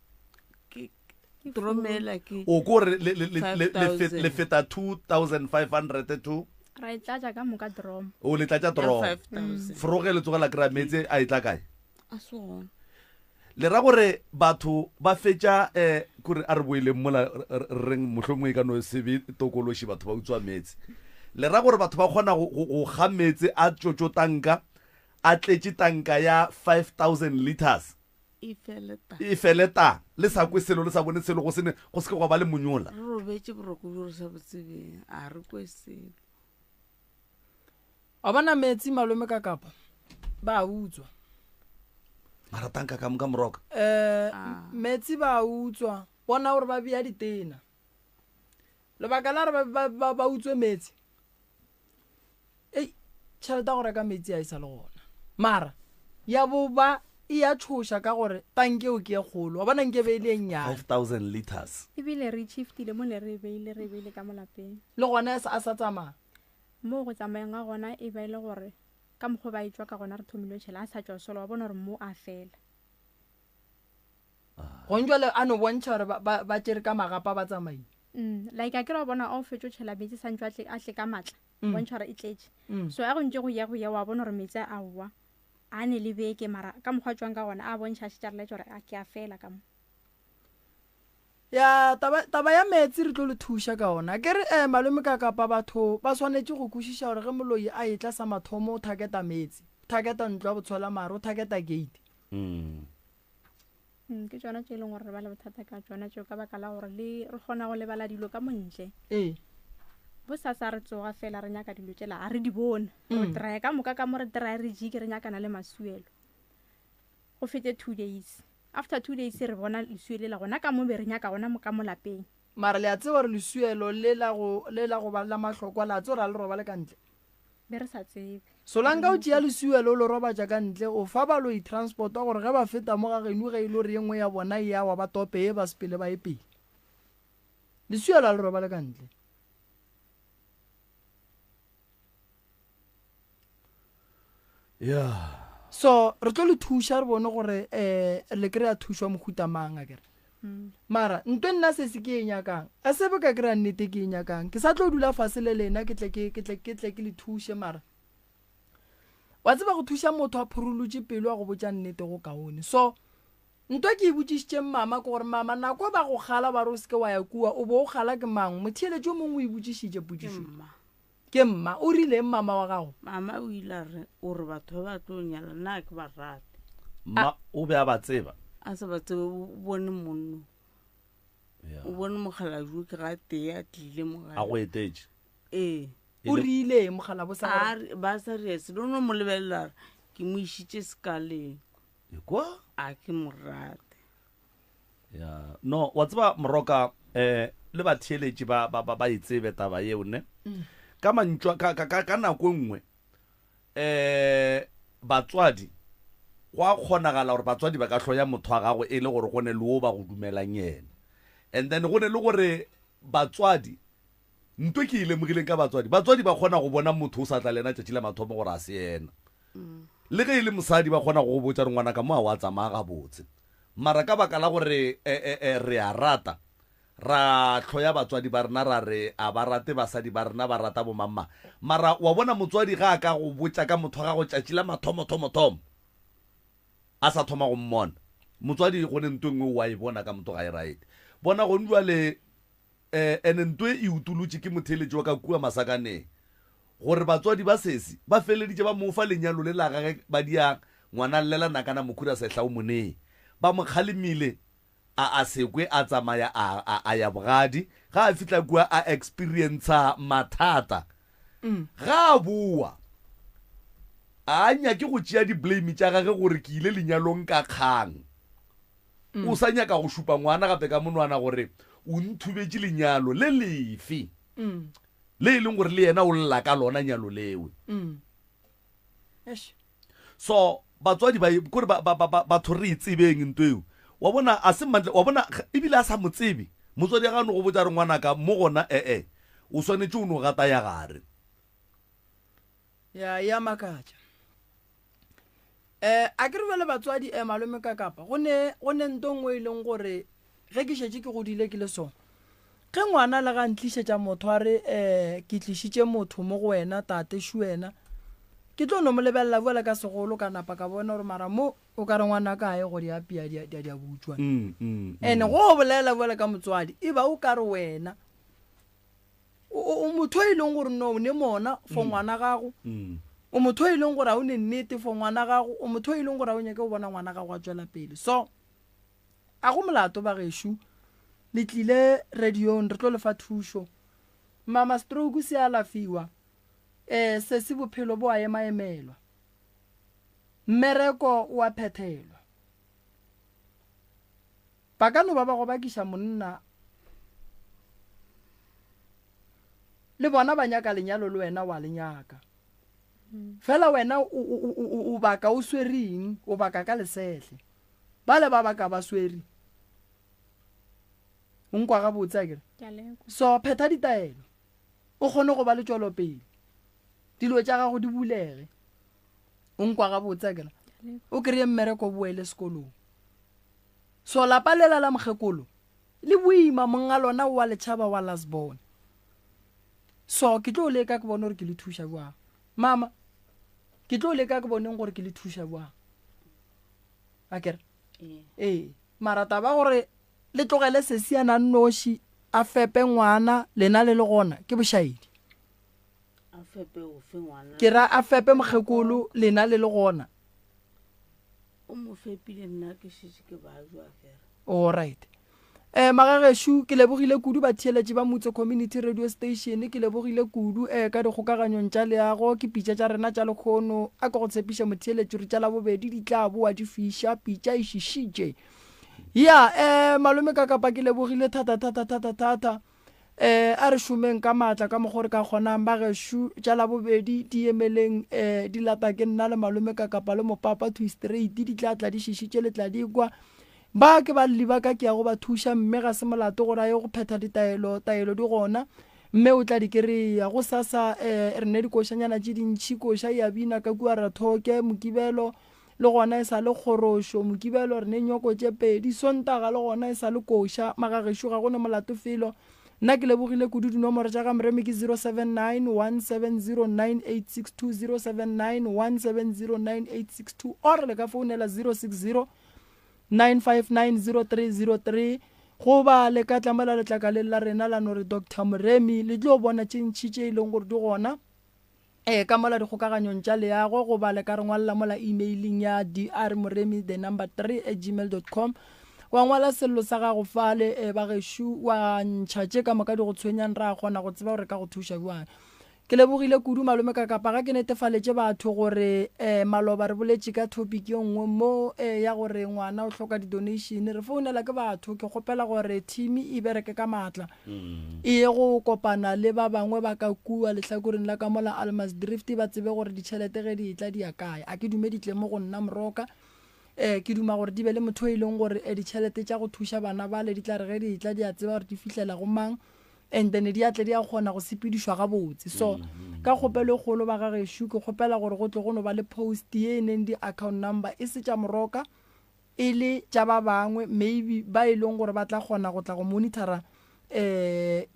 Ke tromela ke o ko re le le le le- le fe- 5,000. le feta 2500 to ra e tlatša ka moka dromo o le tlatša toromo 5,000. foroge le tsogela kry-a meetse a e tla kae A se gona. le ra gore batho ba fetša um kore a re boeleng mola re reng mohlomongwe e ka no se be tokološi batho ba utswa meetse le ra gore batho ba kgona go- go go ga meetse a tšotšo tanka a tletše tanka ya 5000 liters E fele ta. e fele ta le sa kwe selo le sa bone selo go sene go se ke gwa ba le monyola Re robetše boroko bjo re sa bo tsebeng. A re kwe selo. Wa bona metsi malome ka kapa ba a utswa. mara tanka ka moka moroka Eh metsi ba a utswa bona gore ba bea ditena. Lebaka la re ba ba ba, ba utswe metsi. Ei tšhelete ya go reka metsi a e sa le gona. Mara ya bo ba e ya tshoša ka gore tanke eo ke e kgolo. Wa bona nke be e le e nnyane. 5000 liters ebile re shiftile mo ne re e beile re e beile ka mo lapeng Le gona a sa- a sa tsamaya. Mo go tsamayeng ga gona e ba e le gore ka mokgwa ba etšwa ka gona re thomile tšhela a sa tšwa solo wa bona gore mo a fela. Gong jwale a no bontšha gore ba, ba, ba tšere ka magapa ba tsamaile. Mm, like a kere wa bona a o fetšo tšhela metsi santšwe a tle, a tle ka matla bontšha gore e tletše. So a go ntše go ya go ya wa bona gore metsi a aowa a ne le beke mara ka mokgwa a tšwang ka gona a bontšha a šetše a re laetša gore a ke a fela ka mo. Ya taba, taba ya meetse re tlo le thuša ka ona. Ke re eh, malome ka kapa batho ba swanetše go kwešiša gore ge moloi a etla sa mathomo o thaketa meetse, o thaketa ntlo ya botshwela mare, o thaketa gate. Ke tšona tše e leng gore re ba le bothata ka tšona tšeo ka baka la gore le re kgona go lebala dilo ka montle. Ee. Bosasa re tsoga fela re nyaka dilo tšela ga re di bone. Re traya ka moka ka mo re traya re jike re nyakana le masuelo. Go fete 2 days. After 2 days re bona lesuelo lela gona ka mo be re nyaka gona mo ka mo lapeng. Mara le a tseba gore lesuelo le la go le la go ba la mahlokwa la tseba gore a le robale ka ntle. Be re sa tsebe. Solanka o tšea lesuelo o le robatša ka ntle, o fa baloi transport gore ge ba feta mo ga geno ge e le gore ye nngwe ya bona e a wa ba tope ye ba sepele ba ye pele. Lesuelo a le robale ka ntle. Yeah. So re tlo le thuša re bone gore eh le kry-a thušo ya mohuta mang akere. Mara nto nna se se ke e nyakang a se be ka kry-a nnete ke e nyakang ke sa tlo dula fase le lena ke tle ke ke tle ke tle ke le thuše mara wa tseba go thuša motho a phurulotše pelo a go botša nnete go kaone so nto ke e botšišitšeng mama ke gore mama nako ba go kgala ba re o seke wa ya kua o bo o kgala ke mang motheeletši o mongwe o e botšišitše potšišo ke mma o rileng mama wa gago Mama o ile a re o re batho ba ba tlo nyala nna ke ba rate. Mma o be a ba tseba. A sa ba tsebe o bone monno. O bone mokgalabje ke ga tee a tlile mo gae. A go etetše. Ee. O rile eng mokgalabo sa gore? A re ba sa re se no mo lebelela ke mo išitše sekaleng. Kwa? A ke mo rate. Ya no wa tseba moroka eh le batheeletši ba ba ba e tsebe taba yeo ne. Ka mantšu ka ka ka nako e nngwe eh batswadi go a kgonagala gore batswadi ba ka hloya motho wa gago e le gore go ne le wo ba go dumelang yena and then go ne le gore batswadi nto ke e lemogileng ka batswadi batswadi ba kgona go bona motho o sa tla le yena tšatši la mathomo gore a se yena le ge e le mosadi ba kgona go go botša gore ngwana ka mo a wa tsamaya gabotse mara ka baka la gore eh, eh, eh, re a rata Ra hloya batswadi ba rena ra re a ba rate basadi ba rena ba rata bomamma. Mara wa bona motswadi ga a ka go botša ka motho wa gago tšatši la mathomo thomo thomo a sa thoma go mmona. Motswadi go ne nto e nngwe wa e bona ka motho ga e right. Bona gone jwale eh ene nto e e utolotše ke motheeletši wa ka kua Masakaneng gore batswadi ba sesi ba feleditše ba mo fa lenyalo le la gage ba dia ngwana llela nakana mokhura sehla o monee. Ba mo kgalemile. A a se kwe a tsamaya a, a, a ya bogadi. Ga a fihla kua a experiencer mathata. Ga a boa, a a nyake go tšea di-blame tša gage gore ke ile lenyalong ka kgang. O sa nyaka go šupa ngwana gape ka monwana gore o nthubetše lenyalo le lefe le e leng gore le yena o lla ka lona nyalo lewe. So batswadi ba kore ba, ba, ba, ba, batho re e tsebeng nto eo. Wa bona a se mantle, wa bona ebile a sa mo tsebe. Motswadi a ga no go botša re ngwanaka mo gona ee o swanetše o no gata ya gare. Ya ya makatša. Eh a ke re bjale batswadi eh malome ka kapa go ne go ne nto nngwe e leng gore ge ke šetše ke godile ke le so. Ge ngwana le ga ntlišetša motho a re eh ke tlišitše motho mo go wena tate šu wena ke tlo no mo lebelela bjale ka segolo ka napa ka bona gore mara mo o ka re ngwana ka a ye go di apea di a di a butšwa. Ene go bolela bjale ka motswadi e ba o ka re wena o motho e leng gore no o ne mona for ngwana gago o motho e leng gore a o ne nnete for ngwana gago o motho e leng gore a o nyake go bona ngwana gago a tswela pele. So a go molato bagešu le tlile radiong re tlo le fa thušo. Mama stroke se alafiwa um sesi bophelo bo a emaemelwa mmereko o a phethelwa. Ba ka no ba ba go bakiša monna le bona ba nyaka lenyalo le wena wa le nyaka. Fela wena o, o, o, o baka o swereng, o baka ka lesehle. Bale ba baka ba swere. O nkwa gabotse akere? So phetha ditaelo. O kgone go ba le tšwelopele. Dilo tša gago di bulege. O nkwa gabotse akere? O kry-e mmereko o boele sekolong. So lapa lela la mokgekolo le boima monga lona wa letšhaba wa Lasbon. So ke tlo leka ke bone gore ke le thuša jwang. Mama, ke tlo leka ke boneng gore ke le thuša jwang. Akere? Ee. Mara taba gore le tlogele sesiana nnoši a fepe ngwana lena le le gona ke bošaedi. A fepe ofe ngwana? Ke ra a fepe mokgekolo lena le le gona. O mo fepile nna ke šetše ke bajwa kere. Alright. Eh magagešo ke lebogile kudu batheeletši ba Mutso Community Radio Station ke lebogile kudu eh ka dikgokaganyong tša leago ke pitša tša rena tša lekgono a ke go tshepiša motheeletši re tša labobedi di tla boa di fiša pitša e šišitše ya eh malome ka kapa ke lebogile thata thata thata thata Eh, a re šomeng ka maatla ka mokgo re ka kgonang. Ba gešo, tša Labobedi di emeleng, eh, di lata ke nna le malome ka kapa le mopapa thwi straight, di tla tla di šišitše le tla di kwa. Ba ke balli ba ka ke ya go ba thuša, mme ga se molato gore a ye go phetha ditaelo, taelo di gona, mme o tla di kereya. Gosasa, eh, re ne dikošanyana tše dintši, koša e a bina ka kua Rathoke, Mokibelo, Le gona e sa le kgorošo, Mokibelo re ne nyoko tše pedi, Sontaga le gona e sa le koša, Magagešo ga go ne molato felo. Nna ke lebogile kudu, dinomoro tša ga Moremi ke 0791709862, 0791709862 or le ka founela 0609590303 goba le ka tla mola letlakaleng la rena la no re Doctor Moremi, le tlo bona tše ntši tše e leng gore di gona. Ee, ka mola dikgokaganyong tša leago goba le ka re ngwalela mola emailing ya drmoremi the number 3 at gmail dot com. Wa ngwala sello sa gago fale, e, bagešo, wa ntšha tše ka moka di go tshwenyang, ra kgona go tseba gore re ka go thuša bjang. Ke lebogile kudu malome ka kapa ga ke netefaletše batho gore e, maloba re boletše ka topic ye nngwe mo e, ya gore ngwana o hloka di-donation. Re founela ke batho, ke kgopela gore team e bereke ka maatla. E ye go kopana le ba bangwe ba ka kua lehlakoreng la ka mola Almasdrift ba tsebe gore ditšhelete ge di etla di ya kae. A ke dume di tle mo go nna Moroka. Eh, ke duma gore di be le motho e leng gore eh, ditšhelete tša go thuša bana bale di tla re ge di etla di a tseba gore di fihlela go mang and then di a tle di a kgona go sepedišwa gabotse. So ka kgopelo e kgolo ba ga gešo ke kgopela gore go tle go no ba le post ye e neng di-account number e se tša Moroka, e le tša ba bangwe maybe ba e leng gore ba tla kgona go tla go monitora um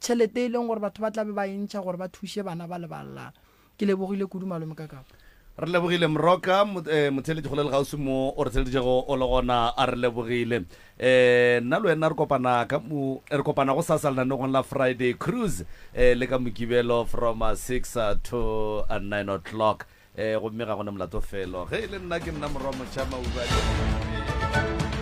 tšhelete e leng gore batho ba tla be ba e ntšha gore ba thuše bana ba le ba llang. Ke lebogile kudu malome ka kapa. Re lebogile Moroka, eh, motheeletši kgole le kgauswi mo o re theeleditšego o le gona, a re lebogile. Eh, nna le wena re kopana ka mo, re kopana go sasa lenanegong la Friday Cruise eh, le ka Mokibelo from 6 to 9 o'clock. Ee, gomme ga go na molato felo. Ge e le nna, ke nna morwa Motšha Maubane.